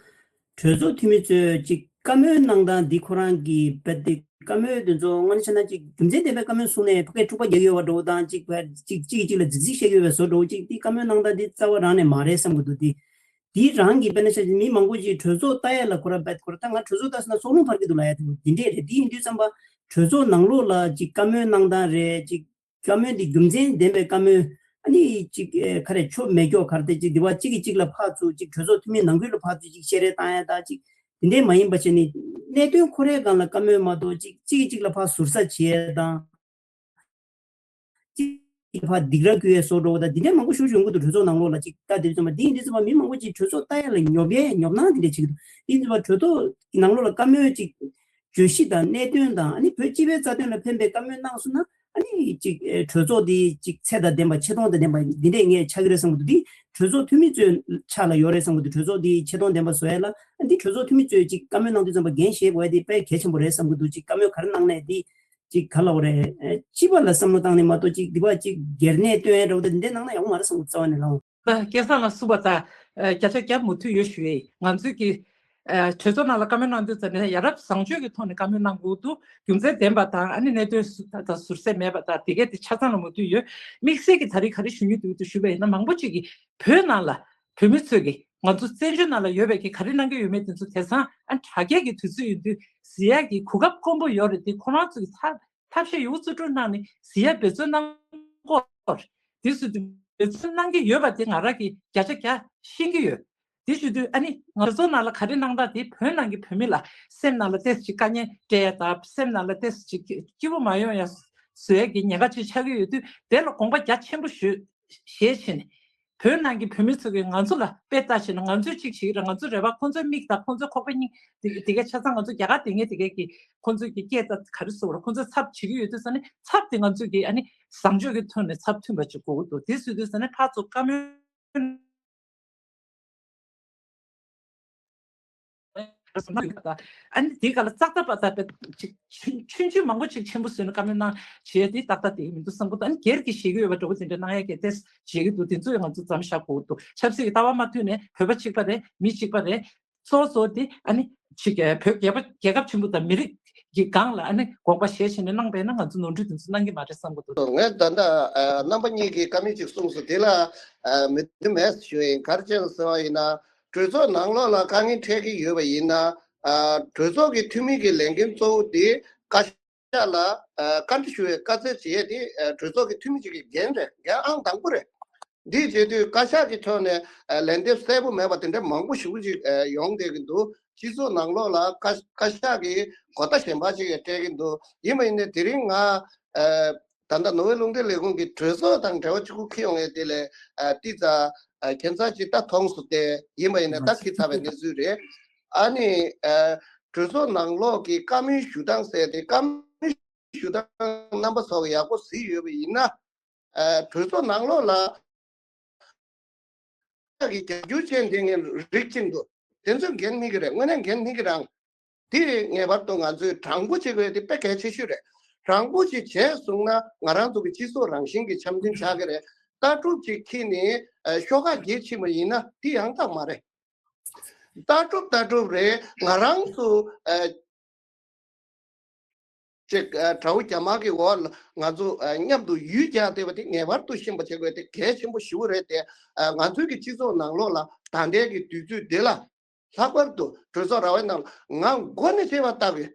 གྲོས་ཚོགས་འཐུས་མི་ཚོས་ཅིག་བཀའ་མོལ་གནང་སྟངས་འདི། ཁོ་རང་གི་བེད་དེ་བཀའ་མོལ་དེ་ཚོ་དངོས་གནས་བྱས་ན་ཅིག་རྒྱུ་མཚན་ལྡན་པའི་བཀའ་མོལ་གསུངས་ནས་ཕ་གིར་འཁྲུག་པ་རྒྱག་གི་ཡོད་པ་འདྲ་བོ་དང་། ཅིག་ཅིག་གཅིག་གིས་གཅིག་ལ་རྫིག་རྫིག་བཤད་ཀྱི་ཡོད་པའི་བཟོ་འདྲ་བོ། ཅིག་འདི་བཀའ་མོལ་གནང་སྟངས་འདི་རྩ་བ་རང་ནས་མ་རེད་བསམ་གྱི་འདུག། འདི་འདི་རང་གི་དཔེར་ན་ཆ་བཞག་མི་མང་པོ་ཅིག་གྲོས་ཚོགས་ལྟ་ཡ་ལ་ཁོ་རང་བེད། ཁོ་རང་ད་ང་གྲོས་ཚོགས་ལྟ་སོང་ན་སྲོག་རླུང་འཕར་གྱི་འདུག་ལབ་ཡ་དེ་འདི་འདྲས་རེད། འདི་ཡིན་དུས་ཙམ་པ་གྲོས་ཚོགས་ནང་ལོགས་ལ་ཅིག་བཀའ་མོལ་གནང་སྟངས་རེད། ཅིག་བཀའ་མོལ་འདི་རྒྱུ་མཚན་ལྡན་པའི་བཀའ་མོལ། ཨ་ནི་ཅིག་ཨེ་ག་རེ། ཆོ་མེད་ཀྱོག་ག་རེ་དེ། ཅིག་འདི་བ་གཅིག་གིས་གཅིག་ལ་ཕར་ཚུར། ཅིག་གྲོས་ཚོགས་འཐུས་མི་ནང་ཁུལ་ལ་ཕར་ཚུར་ཅིག་བཤད་རེས་བཏང་ཡ་དང་། ཅིག་དེ་འདྲས་མ་ཡིན་པ་བྱས་ནས་གནད་དོན་ཁོ་རའི་སྒང་ལ་བཀའ་མོལ་མ་གཏོགས། ཅིག་གཅིག་གིས་གཅིག་ལ་ཕར་ཟུར་ཟ་བྱེད་ཡ་དང་། གཅིག་གིས་ཕར་སྡིགས་ར་སྐུལ་ཡ་བཟོ་འདྲ་བོ་དང་། འདི་འདྲས་མང་པོ་ཞེ་པོ་ཅིག་ཡོང་གི་འདུག། གྲོས་ཚོགས་ནང་ལོགས་ལ་ཅིག་ལྟ་བསྡད་དུས་ཙམ་པ། འདི་ཡིན་དུས་ཙམ་པ་མི་མང་པོ་ཅིག་གྲོས་ཚོགས་ལྟ་ཡ་ལ་ཉོབ་ཡ་ཉོབ་སྣང་འདི་འདྲས་བྱེད་ཀྱི་འདུག། དེ་ཡིན་དུས་ཙམ་པ་གྲོས་ཚོགས་ཀྱི་ནང་ལོགས་ལ་བཀའ་མོལ་ཅིག་བརྗོད་གཞི་དང་གནད་དོན་དང་། ཨ་ནི་བོད་སྤྱི་པའི་རྩ་དོན་ལ་ཕན་པའི་བཀའ་མོལ་གནང་སོང་ན། ཨ་ནི་ཅིག་ཨེ་གྲོས་ཚོགས་འདི་ཅིག་ཚད་དང་ལྡན་པ། ཆེ་མཐོང་དང་ལྡན་པ་འདི་འདྲས་ངས་ཆགས་ཀྱི་རེད་བསམ་གྱི་འདུག། འདི་གྲོས་ཚོགས་འཐུས་མི་ཚོའི་ཕྱག་ལ་ཡོད་རེད་བསམ་གྱི་འདུག། གྲོས་ཚོགས་འདི་ཆེ་མཐོང་ལྡན་པ་བཟོ་ཡ་ལ། ཨ། འདི་གྲོས་ཚོགས་འཐུས་མི་ཚོས་ཅིག་བཀའ་མོལ་གནང་དུས་ཙམ་པ་འགན་བཞེས་དགོས་ཡ་འདི་དཔེ་གལ་ཆེན་པོ་རེད་བསམ་གྱི་འདུག། ཅིག་བཀའ་མོལ་ག་རེ་གནང་ནའི་འདི་ཅིག་ག་ལབ་དགོས་རེད། ཨེ། སྤྱི་པ་ལ་བསམ་བློ་བཏང་ནས་མ་གཏོགས། ཅིག་འདི་བ་ཅིག་སྒེར་གནད་སྟོན་ཡ་འདྲ་བོ་དང་འདི་འདྲས་གནང་ན་ཡག་པོ་མ་རེད་བསམ་གྱི་འདུག། རྩ་བ་ནས་ལགས་འོང་། ད་སྐལ་བཟང་ལགས་གསུངས་པ་ལྟར། ཨ། བརྒྱ་ཆ་བརྒྱ་མུ་མཐུད་ཡོད་ཞུ་ཡས། ང་ཚོས་ཀྱི་ཨ། གྲོས་ཚོགས་ནང་ལ་བཀའ་མོལ་གནང་དུས་ཙམ་ནས་ཡ་རབས་བཟང་སྤྱོད་ཀྱི་ཐོག་ནས་བཀའ་མོལ་གནང་དགོས་འདུག། རྒྱུ་མཚན་ལྡན་པ་དང་། ཨ་ནི་གནད་དོན་ཟུར་དང་ཟུར་ཟད་མེད་པ་དང་། དེ་གས་དེ་ཆ་ཚང་ལ་མུ་མཐུད་ཡོད། དམིགས་བསལ་གྱི་ད་རེས་ག་རེ་ཞུ་སྙིང་འདོད་འདུག་ཞུས་པ་ཡིན་ན། མང་པོ་ཅིག་གིས་བོད་ནང་ལ་བོད་མི་ཚོས་ཀྱིས་ང་ཚོ་བཙན་བྱོལ་ནང་ལ་ཡོད་པའི་གིས་ག་རེ་གནང་གི་ཡོད་མེད་དེ་ཚོ་དེང་སང་ཨ་དྲག་སྐྱེད་ཀྱི་དུས་ཚོད་ཡིན་དུས་གཟིགས་ཡག་གི་གོ་སྐབས་དཀོན་པོ་ཡོད་རེད། དེ་ཁོ་རང་ཚོ་གིས་ཐབས་ཤེས་ཡོད་རྫུ་འཕྲུལ་གནང་ནས་གཟིགས་ཡག་འབད་བརྩོན་གནང་དགོས་རེད། དེ་སུ་དེ་འབད་བརྩོན་གནང་གི་ཡོད་པ་དེ་ང་རང་གིས་བརྒྱ་ཆ་བརྒྱ་ཤེས་ཀྱི་ཡོད། དེ་ཞུ་དུས་ཨ་ནི་ང་ཚོ་ནང་ལ་ག་རེ་གནང་སྟངས་དེ་བོད་ནང་གི་བོད་མི་ལ་སེམས་ནང་ལ་ཏོག་ཙམ་ཅིག་དཀའ་ངལ་སྤྲད་ཡ་དང་། སེམས་ནང་ལ་ཏོག་ཙམ་ཅིག་སྐྱིད་པོ་མ་ཡོང་ཡ་བཟོ་ཡ་གི་ཉེན་ཁ་ཅིག་ཆགས་ཀྱི་ཡོད་དུས། དེ་ལ་དགོངས་པ་རྒྱ་ཆེན་པོ་ཞུ་བཞེས་བྱས་ནས། བོད་ནང་གི་བོད་མི་ཚོ་གིས་ང་ཚོ་ལ་དཔེ་ལྟ་བྱས་ན་ང་ཚོས་གཅིག་བྱེད་ཀྱི་རེད། ང་ཚོའི་རེ་བ་ཁོང་ཚོའི་མིག་དང་ཁོང་ཚོའི་ཁོག་པ་གཉིས་དེ་དེ་གའི་ཆ་ཚང་ང་ཚོ་རྒྱ་གར་དེ་ངས་དེ་གའི་གི་ཁོང་ཚོའི་གི་སྐད་དང་ག་རེ་ཟེར་དགོས་རེད། ཁོང་ཚོའི་ཚབ་བྱེད་ཀྱི་ཡོད་དུས་ཙང་ནས། ཚབ་དེ་ང་ཚོས་ཀྱི་ཨ་ནི་བཟང་སྤྱོད་ཀྱི་ཐོག་ནས་ཚབ་མཐུན་པ་ཅིག་དགོས་ཀྱི་འདུག། དེ་བཟོས་དུས་ཙང་ནས་ཕར་ཚུར་བཀའ་མོལ་ཨ་ནི་དེའི་སྒང་ལ་ཙག་ཏག་པ་ཏག་པའི་ཅིག་ཆུང་ཆུང་ཆུང་མང་པོ་ཅིག་ཆེན་པོ་བཟོས་ནས་བཀའ་མོལ་གནང་བྱས་དེ་ཏག་ཏག་དེ་མི་འདུག་བསམ་གྱི་འདུག། ཨ་ནི་སྒེར་གྱི་བཞེས་ཀྱི་ཡོད་པ་འདྲ་བོ་དེ་འདྲ་གནང་ཡ་གི་ཏོག་ཙམ་བྱེད་ཀྱི་འདུག། དེ་ཚོ་ཡང་ང་ཚོ་མཚམས་བཞག་དགོས་ཀྱི་འདུག། ཆབ་སྲིད་ཀྱི་ལྟ་བ་མ་མཐུན་ནས། བོད་པ་གཅིག་པ་རེད། མི་གཅིག་པ་རེད། གཙོ་བོ་གཙོ་བོ་དེ་ཨ་ནི་ཅིག་ཨ་བོད་རྒྱལ་པ་རྒྱལ་ཁབ་ཆེན་པོ་དང་མི་རིགས་ཀྱི་སྒང་ལ་ཨ་ནི་དགོངས་པ་བཞེས་བྱས་ནས་གནང་པས་ན། ང་ཚོ་ནོར་འཁྲུལ་དེ་ཚོ་གནང་གི་མ་རེད་བསམ་གྱི་འདུག། ངས་ད་ལྟ་ཨ་རྣམ་པ་གཉིས་ཀྱིས་བཀའ་མོལ་ཅིག་གསུངས་སོང་། དེ་ལ་ཨ་མོས་མཐུན་མེད་ཞུ་ཡིན། ག་རེ་བྱས་ནས་ཟེར་བ་ཡིན་ན། གྲོས་ཚོགས་ནང་ལོགས་ལ་དཀའ་ངལ་འཕྲད་ཀྱི་ཡོད་པ་ཡིན་ན། ཨ་གྲོས་ཚོགས་ཀྱི་འཐུས་མི་གི་ལས་འགན་གཙོ་བོ་དེ་བཀའ་ཤག་ལ་ཨ་བཀའ་འདྲི་ཞུ་བའི་དཀའ་ཚེགས་བྱེད་ཡས་དེ་ཨ་གྲོས་ཚོགས་ཀྱི་འཐུས་མི་གཅིག་གི་འགན་རེད། འགན་ཨང་དང་པོ་རེད། འདི་བྱེད་དུས་བཀའ་ཤག་གི་ཕྱོགས་ནས་ཨ་ལན་འདེབས་གསལ་པོ་མེད་པ་དེ་འདྲ་མང་པོ་ཞེ་པོ་ཅིག་ཨ་ཡོང་བསྡད་ཀྱི་འདུག། སྤྱི་ཚོགས་ནང་ལོགས་ལ་བཀའ་བཀའ་ཤག་གིས་གོ་བརྡ་གཞན་པ་ཅིག་ཡང་སྤྲད་ཀྱི་འདུག། ཡིན་པ་ཡིན་ནའི་དེ་རིང་ང་ཨ་ད་ལྟ་ནོར་ཝེ་རླུང་འཕྲིན་ལས་ཁུངས་ཀྱི་གྲོས་ཚོགས་དང་འབྲེལ་བ་གཅིག་པུ་འཁྱེར་ཡོང་ཡས་དེ་ལས་ཨ་ཏི་ཙ་ཨ་ཁྱད་མཚར་ཅིག་ད་མཐོང་སོང་སྟེ། ཡིན་པ་ཡིན་ནའི་ད་འཁྱེར་ཚར་བའི་གནས་ཚུལ་རེད། ཨ་ནི་ཨ་གྲོས་ཚོགས་ནང་ལོགས་ཀྱི་བཀའ་མོལ་ཞུ་སྟངས་ཟེར་དེ། བཀའ་མོལ་ཞུ་སྟངས་རྣམ་པ་ཚོ་ཡག་པོ་གཟིགས་ཡོད་པ་ཡིན་ན། ཨ་གྲོས་ཚོགས་ནང་ལོགས་ལ་ཁ་གི་རྒྱབ་སྐྱོར་བྱས་འདི་ངས་རིགས་གཅིག་འདུག། དེ་ཚོ་འགན་མི་གི་རེད། དངོས་གནས་འགན་མི་གི་རང་ དེ་ངེས་པར་དུ་ང་ཚོས་དྲང་པོ་བྱེད་དགོས་དེ་དཔེ་གལ་ཆེ་ཤོས་རེད། དྲང་པོ་ཅིག་བྱས་སོང་ན་ང་རང་ཚོ་གི་སྤྱི་ཚོགས་རང་བཞིན་གྱི་འཆམ་མཐུན་ཆགས་ཀྱི་རེད། ལྟ་གྲུབ་ཅིག་ཁྱེར་ནས་ཨ་ཤོག་ཁག་བརྒྱད་ཕྱིན་པ་ཡིན་ན་དེ་ཡང་དག་མ་རེད། ལྟ་གྲུབ་ལྟ་གྲུབ་རེད། ང་རང་ཚོ་ཨ་ཅིག་ཨ་དགྲ་བོ་རྒྱ་དམར་གྱི་འོག་ལ་ང་ཚོ་ཨ་མཉམ་དུ་ཡུལ་རྒྱག་བསྡད་པ་དེ་ངེས་པར་དུ་ཤེས་པ་བྱེད་དགོས་དེ་གལ་ཆེན་པོ་ཞེ་པོ་རེད་དེ། ཨ་ང་ཚོའི་གི་སྤྱི་ཚོགས་ནང་ལོགས་ལ་ད་ལྟའི་གི་དུས་ཚོད་འདི་ལ་ལྷག་པར་དུ་གྲོས་ཚོགས་ར་བའི་ནང་ང་མགོ་ནས་བྱས་པ་ལྟ་དགོས།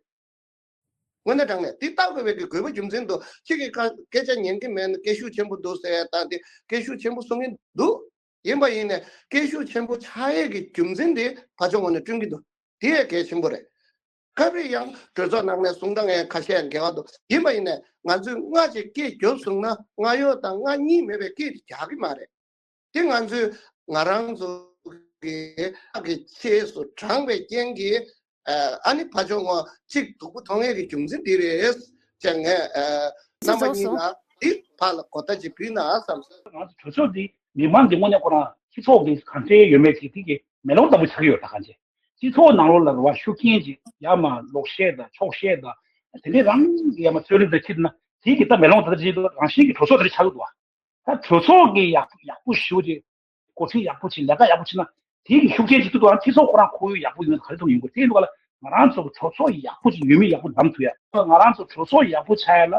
དངོས་གནས་དྲང་གནས་འདི་ལྟ་དགོས་པའི་གི་དགོས་པ་རྒྱུ་མཚན་དུ་ཁྱེད་ཀྱིས་ཁ་སྐད་ཆ་ཉན་གི་མེད་ན་སྐད་ཤུགས་ཆེན་པོ་འདུག་ཟེར་ཡ་ད་འདི་སྐད་ཤུགས་ཆེན་པོ་གསུང་གི་འདུག་ཡིན་པ་ཡིན་ནས་སྐད་ཤུགས་ཆེན་པོ་ཆགས་ཡས་ཀྱི་རྒྱུ་མཚན་དེ་ཕར་ཕྱོགས་ངོས་ནས་བསྐྲུན་གྱི་འདུག་དེ་ཡང་གལ་ཆེན་པོ་རེད། སྐབས་རེ་ཡང་གྲོས་ཚོགས་ནང་ནས་གསུང་སྟངས་ཡང་ཁ་ཤས་ཡང་འགལ་བ་འདུག་ཡིན་པ་ཡིན་ནས་ང་ཚོས་སྔ་ཅིག་སྐད་རྒྱབ་སོང་ན་སྔ་ཡོད་དང་སྔ་གཉིས་མེད་པའི་སྐད་དེ་རྒྱག་གི་མ་རེད། དེ་ང་ཚོས་ང་རང་ཚོ་གི་ཁ་གི་ཆེས་སུ་དྲངས་པའི་རྐྱེན་གྱིས་ཨ་ནི་ཕ་ཆོས་ངོ་གཅིག་སྡུག་པོ་མཐོང་ཡས་ཀྱི་རྒྱུ་མཚན་འདི་རེད་ཅེས་ངས་རྣམ་པ་གཉིས་ལ་འདི་ཕར་ལ་གོ་བརྡ་ཅིག་ཕུལ་ན་བསམ་སོང་། ང་ཚོ་གྲོས་ཚོགས་འདི་མི་མང་གི་དངོས་གནས་ཁོ་རང་སྤྱི་ཚོགས་འདི་གང་འདྲ་ཡོད་མེད་ཀྱི་དེ་གི་མེ་ལོང་ལྟ་བུ་ཆགས་ཡོད་ད་གང་བྱས། སྤྱི་ཚོགས་ནང་ལོགས་ལ་རེ་བ་ཤུགས་རྐྱེན་ཅིག་ཡ་མ་ལོག་བཤད་དང་ཕྱོགས་བཤད་དང་དེ་འདྲའི་རང་ཡ་མ་རྩོད་རེས་དང་ཁྱེར་ན་དེ་གི་ད་མེ་ལོང་ད་ལྟ་ཅིག་རང་བཞིན་གྱི་གྲོས་ཚོགས་དེ་འདྲ་ཆགས་ཡོད་འདུག་བ། ད་གྲོས་ཚོགས་ཀྱི་ཡག་ཡག་པོ་ཞུ་ཅིག་འགོ་ཁྲིད་ཡག་པོ་ཅིག་ལས་ཀ་ཡག་པོ་བྱེད་ན་དེ་གི་ཤུགས་རྐྱེན་ཅིག་ཐུབ་འདུག་ཨ། སྤྱི་ཚོགས་ཁོ་རང་ཁོར་ཡུག་ཡག་པོ་ཡོང་ན་ག་རེ་ཐུབ་ཡོང་དགོས་དེ་འདུག་ག་ལ། ང་རང་ཚོ་གྲོས་ཚོགས་ཡག་པོ་ཅིག་ཡོད་མེད་ཡག་པོ་བདམས་ཐུབ་ཡ། ང་རང་ཚོ་གྲོས་ཚོགས་ཡག་པོ་ཆགས་ཡ་ལ་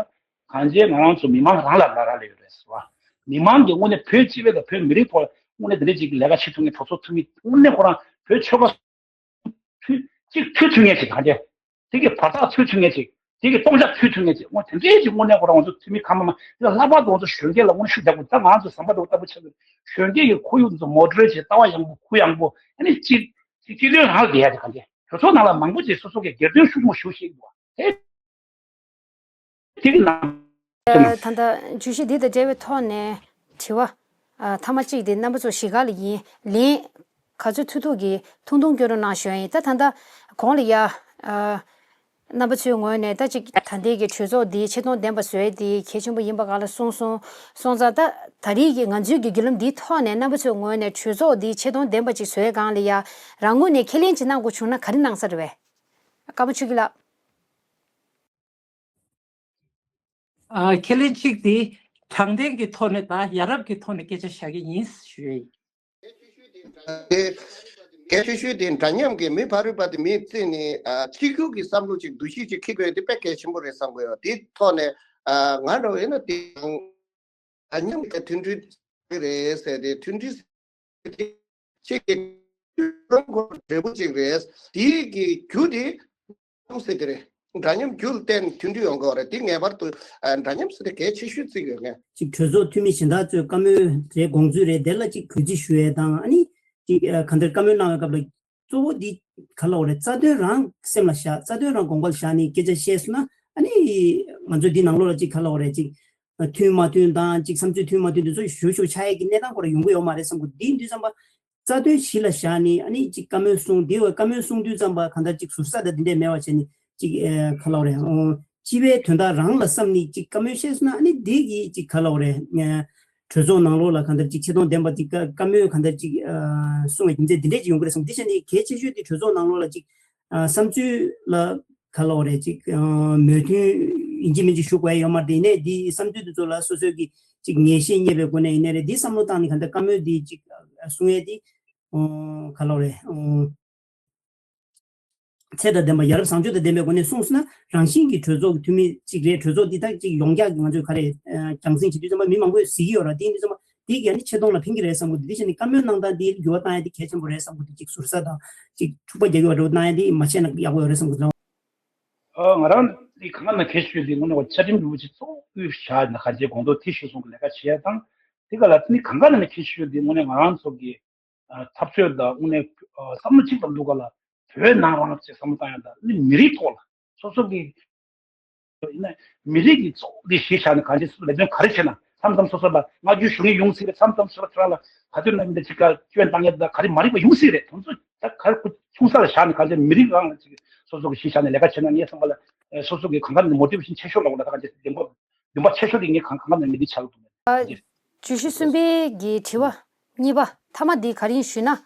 གང་ཅི་ང་རང་ཚོ་མི་མང་རང་ལ་རག་ལས་ཡོད་རེད་ཟེར་བ། མི་མང་གི་དངོས་གནས་བོད་སྤྱི་པའི་དང་བོད་མི་རིགས་ཐོག་དངོས་གནས་དེ་འདྲས་ཅིག་ལས་ཀ་བྱེད་ཐུབ་མཁན་གྲོས་ཚོགས་འཐུས་མི་དངོས་གནས་ཁོ་རང་བོད་ཆོལ་ཁ་མཐུད་གཅིག་མཐུད་ཐུབ་མཁན་ཞིག་གང་བྱས། དེ་གི་བར་ཐག་ཚུད་ཐུབ་མཁན་ཞིག་དེ་གི་སྟོང་ཆ་ཚུད་ཐུབ་མཁན་ཞིག་དངོས་དེ་འདྲའི་ཞིག་དངོས་གནས་ཁོ་རང་ང་ཚོ་འཐུས་མི་ཁ་མ་མ་དེ་ལ་ལྷག་པར་དུ་ང་ཚོ་གཞོན་སྐྱེས་ལ་དངོས་གནས་ཤུགས་རྒྱག་དགོས། ད་ང་ཚོ་ཟམ་པ་འདྲ་བོ་ལྟ་བུ་ཆགས་ཀྱི་གཞོན་སྐྱེས་ཀྱི་ཁོར་ཡུག་འདི་ཚོ་མོ་ཌི་རེཊ་བྱས་ལྟ་བ་ཡག་པོ་ཁུ་ཡག་པོ་ཨ་ནི་གཅིག་གཅིག་གཅིག་ལོན་རང་ལ་བསྡད་ཡ་དེ་གང་བྱས། གྲོས་ཚོགས་ནང་ལ་མང་པོ་ཅིག་སོ་སོ་གི་སྒེར་དོན་ཤུགས་ཆེན་པོ་ཞུ་ཤེས་ཀྱི་འདུག་བ། དེ་དེ་གི་ནང་། ད་ལྟ་བརྗོད་གཞི་འདི་དང་འབྲེལ་བའི་ཐོག་ནས་དྲི་བ། ཨ། མཐའ་མ་གཅིག་དེ་རྣམ་པ་ཚོ་བཞི་ག་ལ་ཡིན། ལན་ག་ཚོད་ཐུབ་ཐུབ་ཀྱིས་ཐུང་ཐུང་སྐྱོན་རོགས་གནང་ཞུ་ཡ་ཡིན། ད་ད་ལྟ་གོང་ལ་ཡ། ཨ། རྣམ་པ་ཚོའི་ངོས་ནས་ད་ཅིག་ད་ལྟའི་གི་གྲོས་ཚོགས་འདི་ཆེ་མཐོང་ལྡན་པ་བཟོ་ཡ་འདི་གལ་ཆེན་པོ་ཡིན་པ་ག་ལ་གསུངས་སོང་། སོང་ཙང་ད་ད་རེས་ཀྱི་ང་ཚོའི་གི་བརྒྱུད་ལམ་འདིའི་ཐོག་ནས་རྣམ་པ་ཚོའི་ངོས་ནས་གྲོས་ཚོགས་འདི་ཆེ་མཐོང་ལྡན་པ་ཅིག་བཟོ་ཡ་སྒང་ལ་ཡ་རང་ངོས་ནས་ཁས་ལེན་ཅིག་གནང་དགོས་བྱུང་ན་ག་རེ་གནང་ས་རེད་བས། ཀརྨ་ཆོས་སྐྱིད་ལགས། ཨ། ཁས་ལེན་གཅིག་དེ་དྲང་བདེན་གྱི་ཐོག་ནས་དང་ཡ་རབས་ཀྱི་ཐོག་ནས་སྐད་ཆ་བཤད་ཀྱི་ཡིན་ཞུ་ཡ་ཡིན། གལ་ཆེ་ཤོས་དེ་འདྲ་མཉམ་གྱི་མི་ཕ་རོལ་པ་དེ་མིའི་རྩིས་ནས་ཨ། གཅིག་གྱུར་གྱི་བསམ་བློ་ཅིག་འདུ་ཤེས་ཅིག་འཁྱེར་དགོས་དེ་དཔེ་གལ་ཆེན་པོ་རེད་བསམ་གྱི་ཡོད། དེའི་ཐོག་ནས་ཨ། ང་འདྲ་བ་ཡིན་ན་དེ་ཡང་། འདྲ་མཉམ་གྱི་མཐུན་སྒྲིལ་རེད་ཟེར་ཏེ་མཐུན་སྒྲིལ་ཟེར་ཏེ་ཁྱེད་ཀྱི་ཀྲུང་གོ་འབྲས་བུ་གཅིག་རེད། དེའི་གི་རྒྱུ་དེ་འདྲ་མཉམ་ཟེར་ཏེ་རེད། འདྲ་མཉམ་རྒྱུ་ལ་བརྟེན་མཐུན་སྒྲིལ་ཡོང་གི་ཡོད་རེད། དེ་ངེས་པར་དུ་འདྲ་མཉམ་ཟེར་ཏེ་གལ་ཆེ་ཤོས་བརྩི་གི་ཡོད་ངས། གཅིག་གྲོས་ཚོགས་འཐུས་མི་གཞན་དག་ཚོས་བཀའ་མོལ་རེད་དགོངས་ཚུལ་རེད་དེ་ལ་གཅིག་གུས་བརྩི་ཞུ་ཡས་དང་ཨ་ནི་གཅིག་གང་ལྟར་བཀའ་མོལ་གནང་བའི་སྐབས་ལ། གཙོ་བོ་འདི་ག་ལ་འོ་རེད། རྩ་དོན་རང་སེམས་ལ་བཞག་རྩ་དོན་རང་དགོངས་པ་ལ་བཞག་ནས་སྐད་ཆ་བཤད་སོང་ན་ཨ་ནི་ང་ཚོ་འདི་ནང་ལོགས་ལ་ཅིག་ག་ལ་འོ་རེད་ཅིག་མཐུན་མ་མཐུན་དང་ཅིག་བསམ་ཚུལ་མཐུན་མ་མཐུན་འདི་ཚོ་ཞུ་ཞུ་ཆགས་ཡས་ཀྱི་གནས་སྟངས་ཁོ་ར་ཡོང་གི་ཡོད་མ་རེད་བསམ་གི། འདི་འདི་ཙམ་པ་རྩ་དོན་གཞི་ལ་བཞག་ནས་ཨ་ནི་ཅིག་བཀའ་མོལ་གསུང་འདི་བ་བཀའ་མོལ་གསུང་དུས་ཙམ་པ་གང་ལྟར་ཅིག་ཟུར་ཟ་དང་འདི་འདྲས་མེད་པ་བྱས་ནས་ཅིག་ག་ལ་འོ་རེད། སྤྱི་པའི་དོན་དག་རང་ལ་བསམ་ནས་ཅིག་བཀའ་མོལ་བཤད་སོང་ན་ཨ་ནི་འདི་གི་ཅིག་ག་ལ་འོ་རེད། གྲོས་ཚོགས་ནང་ལོགས་ལ་གང་ལྟར་ཅིག་ཆེ་མཐོང་ལྡན་པ་ཅིག་བཀའ་བཀའ་མོལ་གང་ལྟར་ཅིག་གསུང་བའི་རྒྱུ་མཚན་འདི་འདྲས་ཅིག་ཡོང་གི་རེད་བསམ། འདི་བྱས་ནས་གལ་ཆེ་ཤོས་དེ་གྲོས་ཚོགས་ནང་ལོགས་ལ་ཅིག་བསམ་ཚུལ་ལ་ག་ལ་འོ་རེད་ཅིག་མོས་མཐུན་ཡིན་གཅིག་མིན་གཅིག་ཞུ་དགོས་ཡ་ཡོད་མ་རེད། དེ་ནས་འདི་བསམ་ཚུལ་དེ་ཚོ་ལ་སོ་སོའི་གི་ཅིག་ངེས་ཤེས་རྙེད་པའི་སྒོ་ནས་ཡིན་ནའི་རེད། འདི་བསམ་བློ་བཏང་ནས་གང་ལྟར་བཀའ་མོལ་འདི་ཅིག་གསུང་ཡས་འདི་ག་ལ་འོ་རེད། ཚད་དང་ལྡན་པ་ཡ་རབས་བཟང་སྤྱོད་དང་ལྡན་པའི་སྒོ་ནས་གསུངས་སོང་ན་རང་བཞིན་གྱིས་གྲོས་ཚོགས་ཀྱི་འཐུས་མི་གཅིག་རེད། གྲོས་ཚོགས་འདི་དག་ཅིག་ཡོངས་གྲགས་ཀྱི་ང་ཚོས་ག་རེ་རྒྱང་སྲིང་བྱེད་དུས་ཙམ་པ་མི་མང་པོས་གཟིགས་ཀྱི་ཡོད་ར། དེ་ཡིན་དུས་ཙམ་པ་དེ་ག་ནི་ཆེ་མཐོང་ལ་ཕན་གྱི་རེད་བསམ་གི་འདུག་དེ་བྱས་ནས་བཀའ་མོལ་གནང་སྟངས་འདི་འགྱུར་བ་བཏང་ཡ་དེ་གལ་ཆེན་པོ་རེད་བསམ་གི་འདུག་ཅིག་ཟུར་ཟ་དང་ཅིག་འཁྲུག་པ་རྒྱག་གི་ཡོད་ར་བཏང་ཡ་དེ་མ་བྱས་ན་ཡག་པོ་ཡོད་རེད་བསམ་གི་འདུག་ཨ། ང་རང་གི་གང་ག་ན་གལ་ཆེ་ཤོས་དེ་དངོས་གནས་བ་བཅའ་ཁྲིམས་རིན་པོ་ཆེ་གཙོ་བོ་བཞག་ན་ག་རྗེ་དགོངས་དོན་དེ་ཤེས་སོང་གི་ལས་ཀ་བྱེད་ཡ་དང་དེ་ག་ལ་དེ་ནི་གང་ག་ན་གལ་ཆེ་ཤོས་དེ་དངོས་གནས་ང་རང་ཚོ་གི་འཐབ་རྩོད་དང་དངོས་གནས་བསམ་བློ་གཅིག་ལ་འདུག་ག་ལ་བོད་ནང་རང་ཅེས་བསམ་བློ་བཏང་ཡ་དང་ནི་མི་རིགས་ཐོག་ལ་སོ་སོ་གི་ཡིན་ན་མི་རིགས་ཀྱི་གཙོ་བོ་དེ་གཞི་བཞག་ནས་གང་ཅི་སོ་སོ་ལས་དོན་ག་རེ་བྱེད་ན་མཚམས་མཚམས་སོ་སོ་ལ་བསྔགས་བརྗོད་ཞུ་མཁན་ཡོང་སྲིད་རེད། མཚམས་མཚམས་སོ་སོ་ཁྱེད་རང་ལ་ག་དུས་ན་མི་འདྲ་ཅིག་ག་སྐྱོན་བཏང་ཡ་དང་ག་རེ་མ་རིག་པ་ཡོང་སྲིད་རེད། དེ་ཚོ་ད་ག་རེ་ཁོ་ཆུང་ས་ལ་བཞག་ནས་གང་ཅི་མི་རིགས་རང་ལ་ཅིག་སོ་སོ་གི་གཞི་བཞག་ནས་ལས་ཀ་བྱེད་ན་ངས་བསམ་པ་ལ་སོ་སོ་གི་གང་ག་ནས་མོ་ཊི་ཝེ་ཤན་ཆེ་ཤོས་ལ་འོ་ལ་ད་གང་ཅི་འདུན་པ་འདུན་པ་ཆེ་ཤོས་དེ་ངས་གང་གང་ག་ནས་མི་འདི་ཆགས་འདུག་བརྗོད་གཞི་གསུམ་པའི་གི་དྲི་བ་གཉིས་པ་མཐའ་མ་འདི་ག་རེ་ཡིན་ཞུས་ན།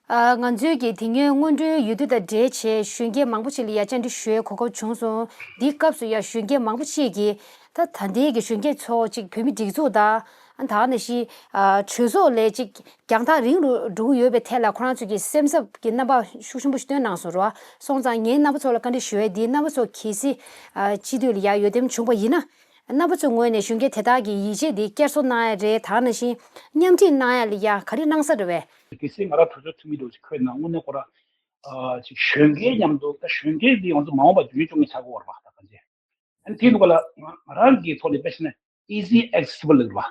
ཨ། ང་ཚོའི་གི་དེ་སྔོན་སྔོན་འགྲོའི་འོས་བསྡུ་དང་འབྲེལ་བྱས་གཞོན་སྐྱེས་མང་པོ་ཞིག་ལ་ཡ་བཅར་འདྲི་ཞུ་བའི་གོ་སྐབས་བྱུང་སོང་། འདིའི་སྐབས་སུ་ཡ་གཞོན་སྐྱེས་མང་པོ་ཞིག་གིས་ད་ད་ལྟའི་གི་གཞོན་སྐྱེས་ཚོ་གཅིག་བོད་མི་སྒྲིག་འཛུགས་དང་། ད་ནང་བཞིན་ཨ་གྲོས་ཚོགས་ལས་གཅིག་རྒྱང་ཐག་རིང་རུ་འགྲོ་གི་ཡོད་པའི་ཐད་ལ་ཁོ་རང་ཚོ་གིས་སེམས་འཚབ་ཀྱི་རྣམ་པ་ཤུགས་ཆེན་པོ་ཞིག་བཏོན་གནང་སོང་ར། སོང་ཙང་ངས་རྣམ་པ་ཚོ་ལ་བཀའ་འདྲི་ཞུ་ཡས་འདི་རྣམ་པ་ཚོ་གལ་སྲིད་ཨ་སྤྱི་འཐུས་ལ་ཡ་འོས་འདེམས་བྱུང་བ་ཡིན་ན། རྣམ་པ་ཚོའི་ངོས་ནས་གཞོན་སྐྱེས་དེ་དག་གི་ཡིད་ཆེས་འདི་བསྐྱར་གསོ་གནང་ཡ་རེད། ད་ནང་བཞིན་མཉམ་ཁྲིད་གནང་ཡ་ལ་ཡ་ག་རེ་གནང་ས་རེད་བས། གལ་སྲིད་ང་རང་གྲོས་ཚོགས་འཐུས་མི་འདྲ་བོ་ཞིག་འཁོད་ན་དངོས་གནས་ཁོ་རང་ཨ་ཅིག་གཞོན་སྐྱེས་མཉམ་དུ། ད་གཞོན་སྐྱེས་འདི་ང་ཚོ་མ་འོངས་པ་རྒྱུན་སྐྱོང་མཁན་ཆགས་དགོས་པ་རེད་བ། ད་གང་ཅི། ཨ་ནི་དེའི་ཐོག་ལ་ང་ང་རང་གི་ཐོག་ནས་དཔེ་བྱས་ན་easy accessible ལབ་རེད་བ།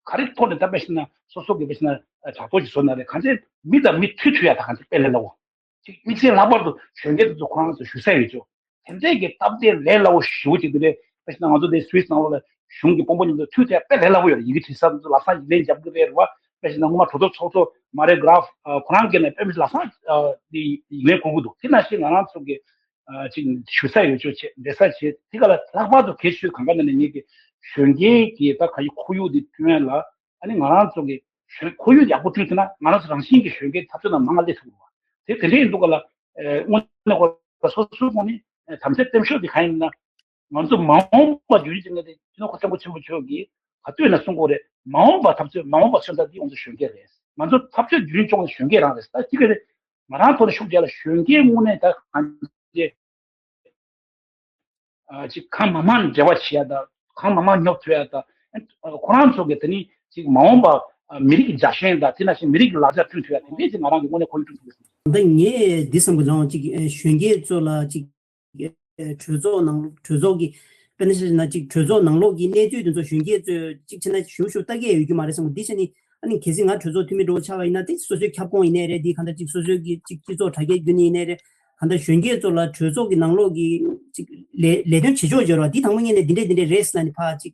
ག་རེ་ཐོག་ནས་ད་དཔེ་བྱས་ན་སོ་སོ་གི་དཔེ་བྱས་ན་ཕྲག་དོག་ཅིག་བཟོ་ན་རེད། གང་ཅི་མི་དང་མི་མཐུད་ཐུབ་ཡ་ད་གང་ཅི་དཔེ་ལས་སླ་བོ། ཅིག་དམིགས་བསལ་ལྷག་པར་དུ་གཞོན་སྐྱེས་དེ་ཚོ་ཁོ་རང་ཚོ་ཞུ་ས་ཡོད་ཆོག་དེ་འདྲས་ཀྱི་སྟབས་བདེ་ལས་སླ་བོ་ཞེ་པོ་ཅིག་འདུག་རེད། དཔེ་བྱས་ན་ང་ཚོ་དེ་སུད་སི་ནང་ལོགས་ལ་གཞུང་གི་དཔོན་པོ་མཉམ་དུ་མཐུད་དེ་དཔེ་ལས་སླ་བོ་ཡོད་རེད། ཡི་གེ་བྲིས་ས་དེ་ཚོ་ལམ་སང་ཡིག་ལན་རྒྱབ་གི་རེད་བ། དཔེ་བྱས་ན་སྔོན་མ་གྲོས་ཚོགས་ཚོགས་ཚོགས་མ་རེ་གྷ་རབ་ཁོ་རང་གིས་ནས་དཔེ་མི་སྲིད་ལམ་སང་ཡིག་ལན་འཁུར་གི་འདུག་དེ་ནང་བཞིན་ང་རང་ཚོ་གི་ཅིག་ཞུ་ས་ཡོད་ཆོག་བྱས་འབྲེལ་ས་བྱས། དེ་ག་ལ་ལྷག་པར་དུ་གལ་ཆེ་ཤོས་གང་ག་ནང་ནས་ངེད་ཀྱི་གཞོན་སྐྱེས་ཀྱི་ད་ག་ཡི་ཁོར་ཡུག་འདི་བསྐྲུན་ཡ་ལ། ཨ་ནི་ང་རང་ཚོ་གི་གཞོན་ཁོར་ཡུག་ཡག་པོ་བསྐྲུན་ཐུབ་ན་ང་རང་ཚོ་རང་བཞིན་གྱི་གཞོན་སྐྱེས་འཐབ་རྩོད་ནང་མང་ང་སླེབས་ཐུབ་ཀྱི་རེད་བ། དེ་དེ་འདྲ་ཡིན་དུས་ག་ལ་དངོས་གནས་ཁོ་རང་སོ་སོའི་ངོས་ནས་དམ་ཚིག་བརྟན་ཤོས་དེ་གང་ཡིན་ན། ང་ཚོ་མ་འོངས་པ་རྒྱུན་རིང་ཅིག་ནས་དེ་སྤྱི་ནོར་གོང་ས་སྐྱབས་མགོན་ཆེན་པོ་མཆོག་གིས་ག་དུས་ན་གསུང་གི་ཡོད་རེད། མ་འོངས་པ་འཐབ་རྩོད་མ་འོངས་པ་མཚོན་རྟགས་འདི་ང་ཚོ་གཞོན་སྐྱེས་རེད། ང་ཚོ་འཐབ་རྩོད་རྒྱུན་རིང་སྐྱོང་ནི་གཞོན་སྐྱེས་རང་རེད། ད་ཅི་ག་རེད། ང་རང་ཐོག་ནས་ཤུགས་རྒྱག་ལ་གཞོན་སྐྱེས་དངོས་གནས་ད་གང་ཅི། ཨ་ཅིག་གང་མང་མང་འབྲེལ་བ་བྱེད་ཡ་དང་གང་མང་མང་སྙོབ་ཐུབ་ཡ་དང་། ཁོ་རང་ཚོ་གི་དེ་ནི་ཅིག་མ་འོངས་པ་མི་རིགས་ཀྱི་རྒྱ་ཤན་དང་དེ་ནང་བཞིན་མི་རིགས་ཀྱི་ལག་ཆ་བསྐྲུན་ཐུབ་ཡ་དེ་འདྲས་ཅིག་ང་རང་གི་དངོས་གནས་ཁོར་ཡུག་བསྐྲུན་ཐུབ་ཡོད། ད་ངས་འདི་བསམ་གི་འདུག་ཅིག་གཞོན་སྐྱེས་ཚོ་ལ་ཅིག་གྲོས་ཚོགས་ནང་ལོགས་གྲོས་ཚོགས་ཀྱི་དཔེར་ན་བཤད་ན་ཅིག་གྲོས་ཚོགས་ནང་ལོགས་ཀྱི་གནས་ཚུལ་དེ་ཚོ་གཞོན་སྐྱེས་ཚོས་ཅིག་བྱས་ན་ཞུ་ཞུ་ལྟ་གི་ཡོད་རྒྱུ་མ་རེད་བསམ་གི། འདི་བྱས་ནི་ཨ་ནི་གལ་སྲིད་ང་གྲོས་ཚོགས་འཐུས་མི་འདྲ་བོ་ཆགས་པ་ཡིན་ན་དེ་སོ་སོའི་ཁྱབ་ཁོངས་ཡིན་ནའི་རེད། དེ་གང་ལྟར་ཅིག་སོ་སོའི་གི་ཅིག་སྤྱི་ཚོགས་དྲ་རྒྱའི་བརྒྱུད་ནས་ཡིན་ནའི་རེད། གང་ལྟར་གཞོན་སྐྱེས་ཚོ་ལ་གྲོས་ཚོགས་ཀྱི་ནང་ལོགས་ཀྱི་ཅིག་ལས་ལས་དོན་བྱེད་ཕྱོགས་སྦྱོར་བ་འདི་དང་པོ་ཉིད་ནས་འདི་འདྲས་འདི་འདྲས་རེད་ཟེར་ནས་ཕར་ཅིག་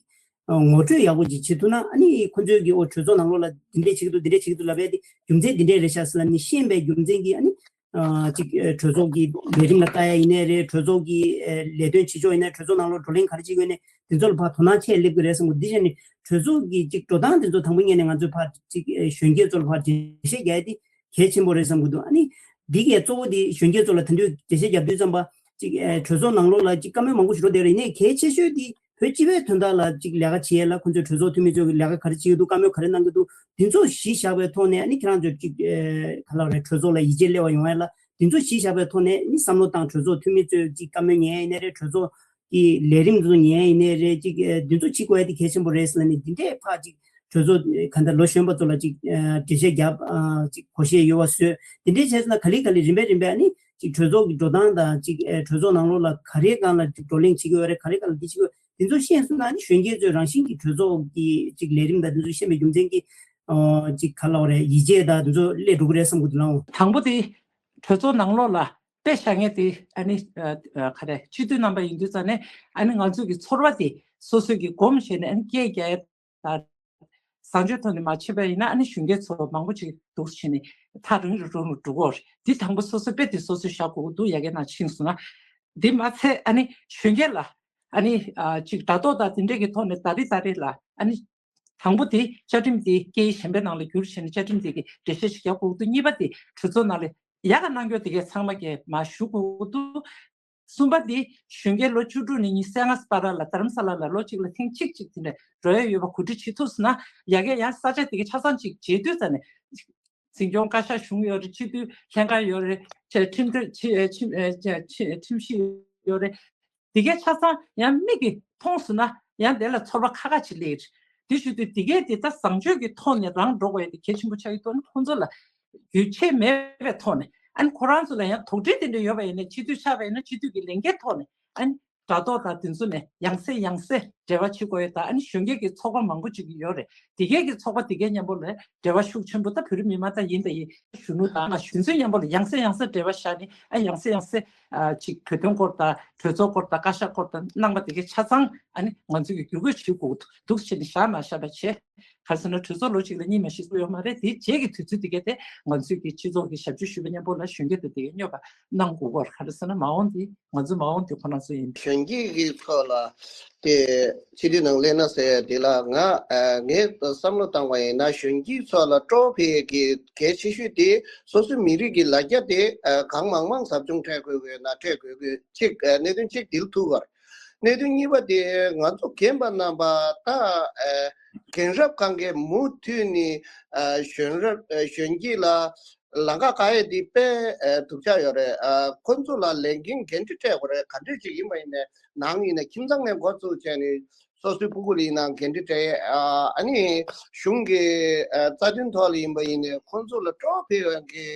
ངོ་སྤྲོད་ཡག་པོ་ཅིག་བྱེད་ཐུབ་ན། ཨ་ནི་ཁོ་ཚོས་ཀྱི་ཨོ་གྲོས་ཚོགས་ནང་ལོགས་ལ་འདི་འདྲས་བྱེད་ཀྱི་འདུག་འདི་འདྲས་བྱེད་ཀྱི་འདུག་ལབ་པའི་དེ་རྒྱུ་མཚན་འདི་འདྲས་རེད་ཤག་ཟེར་ལབ་ནས་ཤེས་པའི་རྒྱུ་མཚན་གྱིས། ཨ་ནི་ཨ་ཅིག་ཨ་གྲོས་ཚོགས་ཀྱི་ལས་རིམ་ལ་ལྟ་ཡ་ཡིན་ནའི་རེད། གྲོས་ཚོགས་ཀྱི་ཨ་ལས་དོན་བྱེད་ཕྱོགས་ཡིན་ནའི་གྲོས་ཚོགས་ནང་ལོགས་བགྲོ་གླེང་ག་རེ་བྱེད་དགོས་ནའི་དེ་ཚོ་ལ་ཕར་དོ་སྣང་ཆེ་སླེབས་ཀྱི་རེད་བསམ་གི། འདི་བྱས་ནས་གྲོས་ཚོགས་ཀྱི་ཅིག་འགྲོ་སྟངས་དེ་ཚོ་དང་པོ་ཉིད་ནས་ང་ཚོས་ཕར་ཅིག་ཨ་གཞོན་སྐྱེས་ཚོ་ལ་ཕར་འགྲེལ་བཤད་རྒྱག་ཡ་དེ་གལ་ཆེན་པོ་རེད་བསམ་གི་འདུག་ཨ་ནི་འདི་གའི་གཙོ་བོ་དེ་གཞོན་སྐྱེས་ཚོ་ལ་ད་དུང་འགྲེལ་བཤད་རྒྱབ་དུས་ཙམ་པ་ཅིག་ཨ་གྲོས་ཚོགས་ནང་ལོགས་ལ་ཅིག་བཀའ་མོལ་མང་པོ་ཞིག་འགྲོ་བསྡད་རེད། ཡིན་ནའི་གལ་ཆེ་ཤོས་དེ་བོད་སྤྱི་པའི་དོན་དག་ལ་ཅིག་ལས་ཀ་བྱེད་ཡས་ལ་ཁོང་ཚོས་གྲོས་ཚོགས་འཐུས་མི་ཚོས་ལས་ཀ་ག་རེ་བྱེད་ཀྱི་འདུག་བཀའ་མོལ་ག་རེ་གནང་གི་འདུག་དེ་ཚོ་གཞི་བཞག་པའི་ཐོག་ནས། ཨ་ནི་ཁྱེད་རང་ཚོ་ཅིག་ཨ་ག་ལབ་རེད། གྲོས་ཚོགས་ལ་ཡིད་ཆེས་སླེབས་པ་ཡོང་ཡས་ལ་དེ་ཚོ་གཞི་བཞག་པའི་ཐོག་ནས། ཨ་ནི་བསམ་བློ་བཏང་། གྲོས་ཚོགས་འཐུས་མི་ཚོས་ཅིག་བཀའ་མོལ་ཉན་ཡས་ཡིན་ནའི་རེད། གྲོས་ཚོགས་ཀྱི་ལས་རིམ་དེ་ཚོ་ཉན་ཡས་ཡིན་ནའི་རེད། ཅིག་ཨ་དེ་ཚོ་བྱེད་དགོས་ཡས་དེ་གལ་ཆེན་པོ་རེད་ཟེར་ལབ་ནས་འདི་འདྲས་ཕར་ཅིག་གྲོས་ཚོགས་ག་འདྲ་ལོ་གཞོན་པ་ཚོ་ལ་ཅིག་ཨ་འགྲེལ་བཤད་རྒྱབ། ཨ་ཅིག་གོ་ཤེས་ཡོད་པ་བཟོས། དེ་འདྲས་བྱས་སོང་ན་ག་ལེ་ག་ལེ་རིམ་པས་རིམ་པས་ཨ་ནི་ཅིག་གྲོས་ཚོགས་ཀྱི་འགྲོ་སྟངས་དང་། ཅིག་ཨ་གྲོས་ཚོགས་ནང་ལོགས་ལ་ག་རེའི་སྒང་ལ་ཅིག་བགྲོ་གླེང་བྱེད་ཀྱི་ཡོད་རེད། ག་རེའི་སྒང་ལ་འདི་བྱེད་ཀྱི་ཡོད། དེ་ཚོ་ཤེས་སོང་ན་ཨ་ནི་གཞོན་སྐྱེས་ཚོས་རང་བཞིན་གྱིས་གྲོས་ཚོགས་ཀྱི་ཅིག་ལས་རིམ་དང་དེ་ཚོ་ཤེས་པའི་རྒྱུ་མཚན་གྱིས། ཨ་ཅིག་ག་ལབ་རེད། ཡིད་ཆེས་དང་དེ་ཚོ་སླེབས་འགྲོ་གི་རེད་བསམ་གི་འདུག་ལགས། དང་པོ་དེ་གྲོས་ཚོགས་ནང་ལོགས་ལ་དཔེ་བཞག་མཁན་དེ་ཨ་ནི་ཨ་ཨ་ག་རེ། སྤྱི་འཐུས་རྣམ་པ་ཡིན་དུས་ཙང་ནས་ཨ་ནི་ང་ཚོ་གི་ཚོར་བ་དེ་སོ་སོ་གི་སྒོམ་བྱས་ནས། ཨ་ནི་སྐད་རྒྱག་ཡ་དང་བཟང་སྤྱོད་ཐོག་ནས་མ་བྱས་པ་ཡིན་ན། ཨ་ནི་གཞོན་སྐྱེས་ཚོ་མང་པོ་ཅིག་འདུག་བྱས་ནས་ཐག་རིང་རུ་རུ་རུ་འགྲོ་གི་ཡོད་རེད། འདི་དང་པོ་སོ་སོའི་དཔེ་དེ་སོ་སོས་བཞག་དགོས་ཀྱི་འདུག་ཡ་གི་ནང་ཕྱིན་སོང་ན། འདི་མ་ཚད་ཨ་ནི་གཞོན་སྐྱེས་ལ་ཨ་ནི་ཨ་ཅིག་དྲ་ཐོག་དང་དེ་འདྲས་ཀྱི་ཐོག་ནས་ད་རེས་ད་རེས་ལ་ཨ་ནི་དང་པོ་དེ་བཅའ་ཁྲིམས་དེ་སྐད་ཡིག་གཞན་པའི་ནང་ལ་བསྒྱུར་བྱས་ནས་བཅའ་ཁྲིམས་དེ་གི་འགྲེལ་བཤད་ཅིག་རྒྱག་དགོས་ཀྱི་འདུག་གཉིས་པ་དེ་གྲོས་ཚོགས་ནང་ལ་ཡག་ག་གནང་རྒྱུ་དེ་གས་ཚང་མ་གས་མར་ཞུ་དགོས་ཀྱི་འདུག་གསུམ་པ་དེ་གཞོན་སྐྱེས་ལོ་བཅུ་དྲུག་ནས་ཉི་ཤུ་རྩ་ལྔ་བར་ལ་རྡ་རམ་ས་ལ་ལ་ལོ་གཅིག་ལ་ཐེངས་གཅིག་ཅིག་དེ་འདྲ་འགྲོ་ཡ་ཡོད་པ་གོ་སྒྲིག་བྱེད་ཐུབ་སོང་ན། ཡ་གས་ཡང་ས་ཆ་དེ་གི་ཆ་ཚང་ཅིག་མཇལ་དུས་ཙ་ནས། འཛིན་སྐྱོང་བཀའ་ཤག་གཞུང་ཡོད་རེད། སྤྱི་འཐུས་ལྷན་ཁང་ཡོད་རེད། ཁྲིམས་ཁྲིམས་ཁྲིམས་ཁྲིམས་ཁྲིམས་ཞིབ་ཡོད་རེད། དེ་གའི་ཆ་ཚང་ཡང་མིག་གིས་མཐོང་སོང་ན་ཡང་དེ་ལ་ཚོར་བ་ཁ་ཁ་ཅིག་སླེབས་རེད། དེ་ཞུ་དུས་དེ་གའི་དེ་ད་བཟང་སྤྱོད་ཀྱི་ཐོག་ནས་རང་འགྲོ་དགོས་ཡ་དེ་གལ་ཆེན་པོ་ཆགས་ཀྱི་འདུག་ཨ་ནི་ཁོང་ཚོ་ལ་རྒྱུས་ཆད་མེད་པའི་ཐོག་ནས། ཨ་ནི་ཁོ་རང་ཚོ་ལ་ཡང་དོགས་འདྲི་དེ་འདྲ་ཡོད་པ་ཡིན་ན། སྤྱི་འཐུས་ཆགས་པ་ཡིན་ན་སྤྱི་འཐུས་ཀྱི་ལས་འགན་ཐོག་ནས། ཨ་ནི་དྲ་ཐོག་དང་དེ་ཚོ་ནས་ཡང་སེ་ཡང་སེ་འབྲེལ་བ་བྱེད་དགོས་ཡོད། ད་ཨ་ནི་གཞོན་སྐྱེས་ཀྱི་ཚོགས་པ་མང་པོ་ཅིག་ཡོད་རེད། དེ་གས་ཀྱི་ཚོགས་པ་དེ་གས་མཉམ་པོ་ལ་འབྲེལ་བ་ཤུགས་ཆེན་པོ། ད་བོད་རིགས་མི་མང་དང་ཡིན་དང་ཡིན། གཞོན་ནུ་དང་ང་གཞོན་ཚོའི་མཉམ་པོ་ལ་ཡང་སེ་ཡང་སེ་འབྲེལ་བ་བཞག་ནས། ཨ་ཡང་སེ་ཡང་སེ་ཨ་ཅིག་གྲོས་དོན་སྐོར་དང་གྲོས་ཚོགས་སྐོར་དང་བཀའ་ཤག་སྐོར་དང་གནང་བ་དེ་གས་ཆ་ཚང་ཨ་ནི་ང་ཚོས་ཀྱི་བསྒྱུར་བཀོད་བྱེད་དགོས་འདུག་བྱས་ནས་བཞག་ན་བཞག་པ་བྱས། ག་རེ་ཟེར་ན་གྲོས་ཚོགས་ལོ་གཅིག་ལ་གཉིས་མ་གཏོགས་ཡོད་མ་རེད། དེ་རྗེས་ཀྱི་དུས་ཚོད་དེ་གས་དེ་ང་ཚོས་ཀྱི་སྤྱི་ཚོགས་ཀྱི་ཞབས་ཕྱི་ཞུས་པ་མཉམ་པོ་ལ་གཞོན་སྐྱེས་དེ་དེ་གས་སྙོབ་པ་གནང་དགོས་སྐོར། ག་རེ་ཟེར་ན་མ་འོངས་དེ་ང་ཚོའི་མ་འོངས་དེ་ཁོ་རང་ཚོ་ཡིན། གཞོན་སྐྱེས་ཀྱི་ཐོག་ལ་ དེ་སྤྱི་འཐུས་ནང་སླེབས་ན་ཟེར་དེ་ལ་ང་ཨ་ངས་བསམ་བློ་བཏང་བ་ཡིན་ན་གཞོན་སྐྱེས་ཚོ་ལ་སྤྲོ་བོ་ཕེབས་ཀྱི་གལ་ཆེ་ཤོས་དེ་སོ་སོའི་མི་རིགས་ཀྱི་ལ་རྒྱ་དེ་ཨ་གང་མང་མང་ཟབ་སྦྱོང་སྤྲད་དགོས་དགོས་ན་སྤྲད་དགོས་དགོས་གཅིག་ཨ་གནད་དོན་གཅིག་དེ་ལ་ཐུག་པ་རེད། གནད་དོན་གཉིས་པ་དེ་ང་ཚོ་རྒན་པ་རྣམ་པ་ད་ཨ་རྒན་རབས་གང་གས་མུ་མཐུད་ནས་ཨ་གཞོན་རབས་ཨ་གཞོན་སྐྱེས་ལ་ལམ་ཁ་བཀག་ཡས་འདི་དཔེ་ཨ་སྡུག་ཅག་ཡོད་རེད། ཨ་ཁོ་ཚོ་ལ་ལས་འགན་འགན་འཁྲི་སྤྲད་དགོས་རེད། ག་འདྲས་ཅིག་ཡིན་པ་ཡིན་ནའི་ནང་ཡིན་ནའི་ཁྱིམ་ཚང་ནས་འགོ་བཙུགས་བྱས་ནས་སོ་སོའི་སྤུ་གུ་ལ་ཡིན་ན་འགན་འཁྲི་སྤྲད་ཡས། ཨ་ཨ་ནི་གཞུང་གི་ཨ་རྩ་དོན་ཐོག་ལ་ཡིན་པ་ཡིན་ནའི་ཁོ་ཚོ་ལ་སྤྲོ་བོ་ཕེབས་ཡས་ཀྱི་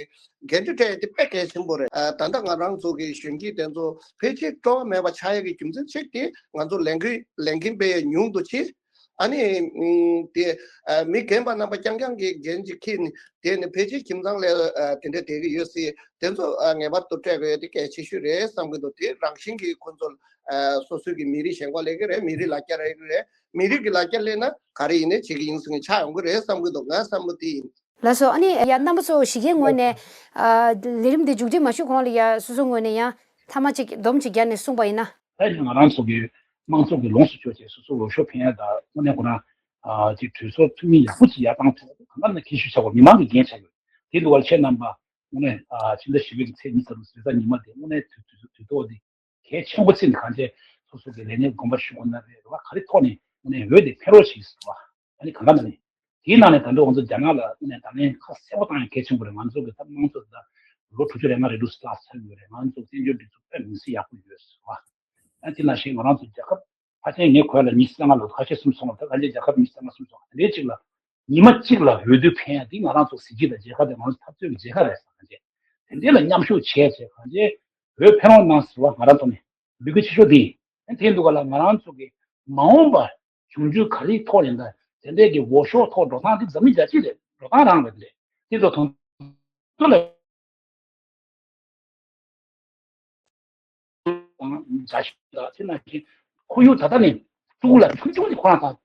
འགན་འཁྲི་སྤྲད་ཡས་དེ་དཔེ་གལ་ཆེན་པོ་རེད། ཨ་ད་ལྟ་ང་རང་ཚོ་གི་གཞོན་སྐྱེས་དེ་ཚོ་ཕལ་ཆེར་སྤྲོ་བ་མེད་པ་ཆགས་ཡས་ཀྱི་རྒྱུ་མཚན་གཅིག་དེ་ང་ཚོ་ལས་འགན་ལས་འགན་སྤེལ་ཡས་ཉུང་དུ་ཕྱིན། ཨ་ནི་ཨུམ་དེ་ཨ་མི་རྒན་པ་རྣམ་པ་རྐྱང་རྐྱང་གིས་འགན་ཅིག་འཁྱེར་ནས་དེ་ནི་ཕལ་ཆེར་ཁྱིམ་ཚང་ལ་ཨ་དེ་འདྲ་བསྡད་ཀྱི་ཡོད་སྲིད། དེ་ཚོ་ཨ་ངེས་པར་དུ་སྤྲད་དགོས་ཡ་དེ་གལ་ཆེ་ཤོས་རེད་བསམ་གྱི་འདུག་དེ་རང་བཞིན་གྱིས་ཁོ་ཚོ་ཨ་སོ་སོའི་གི་མི་རིགས་ཞེན་ཁོག་སླེབས་ཀྱི་རེད། མི་རིགས་ལ་རྒྱ་རེག་གི་རེད། མི་རིགས་ཀྱི་ལ་རྒྱ་སླེབས་ན་ག་རེ་ཡིན་ནའི་བྱེད་ཀྱི་ཡིན་ཟེར་ནས་ཆགས་ཡོང་གི་རེད་བསམ་གྱི་འདུག་ངའི་བསམ་བློ་དེ་ཡིན། ལགས་སོ། ཨ་ནི་ཡ་རྣམ་པ་ཚོ་གཞི་རྒྱའི་ངོས་ནས་ཨ་ལས་རིམ་འདི་མཇུག་སྒྲིལ་མ་ཞུ་གོང་ལ་ཡ་སོ་སོའི་ངོས་ནས་ཡང་མཐའ་མ་གཅིག་སྡོམ་གཅིག་བརྒྱབ་ནས་གསུངས་པ་ཡིན་ན། ད་ཡིན་ན་ང་རང་ཚོ་གི་དམངས་གཙོ་གི་ལོངས་སུ་སྤྱོད་ཆེད་སོ་སོ་འོས་ཤོག་འཕེན་ཡ་ད་དངོས་གནས་ཁོ་རང་ཨ་ཅིག་གྲོས་ཚོགས་འཐུས་མི་ཡག་པོ་ཅིག་ཡར་བཏང་ཐུབ་ན་གང་ལྟར་ན་ཁྱད་ཆོས་ཆགས་པ་མི་མང་གི་འགན་ཆགས་ཡོད། དེ་འདུག་བ་ལ་ཁྱེད་རྣམ་པ་དངོས་གནས་ཨ་ཕྱི་ཟླ་བཞི་པའི་གི་ཚེས་ཉི་ཤུ་རྩ་དྲུག་གཟའ་ཉི་མ་དེ་དངོས་གནས་དུས་དུས་དུས་ཐོག་དེ་གལ་ཆེན་པོ་བརྩིས་ནས་གང་བྱས་སོ་སོ་གི་ལས་སྣེ་དགོངས་པ་ཞུ་དགོས་ན་རེད། རེ་བ་ག་རེ་ཐོག་ནས་དངོས་གནས་འོས་དེ་འཕེན་རོགས་བྱེད་ཟེར་བ། ཨ་ནི་གང་ག་ན་ནི། དེའི་ནང་ནས་ད་དུང་ང་ཚོ་རྒྱ་ནག་ལ་དངོས་གནས་ད་ལན་ཁ་གསལ་པོ་བཏང་ཡ་གལ་ཆེན་པོ་རེད། ང་ཚོ་གི་ད་དམངས་གཙོ་ད་ལོ་དྲུག་ཅུ་རེ་ལྔ་རེ་དྲུག་ལ་ཚར་ཡོད་རེད། ང་ཚོ་བཙན་བྱོལ་སྒྲིག་འཛུགས་དཔེ་མི་སྲིད་ཡག་པོ་ཡོད་ཟེར་བ། ཨ་དེ་ནང་བཞིན་ང་རང་ཚོ་རྒྱལ་ཁབ་ཕལ་ཆེར་ངས་གོ་ཡ་ལ་ཉི་ཤུ་རྩ་ལྔ་ལོ་ཁ་ཤས་གསུམ་སོང་བ། ད་ག་ལེར་རྒྱལ་ཁབ་ཉི་ཤུ་རྩ་ལྔ་གསུམ་སོང་བ། དེ་འདྲའི་གཅིག་ལ་ཉི་མ་གཅིག་ལ་འོས་བསྡུ་འཕེན་ཡ་དེ་ང་རང་ཚོ་གཟི་བརྗིད་དང་མཇལ་ཁ་དེ་ང་ཚོ་འཐབ་རྩོད་ཀྱི་མཇལ་ཁ་རེད་ཟེར། གང་བྱས་དེ་འདྲའི་ལ་མཉམ་ཞུགས་བྱས་བྱས་གང་བྱས་འོས་འཕེན་རོགས་གནང་ཟེར་བ་ང་རང་ཚོ་ནས་འབོད་སྐུལ་ཆེ་ཤོས་དེ་ཡིན། དེ་འདུག་ག་ལ་ང་རང་ཚོ་གི་མ་འོངས་པ་འབྱུང་འགྱུར་ག་རེའི་ཐོག་ཡིན་ད་དེ་འདྲའི་གི་འོས་ཤོག་ཐོག་འགྲོ་སྟངས་དེ་འཛམ་གླིང་རྒྱལ་སྤྱི་རེད། འགྲོ་སྟངས་རང་རེད། དེ་འདྲ་དེ་ཚོ་དང་དུ་ལ་རྒྱ་ཤན་དང་དེ་ནང་བཞིན་ཁོར་ཡུག་ད་ལྟ་ནས་གཙུག་ལ་ཆུང་ཆུང་ནས་ཁོ་རང་དང་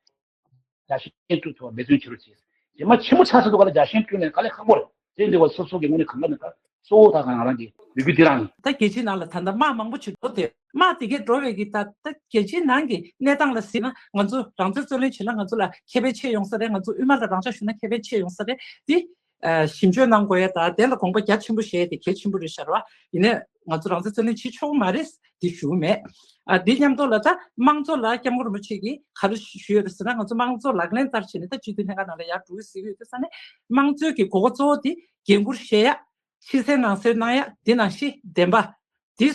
རྒྱ་ཤན་དཀྲུག་ཐུབ་པ་འབད་བརྩོན་བྱེད་རོགས་བྱེད། རྗེས་མ་ཆེན་པོ་ཆགས་ཚར་དུས་ག་ལ་རྒྱ་ཤན་དཀྲུག་ནས་དཀའ་ལས་ཁག་པོ་རེད། དེ་འདི་བ་སོ་སོ་གི་ངོས་ནས་གང་ག་ནས་ད་གཙོ་བོ་ད་གང་ང་རང་གི་འབོད་སྐུལ་འདི་རང་ཡིན། ད་རྒྱལ་སྤྱིའི་ནང་ལ་ད་ལྟ་དམག་མང་པོ་བྱེད་འགྲོ་དེ་དམག་དེ་གས་འགྲོ་བའི་གི་ད་ལྟ་རྒྱལ་སྤྱིའི་ནང་གི་གནས་སྟངས་ལ་གཟིགས་ན་ང་ཚོ་རང་བཙན་རྩོད་ལེན་བྱེད་ན་ང་ཚོ་ལ་ཁེ་ཕན་ཆེ་ཡོང་ས་རེད། ང་ཚོ་དབུས་མ་ལ་རང་འཇགས་ཞུ་ན་ཁེ་ཕན་ཆེ་ཡོང་ས་རེད། དེ་ཨ་ཞིབ་འཇུག་གནང་དགོས་ཡ་ད་དེ་ལ་དགོངས་པ་རྒྱ་ཆེན་པོ་བཞེས་དེ་གལ་ཆེན་པོ་རེད་ཤག་ར། ཡིན་ནའི་ང་ཚོ་རང་བཙན་རྩོད་ལེན་བྱེད་ཆོག་གི་མ་རེད་དེ་ཞུ་གི་མེད། ཨ་དེ་མཉམ་དུ་ལ་ད་དམངས་གཙོ་ལ་སྐྱབས་མགོན་རིན་པོ་ཆེ་གིས་ག་རེ་ཞུས་ཡོད་རེད་ཟེར་ན་ང་ཚོ་དམངས་གཙོ་ལག་ལེན་བསྟར་བྱས་ནས་ད་སྤྱི་འཐུས་ལྷན་ཁང་ནང་ལ་ཡར་འགྲོ་གི་ཟེར་གི་ཡོད་དུས་ཙང་ནས་དམངས་གཙོའི་གི་གོ་སྐབས་གཙོ་བོ་དེ་འགན་འཁུར་བཞེས་ཡ། ཕྱི་གསལ་ནང་གསལ་གནང་ཡ། དེ་ནང་བཞིན་བདེན་པ། དེ་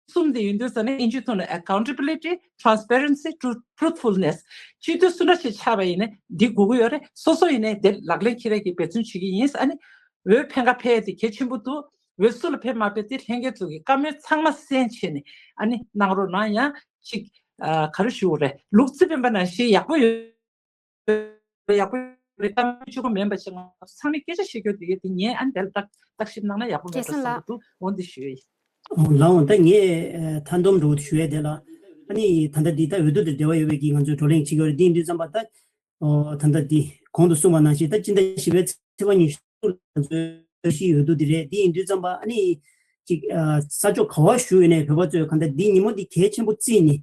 གསུམ་དེ་ཡིན་དུས་ཙང་ནས་ཨིན་ཇིའི་ཐོག་ནས་accountability, transparency, truth- truthfulness. སྤྱི་འཐུས་སུ་འདྲ་ཞིག་ཆགས་པ་ཡིན་ནའི་འདི་དགོས་ཀྱི་ཡོད་རེད། སོ་སོ་ཡིན་ནའི་དེ་ལག་ལེན་འཁྱེར་ཡས་ཀྱི་འབད་བརྩོན་བྱེད་ཀྱི་ཡིན། ཨ་ནི་འོས་འཕེན་ག་འཕེན་ཡས་དེ་གལ་ཆེན་པོ་འདུག་འོས་སུ་ལ་འཕེན་མ་འཕེན་དེ་ལྷན་རྒྱས་ཚོ་གི་བཀའ་མོལ་ཚང་མ་གསན་བྱས་ནས་ཨ་ནི་གནང་རོགས་གནང་། ཡང་ཅིག་ཨ་ག་རེ་ཞུ་དགོས་རེད། ལུག་རྫི་འཕེན་པ་ནང་བཞིན་ཡག་པོ་ཡོད། ཡག་པོ་རེད། གཏམ་གཅིག་པོ་མིན་པ་ཅིག་ང་ཚོ་ཚང་མས་སྐད་ཆ་བཤད་རྒྱུ་དེ་གས་དེ་ངས་ཨ་ནི་དེ་ལ་བརྟག་བརྟག་ཞིབ་གནང་ན་ཡག་པོ་མེད་པ་བསམ་གྱི་འདུག་འོ་འདི་ཞུ་ཡ་ཡིན། ལགས་འོང་། ད་ངས་ཨ་མཐའ་སྡོམ་འདྲ་བོ་ཞུ་ཡ་དེ་ལ་ཨ་ནི་ད་ལྟ་འདི་ད་འོས་བསྡུ་དང་འབྲེལ་བ་ཡོད་པའི་གི་ང་ཚོས་བགྲོ་གླེང་བྱེད་ཀྱི་ཡོད་རེད། འདི་ཡིན་དུས་ཙམ་པ་ད་ཨོ་ད་ལྟ་འདི་གོང་དུ་གསུངས་པ་ནང་བཞིན་ད་སྤྱི་ཟླ་བཞི་པའི་ཚེས་པ་ཉི་ཤུ་ལ་ང་ཚོའི་ཨེ་ཤི་ཡའི་འོས་བསྡུ་འདི་རེད། འདི་ཡིན་དུས་ཙམ་པ་ཨ་ནི་ཅིག་ཨ་ས་ཕྱོགས་ག་བ་བཞུགས་ཡོད་ནའི་བོད་པ་ཚོས་གང་ལྟར་འདི་ཉིན་མོ་འདི་གལ་ཆེན་པོ་བརྩིས་ནས་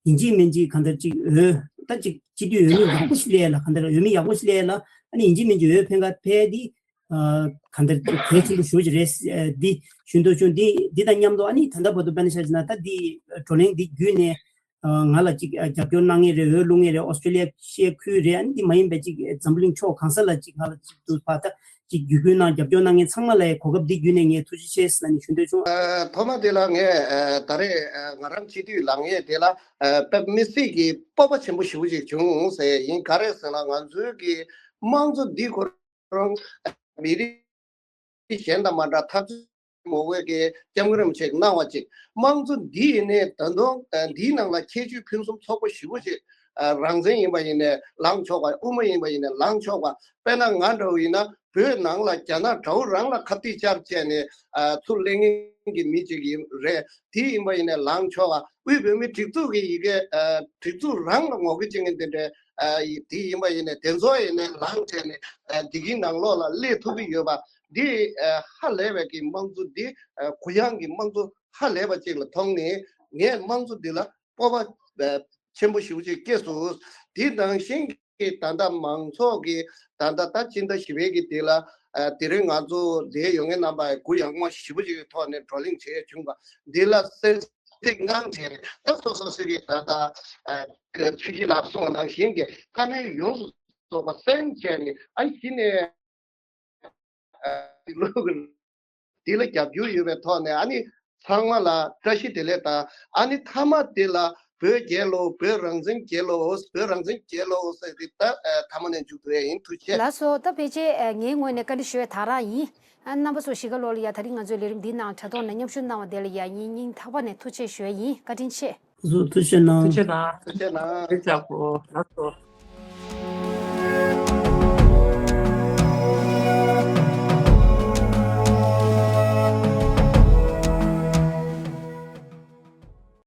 ཡིན་གཅིག་མིན་གཅིག་གང་ལྟར་ཅིག་འོས་ད་ཅིག་སྤྱི་འཐུས་འོས་མི་ཡག་པོ་ཞིག་སླེབས་ཡ་ལ་གང་ལྟར་འོས་མི་ཡག་པོ་ཞིག་སླེབས་ཡ་ལ་ཨ་ནི་ཡིན་གཅིག་མིན་གཅིག་འོས་འཕེན་ག་འཕེན་ཡ་འདི་ཨ་གང་ལྟར་གལ་ཆེན་པོ་ཞེ་པོ་ཅིག་རེད། ཨ་འདི་ཞུ་འདོད་བྱུང་། འདི་འདི་དང་མཉམ་དུ་ཨ་ནི་ད་ལྟ་བར་དུ་དཔེར་ན་ཆ་བཞག་ན་ད་འདི་བགྲོ་གླེང་འདི་བརྒྱུད་ནས་ཨ་ང་ལ་ཅིག་ཨ་རྒྱབ་སྐྱོར་གནང་མཁན་རེད། འོས་བླུག་མཁན་རེད། ཨོ་སི་ཀྲི་ལི་ཡ་ཤར་ཁུལ་རེད། ཨ་ནི་འདི་མ་ཡིན་པའི་ཅིག་འཛམ་བུ་གླིང་ཕྱོགས་གང་ས་ལ་ཅིག་ང་ལ་ཅིག་ཏུ་ཕར་ད་ཅིག་བརྒྱུད་སྐུལ་གནང་། རྒྱབ་སྐྱོར་གནང་མཁན་ཚང་མ་ལ་གོ་སྐབས་འདི་བརྒྱུད་ནས་ངས་ཐུགས་རྗེ་ཆེ་ཟེར་ནས་ཞུ་འདོད་བྱུང་། ཨ་ཐོག་མ་དེ་ལ་ངས་ཨ་ད་རེས་ཨ་ང་རང་སྤྱི་འཐུས་ལངས་ཡས་དེ་ལ་ཨ་དཔེ་མི་སྲིད་ཀྱི་སྤོབས་པ་ཆེན་པོ་ཞེ་པོ་ཅིག་བྱུང་ཟེར་ཡིན། ག་རེ་ཟེར་ན་ང་ཚོའི་གི་དམངས་གཙོ་འདི་ཁོ་རང་མི་རིགས་གཞན་དང་མ་འདྲ་འཐབ་རྩོད་མང་བོ་གི་སྐྱབས་མགོན་རིན་པོ་ཆེས་གནང་བ་ཅིག་དམངས་གཙོ་འདི་ཡིན་ནའི་ད་དུང་ཨ་འདིའི་ནང་ལ་ཁྱད་ཆོས་ཕུན་སུམ་ཚོགས་པོ་ཞེ་པོ་ཅིག་ཨ་རང་བཙན་ཡིན་པ་ཡིན་ནའི་ལངས་ཆོག་པ། དབུ་མ་ཡིན་པ་ཡིན་ནའི་ལངས་ཆོག་པ། དཔེར་ན་ང་འདྲ་བོ་ཡིན་ན་བོད་ནང་ལ་རྒྱ་ནག་དགྲ་བོ་རང་ལ་ཁ་གཏད་བཅར་བྱས་ནས་ཨ་ཚུར་སླེབས་མཁན་གྱི་མི་ཅིག་ཡིན་རེད། དེ་ཡིན་པ་ཡིན་ནའི་ལངས་ཆོག་པ། དབུས་བོད་མིའི་སྒྲིག་འཛུགས་ཀྱི་ཡི་གེ་ཨ་སྒྲིག་འཛུགས་རང་ལ་ངོ་རྒོལ་བྱེད་མཁན་དེ་འདྲའི་ཨ་ཡི་དེ་ཡིན་པ་ཡིན་ནའི་དེ་ཚོ་ཡིན་ནའི་ལངས་བྱས་ནས་ཨ་འདི་གི་ནང་ལོགས་ལ་སླེབས་ཐུབ་ཀྱི་ཡོད་པ། འདི་ཨ་ཧ་ལས་པའི་གི་དམངས་གཙོ་འདི་ཨ་གུ་ཡངས་ཀྱི་དམངས་གཙོ་ཧ་ལས་པ་ཅིག་ལ་མཐོང་ནས་ངས་དམངས་གཙོ་འདི་ལ་སྤོབས་པ་ཨ་ ཆེན་པོ་ཞེ་པོ་ཅིག་སྐྱེས་སོང་། དེ་ནང་བཞིན་གྱི་ད་ལྟ་མང་ཚོགས་ཀྱི་ད་ལྟ་ད་སྤྱི་ཟླ་བཞི་པའི་གི་དེ་ལ་ཨ་དེ་རིང་ང་ཚོ་འདིར་ཡོང་མཁན་རྣམ་པ་གུ་ཡངས་པོ་ཞེ་པོ་ཅིག་གི་ཐོག་ནས་བགྲོ་གླེང་བྱས་བྱུང་བ་འདི་ལ་གསན་གཟིགས་གནང་བྱས་ད་སོ་སོ་སོ་གི་ད་ལྟ་ཨ་ཆུ་བཞི་ལགས་གསུངས་པ་ནང་བཞིན་གྱི་དཀའ་ངལ་ཡོངས་སུ་རྫོགས་པ་གསན་བྱས་ནས་ཨ་གཞི་ནས་ལུགས་འདི་ལ་རྒྱབ་སྐྱོར་ཡོད་པའི་ཐོག་ནས་ཨ་ནི་ཚང་མ་ལ་བཀྲ་ཤིས་བདེ་ལེགས་དང་ཨ་ནི་མཐའ་མ་དེ་ལ་བོད་རྒྱལ་ལོ། བོད་རང་བཙན་རྒྱལ་ལོ། བོད་རང་བཙན་རྒྱལ་ལོ་ཟེར་ཏེ་ད་མཐའ་མ་ནས་མཇུག་བསྡུ་ཡ་ཡིན། ཐུགས་རྗེ་ཆེ། ལགས་སོ། ད་ཕལ་ཆེར་ངའི་ངོས་ནས་བཀའ་འདྲི་ཞུ་ཡ་དེ་རང་ཡིན། རྣམ་པ་ཚོ་གཞིས་ཀ་ལོག་ལ་ཡ་དེ་རིང་ང་ཚོའི་ལས་རིམ་འདིའི་ནང་དྲ་ཐོག་ནས་མཉམ་ཞུགས་གནང་བ་དེ་ལ་ཡ་སྙིང་ཐག་པ་ནས་ཐུགས་རྗེ་ཆེ་ཞུ་ཡ་ཡིན། བཀའ་དྲིན་ཆེ། ཐུགས་རྗེ་གནང་། ཐུགས་རྗེ་གནང་། ཐུགས་རྗེ་གནང་། ལགས་སོ།